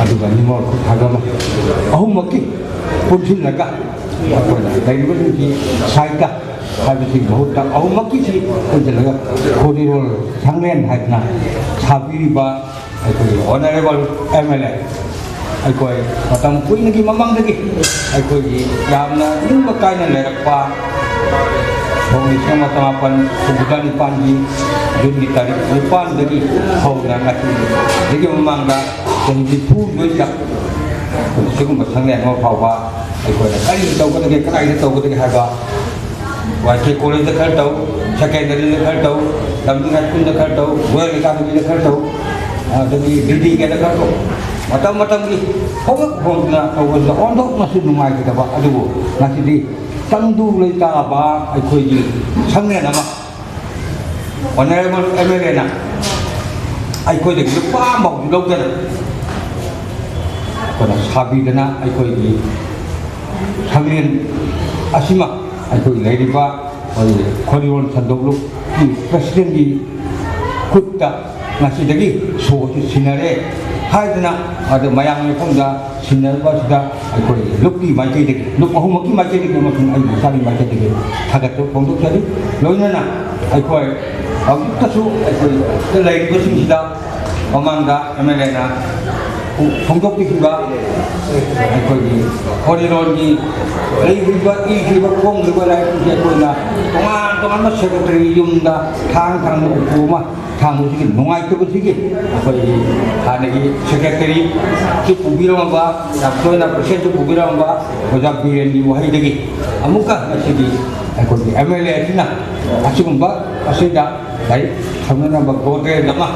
ꯑꯗꯨꯒ ꯅꯤꯉꯣꯜ ꯈꯨꯠ ꯍꯥꯏꯕ ꯑꯃ, ꯑꯍꯨꯝꯃꯛꯀꯤ ꯄꯨꯟꯁꯤꯜꯂꯒ ꯑꯩꯈꯣꯏꯅ ꯂꯩꯔꯤꯕꯁꯤꯡꯒꯤ ꯁꯥꯍꯤꯇ꯭ꯌ ꯍꯥꯏꯕꯁꯤꯒꯤ ꯃꯍꯨꯠꯇ ꯑꯍꯨꯝꯃꯛꯀꯤꯁꯤ ꯄꯨꯟꯁꯤꯜꯂꯒ ꯀꯣꯔꯤꯗꯣꯔ ꯁꯪꯂꯦꯟ ꯍꯥꯏꯗꯅ ꯁꯥꯕꯤꯔꯤꯕ ꯑꯩꯈꯣꯏꯒꯤ ꯑꯣꯅꯔꯦꯕꯜ ꯑꯦꯝ ꯑꯦꯜ ꯑꯦ, ꯑꯩꯈꯣꯏ ꯃꯇꯝ ꯀꯨꯏꯅꯒꯤ ꯃꯃꯥꯡꯗꯒꯤ ꯑꯩꯈꯣꯏꯒꯤ ꯌꯥꯝꯅ ꯅꯤꯡꯕ ꯀꯥꯏꯅ ꯂꯩꯔꯛꯄ, ꯁꯣꯛ ꯂꯤꯁꯤꯡ ꯑꯃ ꯆꯃꯥꯄꯟ ꯍꯨꯝꯐꯨꯇꯔꯥ ꯅꯤꯄꯥꯟꯒꯤ ꯖꯨꯟꯒꯤ ꯇꯥꯔꯤꯛ ꯅꯤꯄꯥꯟꯗꯒꯤ ꯍꯧꯅ ꯉꯁꯤꯗꯒꯤ ꯃꯃꯥꯡꯗ ꯆꯍꯤ ꯅꯤꯐꯨ ꯂꯣꯏꯅ ꯁꯤꯒꯨꯝꯕ ꯁꯪꯂꯦꯟ ꯑꯃ ꯐꯥꯎꯕ ꯑꯩꯈꯣꯏꯅ ꯀꯔꯤ ꯇꯧꯒꯗꯒꯦ, ꯀꯗꯥꯏꯗ ꯇꯧꯒꯗꯒꯦ ꯍꯥꯏꯕ, ꯋꯥꯏ ꯀꯦ ꯀꯣꯂꯦꯖꯇ ꯈꯔ ꯇꯧ, ꯁꯦꯀꯦꯟꯗꯔꯤꯗ ꯈꯔ ꯇꯧ, ꯂꯝꯖꯤꯡ ꯍꯥꯏ ꯁ꯭ꯀꯨꯜꯗ ꯈꯔ ꯇꯧ, ꯔꯣꯌꯦꯜ ꯑꯦꯀꯥꯗꯃꯤꯗ ꯈꯔ ꯇꯧ, ꯑꯗꯒꯤ ꯕꯤ ꯗꯤ ꯀꯦꯗ ꯈꯔ ꯇꯧ, ꯃꯇꯝ ꯃꯇꯝꯒꯤ ꯍꯣꯡꯂꯛ ꯍꯣꯡꯗꯅ ꯇꯧꯕꯁꯤꯗ ꯑꯣꯟꯊꯣꯛꯅꯁꯨ ꯅꯨꯡꯉꯥꯏꯒꯗꯕ꯫ ꯑꯗꯨꯕꯨ ꯉꯁꯤꯗꯤ ꯇꯪꯗꯨ ꯂꯩꯇꯥꯕ ꯑꯩꯈꯣꯏꯒꯤ ꯁꯪꯂꯦꯟ ꯑꯃ ꯑꯣꯅꯔꯦꯕꯜ ꯑꯦꯝ ꯑꯦꯜ ꯑꯦꯅ ꯑꯩꯈꯣꯏꯗꯒꯤ ꯂꯨꯄꯥ ꯑꯃꯐꯥꯎ ꯂꯧꯗꯅ ꯑꯩꯈꯣꯏꯅ ꯁꯥꯕꯤꯗꯅ ꯑꯩꯈꯣꯏꯒꯤ ꯁꯪꯂꯦꯟ ꯑꯁꯤꯃ ꯑꯩꯈꯣꯏ ꯂꯩꯔꯤꯕ ꯑꯩꯈꯣꯏ ꯈꯣꯔꯤꯔꯣꯜ ꯁꯟꯗꯣꯛꯂꯨꯞꯀꯤ ꯄ꯭ꯔꯁꯤꯗꯦꯟꯒꯤ ꯈꯨꯠꯇ ꯉꯁꯤꯗꯒꯤ ꯁꯣꯁꯤ ꯁꯤꯟꯅꯔꯦ ꯍꯥꯏꯗꯅ, ꯑꯗ ꯃꯌꯥꯝꯒꯤ ꯃꯐꯝꯗ ꯁꯤꯟꯅꯔꯤꯕ ꯑꯁꯤꯗ ꯑꯩꯈꯣꯏ ꯂꯨꯞꯀꯤ ꯃꯥꯏꯀꯩꯗꯒꯤ, ꯂꯨꯞ ꯑꯍꯨꯝꯃꯛꯀꯤ ꯃꯥꯏꯀꯩꯗꯒꯤ ꯑꯃꯁꯨꯡ ꯑꯩꯒꯤ ꯏꯁꯥꯒꯤ ꯃꯥꯏꯀꯩꯗꯒꯤ ꯊꯥꯒꯠꯄ ꯐꯣꯡꯗꯣꯛꯆꯔꯤ꯫ ꯂꯣꯏꯅꯅ ꯑꯩꯈꯣꯏ ꯍꯧꯖꯤꯛꯇꯁꯨ ꯑꯩꯈꯣꯏ ꯂꯩꯔꯤꯕꯁꯤꯡꯁꯤꯗ ꯃꯃꯥꯡꯗ ꯑꯦꯝ ꯑꯦꯜ ꯑꯦꯅ ꯐꯣꯡꯗꯣꯛꯄꯤꯈꯤꯕ ꯑꯩꯈꯣꯏꯒꯤ ꯈꯣꯔꯤꯔꯣꯜꯒꯤ ꯂꯩꯈꯤꯕ, ꯏꯈꯤꯕ, ꯐꯣꯡꯈꯤꯕ ꯂꯥꯏꯔꯤꯛꯁꯤꯡꯁꯦ ꯑꯩꯈꯣꯏꯅ ꯇꯣꯉꯥꯟ ꯇꯣꯉꯥꯟꯕ ꯁꯦꯀ꯭ꯔꯦꯇꯔꯤ ꯌꯨꯝꯗ ꯊꯥꯡ ꯊꯥꯡꯅ ꯎꯄꯨ ꯑꯃ ꯊꯥꯡꯕꯁꯤꯒꯤ ꯅꯨꯡꯉꯥꯏꯇꯕꯁꯤꯒꯤ ꯑꯩꯈꯣꯏꯒꯤ ꯍꯥꯟꯅꯒꯤ ꯁꯦꯀ꯭ꯔꯦꯇꯔꯤꯁꯨ ꯄꯨꯕꯤꯔꯝꯃꯕ, ꯌꯥꯝ ꯇꯣꯏꯅ ꯄ꯭ꯔꯁꯤꯗꯦꯟꯁꯨ ꯄꯨꯕꯤꯔꯝꯃꯕ ꯑꯣꯖꯥ ꯕꯤꯔꯦꯟꯒꯤ ꯋꯥꯍꯩꯗꯒꯤ ꯑꯃꯨꯛꯀ ꯉꯁꯤꯗꯤ ꯑꯩꯈꯣꯏꯒꯤ ꯑꯦꯝ ꯑꯦꯜ ꯑꯦ ꯑꯁꯤꯅ ꯑꯁꯤꯒꯨꯝꯕ ꯑꯁꯤꯗ ꯂꯥꯏꯔꯤꯛ ꯇꯝꯅꯅꯕ ꯒꯣꯗ꯭ꯔꯦꯖ ꯑꯃ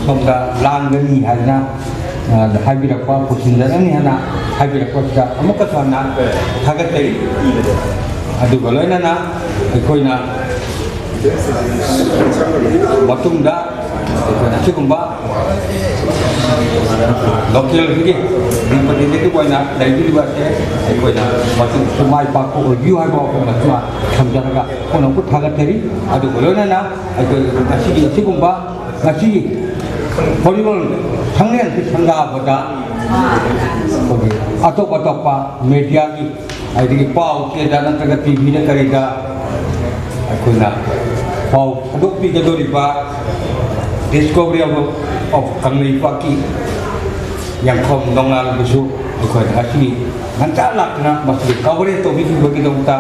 ꯁꯣꯝꯗ ꯂꯥꯡꯒꯅꯤ ꯍꯥꯏꯗꯅ, ꯑ, ꯍꯥꯏꯕꯤꯔꯛꯄ, ꯄꯨꯁꯤꯟꯖꯔꯅꯤ ꯍꯥꯏꯅ ꯍꯥꯏꯕꯤꯔꯛꯄꯁꯤꯗ ꯑꯃꯨꯛꯀꯁꯨ ꯍꯟꯅ ꯊꯥꯒꯠꯆꯔꯤ꯫ ꯑꯗꯨꯒ ꯂꯣꯏꯅꯅ ꯑꯩꯈꯣꯏꯅ ꯃꯇꯨꯡꯗ ꯑꯩꯈꯣꯏꯅ ꯑꯁꯤꯒꯨꯝꯕ ꯂꯣꯀꯦꯜꯁꯤꯒꯤ ꯔꯤꯄ꯭ꯔꯖꯦꯟꯇꯦꯇꯤꯚ ꯑꯣꯏꯅ ꯂꯩꯕꯤꯔꯤꯕ ꯑꯁꯦ ꯑꯩꯈꯣꯏꯅ ꯃꯇꯨꯡꯁꯨ ꯃꯥꯏ ꯄꯥꯛꯄ ꯑꯣꯏꯕꯤꯌꯨ ꯍꯥꯏꯕ ꯋꯥꯐꯝ ꯑꯁꯤꯃ ꯊꯝꯖꯔꯒ ꯄꯨꯝꯅꯃꯛꯄꯨ ꯊꯥꯒꯠꯆꯔꯤ꯫ ꯑꯗꯨꯒ ꯂꯣꯏꯅꯅ ꯑꯩꯈꯣꯏ ꯉꯁꯤꯒꯤ ꯑꯁꯤꯒꯨꯝꯕ ꯉꯁꯤꯒꯤ ꯐꯣꯔꯤꯃꯜ ꯁꯪꯂꯦꯟꯁꯤ ꯁꯪꯒꯥꯕꯗ ꯑꯩꯈꯣꯏꯒꯤ ꯑꯇꯣꯞ ꯑꯇꯣꯞꯄ ꯃꯦꯗꯤꯌꯥꯒꯤ, ꯑꯗꯒꯤ ꯄꯥꯎ ꯆꯦꯗ ꯅꯠꯇ꯭ꯔꯒ ꯇꯤ ꯚꯤꯗ ꯀꯔꯤꯗ ꯑꯩꯈꯣꯏꯅ ꯄꯥꯎ ꯊꯥꯗꯣꯛꯄꯤꯒꯗꯧꯔꯤꯕ Discovery of, of ꯀꯪꯂꯩꯄꯥꯛꯀꯤ ꯌꯥꯡꯈꯣꯝ ꯅꯣꯡꯉꯥꯜꯕꯁꯨ ꯑꯩꯈꯣꯏꯅ ꯉꯁꯤ ꯉꯟꯇꯥ ꯂꯥꯛꯇꯨꯅ ꯃꯁꯤꯒꯤ ꯀꯣꯚꯔꯦꯖ ꯇꯧꯕꯤꯈꯤꯕꯒꯤꯗꯃꯛꯇ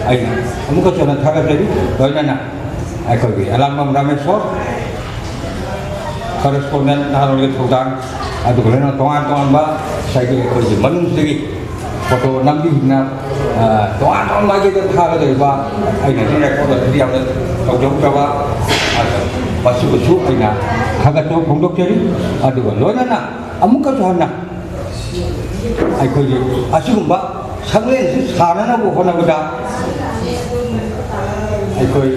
ꯑꯩꯅ ꯑꯃꯨꯛꯀꯁꯨ ꯍꯟꯅ ꯊꯥꯒꯠꯆꯔꯤ꯫ ꯂꯣꯏꯅꯅ ꯑꯩꯈꯣꯏꯒꯤ ꯑꯦꯂꯥꯡꯕꯝ ꯔꯥꯃꯦꯁꯣꯔ, ꯀꯔꯦꯁꯄꯣꯟꯗꯦꯟ ꯅꯍꯥꯔꯣꯜꯒꯤ ꯊꯧꯗꯥꯡ, ꯑꯗꯨꯒ ꯂꯣꯏꯅꯅ ꯇꯣꯉꯥꯟ ꯇꯣꯉꯥꯟꯕ ꯉꯁꯥꯏꯒꯤ ꯑꯩꯈꯣꯏꯒꯤ ꯃꯅꯨꯡꯁꯤꯗꯒꯤ ꯐꯣꯇꯣ ꯅꯝꯕꯤꯗꯨꯅ, ꯑ, ꯇꯣꯉꯥꯟ ꯇꯣꯉꯥꯟꯕ ꯃꯥꯏꯀꯩꯗ ꯊꯥꯒꯗꯧꯔꯤꯕ ꯑꯩꯅ ꯔꯦꯀꯣꯔꯗ ꯑꯗꯨꯗꯤ ꯌꯥꯝꯅ ꯇꯧꯖꯍꯧꯗ꯭ꯔꯕ, ꯑꯗꯣ ꯃꯁꯤꯕꯨꯁꯨ ꯑꯩꯅ ꯊꯥꯒꯠꯆꯕ ꯐꯣꯡꯗꯣꯛꯆꯔꯤ꯫ ꯑꯗꯨꯒ ꯂꯣꯏꯅꯅ ꯑꯃꯨꯛꯀꯁꯨ ꯍꯟꯅ ꯑꯩꯈꯣꯏꯒꯤ ꯑꯁꯤꯒꯨꯝꯕ ꯁꯪꯂꯦꯟꯁꯤ ꯁꯥꯟꯅꯅꯕ ꯍꯣꯠꯅꯕꯗ ꯑꯩꯈꯣꯏ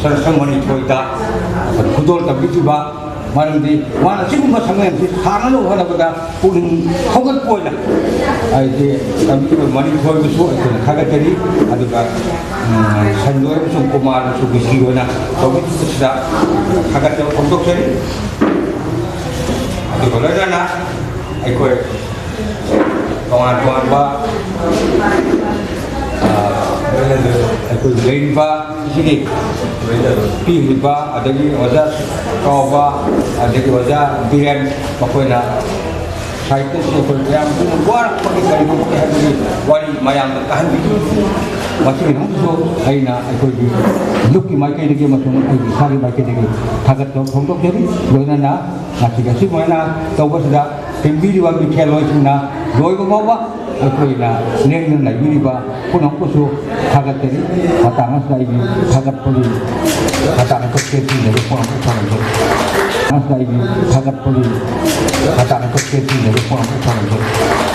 ꯁꯔꯁꯪ ꯃꯅꯤꯊꯣꯏꯗ ꯈꯨꯗꯣꯜ ꯇꯝꯕꯤꯈꯤꯕ, ꯃꯔꯝꯗꯤ ꯃꯥꯅ ꯑꯁꯤꯒꯨꯝꯕ ꯁꯪꯂꯦꯟꯁꯤ ꯁꯥꯟꯅꯅꯕ ꯍꯣꯠꯅꯕꯗ ꯄꯨꯛꯅꯤꯡ ꯊꯧꯒꯠꯄ ꯑꯣꯏꯅ ꯍꯥꯏꯗꯤ ꯇꯝꯕꯤꯈꯤꯕ ꯃꯅꯤꯊꯣꯏꯕꯨꯁꯨ ꯑꯩꯈꯣꯏꯅ ꯊꯥꯒꯠꯆꯔꯤ꯫ ꯑꯗꯨꯒ, ꯎꯝ, ꯁꯟꯗꯣꯏ ꯑꯃꯁꯨꯡ ꯀꯨꯃꯥꯔꯕꯨꯁꯨ ꯃꯤꯁꯇ꯭ꯔꯤ ꯑꯣꯏꯅ ꯇꯧꯕꯤꯈꯤꯕꯁꯤꯗ ꯊꯥꯒꯠꯆꯕ ꯐꯣꯡꯗꯣꯛꯆꯔꯤ꯫ ꯑꯗꯨꯒ ꯂꯣꯏꯅꯅ ꯑꯩꯈꯣꯏ ꯇꯣꯉꯥꯟ ꯇꯣꯉꯥꯟꯕ, ꯑ, ꯑꯩꯈꯣꯏ ꯂꯩꯔꯤꯕ ꯁꯤꯒꯤ ꯄꯤꯔꯤꯕ, ꯑꯗꯒꯤ ꯑꯣꯖꯥ ꯀꯥꯎꯕ, ꯑꯗꯒꯤ ꯑꯣꯖꯥ ꯕꯤꯔꯦꯟ, ꯃꯈꯣꯏꯅ ꯁꯥꯍꯤꯇ꯭ꯌꯁꯤ ꯑꯩꯈꯣꯏ ꯃꯌꯥꯝ ꯄꯨꯝꯅ ꯋꯥꯔꯛꯄꯒꯤ ꯀꯔꯤꯒꯨꯝꯕꯒꯤ ꯍꯥꯏꯕꯒꯤ ꯋꯥꯔꯤ ꯃꯌꯥꯝꯗ ꯇꯥꯍꯟꯕꯤꯈꯤ꯫ ꯃꯁꯤꯒꯤꯗꯃꯛꯇꯁꯨ ꯑꯩꯅ ꯑꯩꯈꯣꯏꯒꯤ ꯂꯨꯞꯀꯤ ꯃꯥꯏꯀꯩꯗꯒꯤ ꯑꯃꯁꯨꯡ ꯑꯩꯒꯤ ꯏꯁꯥꯒꯤ ꯃꯥꯏꯀꯩꯗꯒꯤ ꯊꯥꯒꯠꯄ ꯐꯣꯡꯗꯣꯛꯆꯔꯤ꯫ ꯂꯣꯏꯅꯅ ꯉꯁꯤꯒꯤ ꯑꯁꯨꯃꯥꯏꯅ ꯇꯧꯕꯁꯤꯗ ꯊꯤꯡꯕꯤꯔꯤꯕ ꯃꯤꯊꯦꯜ ꯂꯣꯏꯁꯤꯡꯅ ꯂꯣꯏꯕ ꯐꯥꯎꯕ ꯑꯩꯈꯣꯏꯅ ꯂꯦꯡꯗꯅ ꯂꯩꯕꯤꯔꯤꯕ ꯄꯨꯝꯅꯃꯛꯄꯨꯁꯨ ꯊꯥꯒꯠꯆꯔꯤ꯫ ꯃꯇꯥꯡ ꯑꯁꯤꯗ ꯑꯩꯒꯤ ꯊꯥꯒꯠꯄꯒꯤ ꯃꯇꯥꯡ ꯑꯁꯤꯗ ꯇꯦꯟꯁꯤꯟꯖꯕ ꯄꯨꯝꯅꯃꯛꯄꯨ ꯊꯥꯒꯠꯆꯔꯤ꯫ ꯃꯁꯤꯗ ꯑꯩꯒꯤ ꯊꯥꯒꯠꯄꯒꯤ ꯃꯇꯥꯡ ꯑꯁꯤꯗ ꯇꯦꯟꯁꯤꯟꯖꯕ ꯄꯨꯝꯅꯃꯛꯄꯨ ꯊꯥꯒꯠꯆꯔꯤ꯫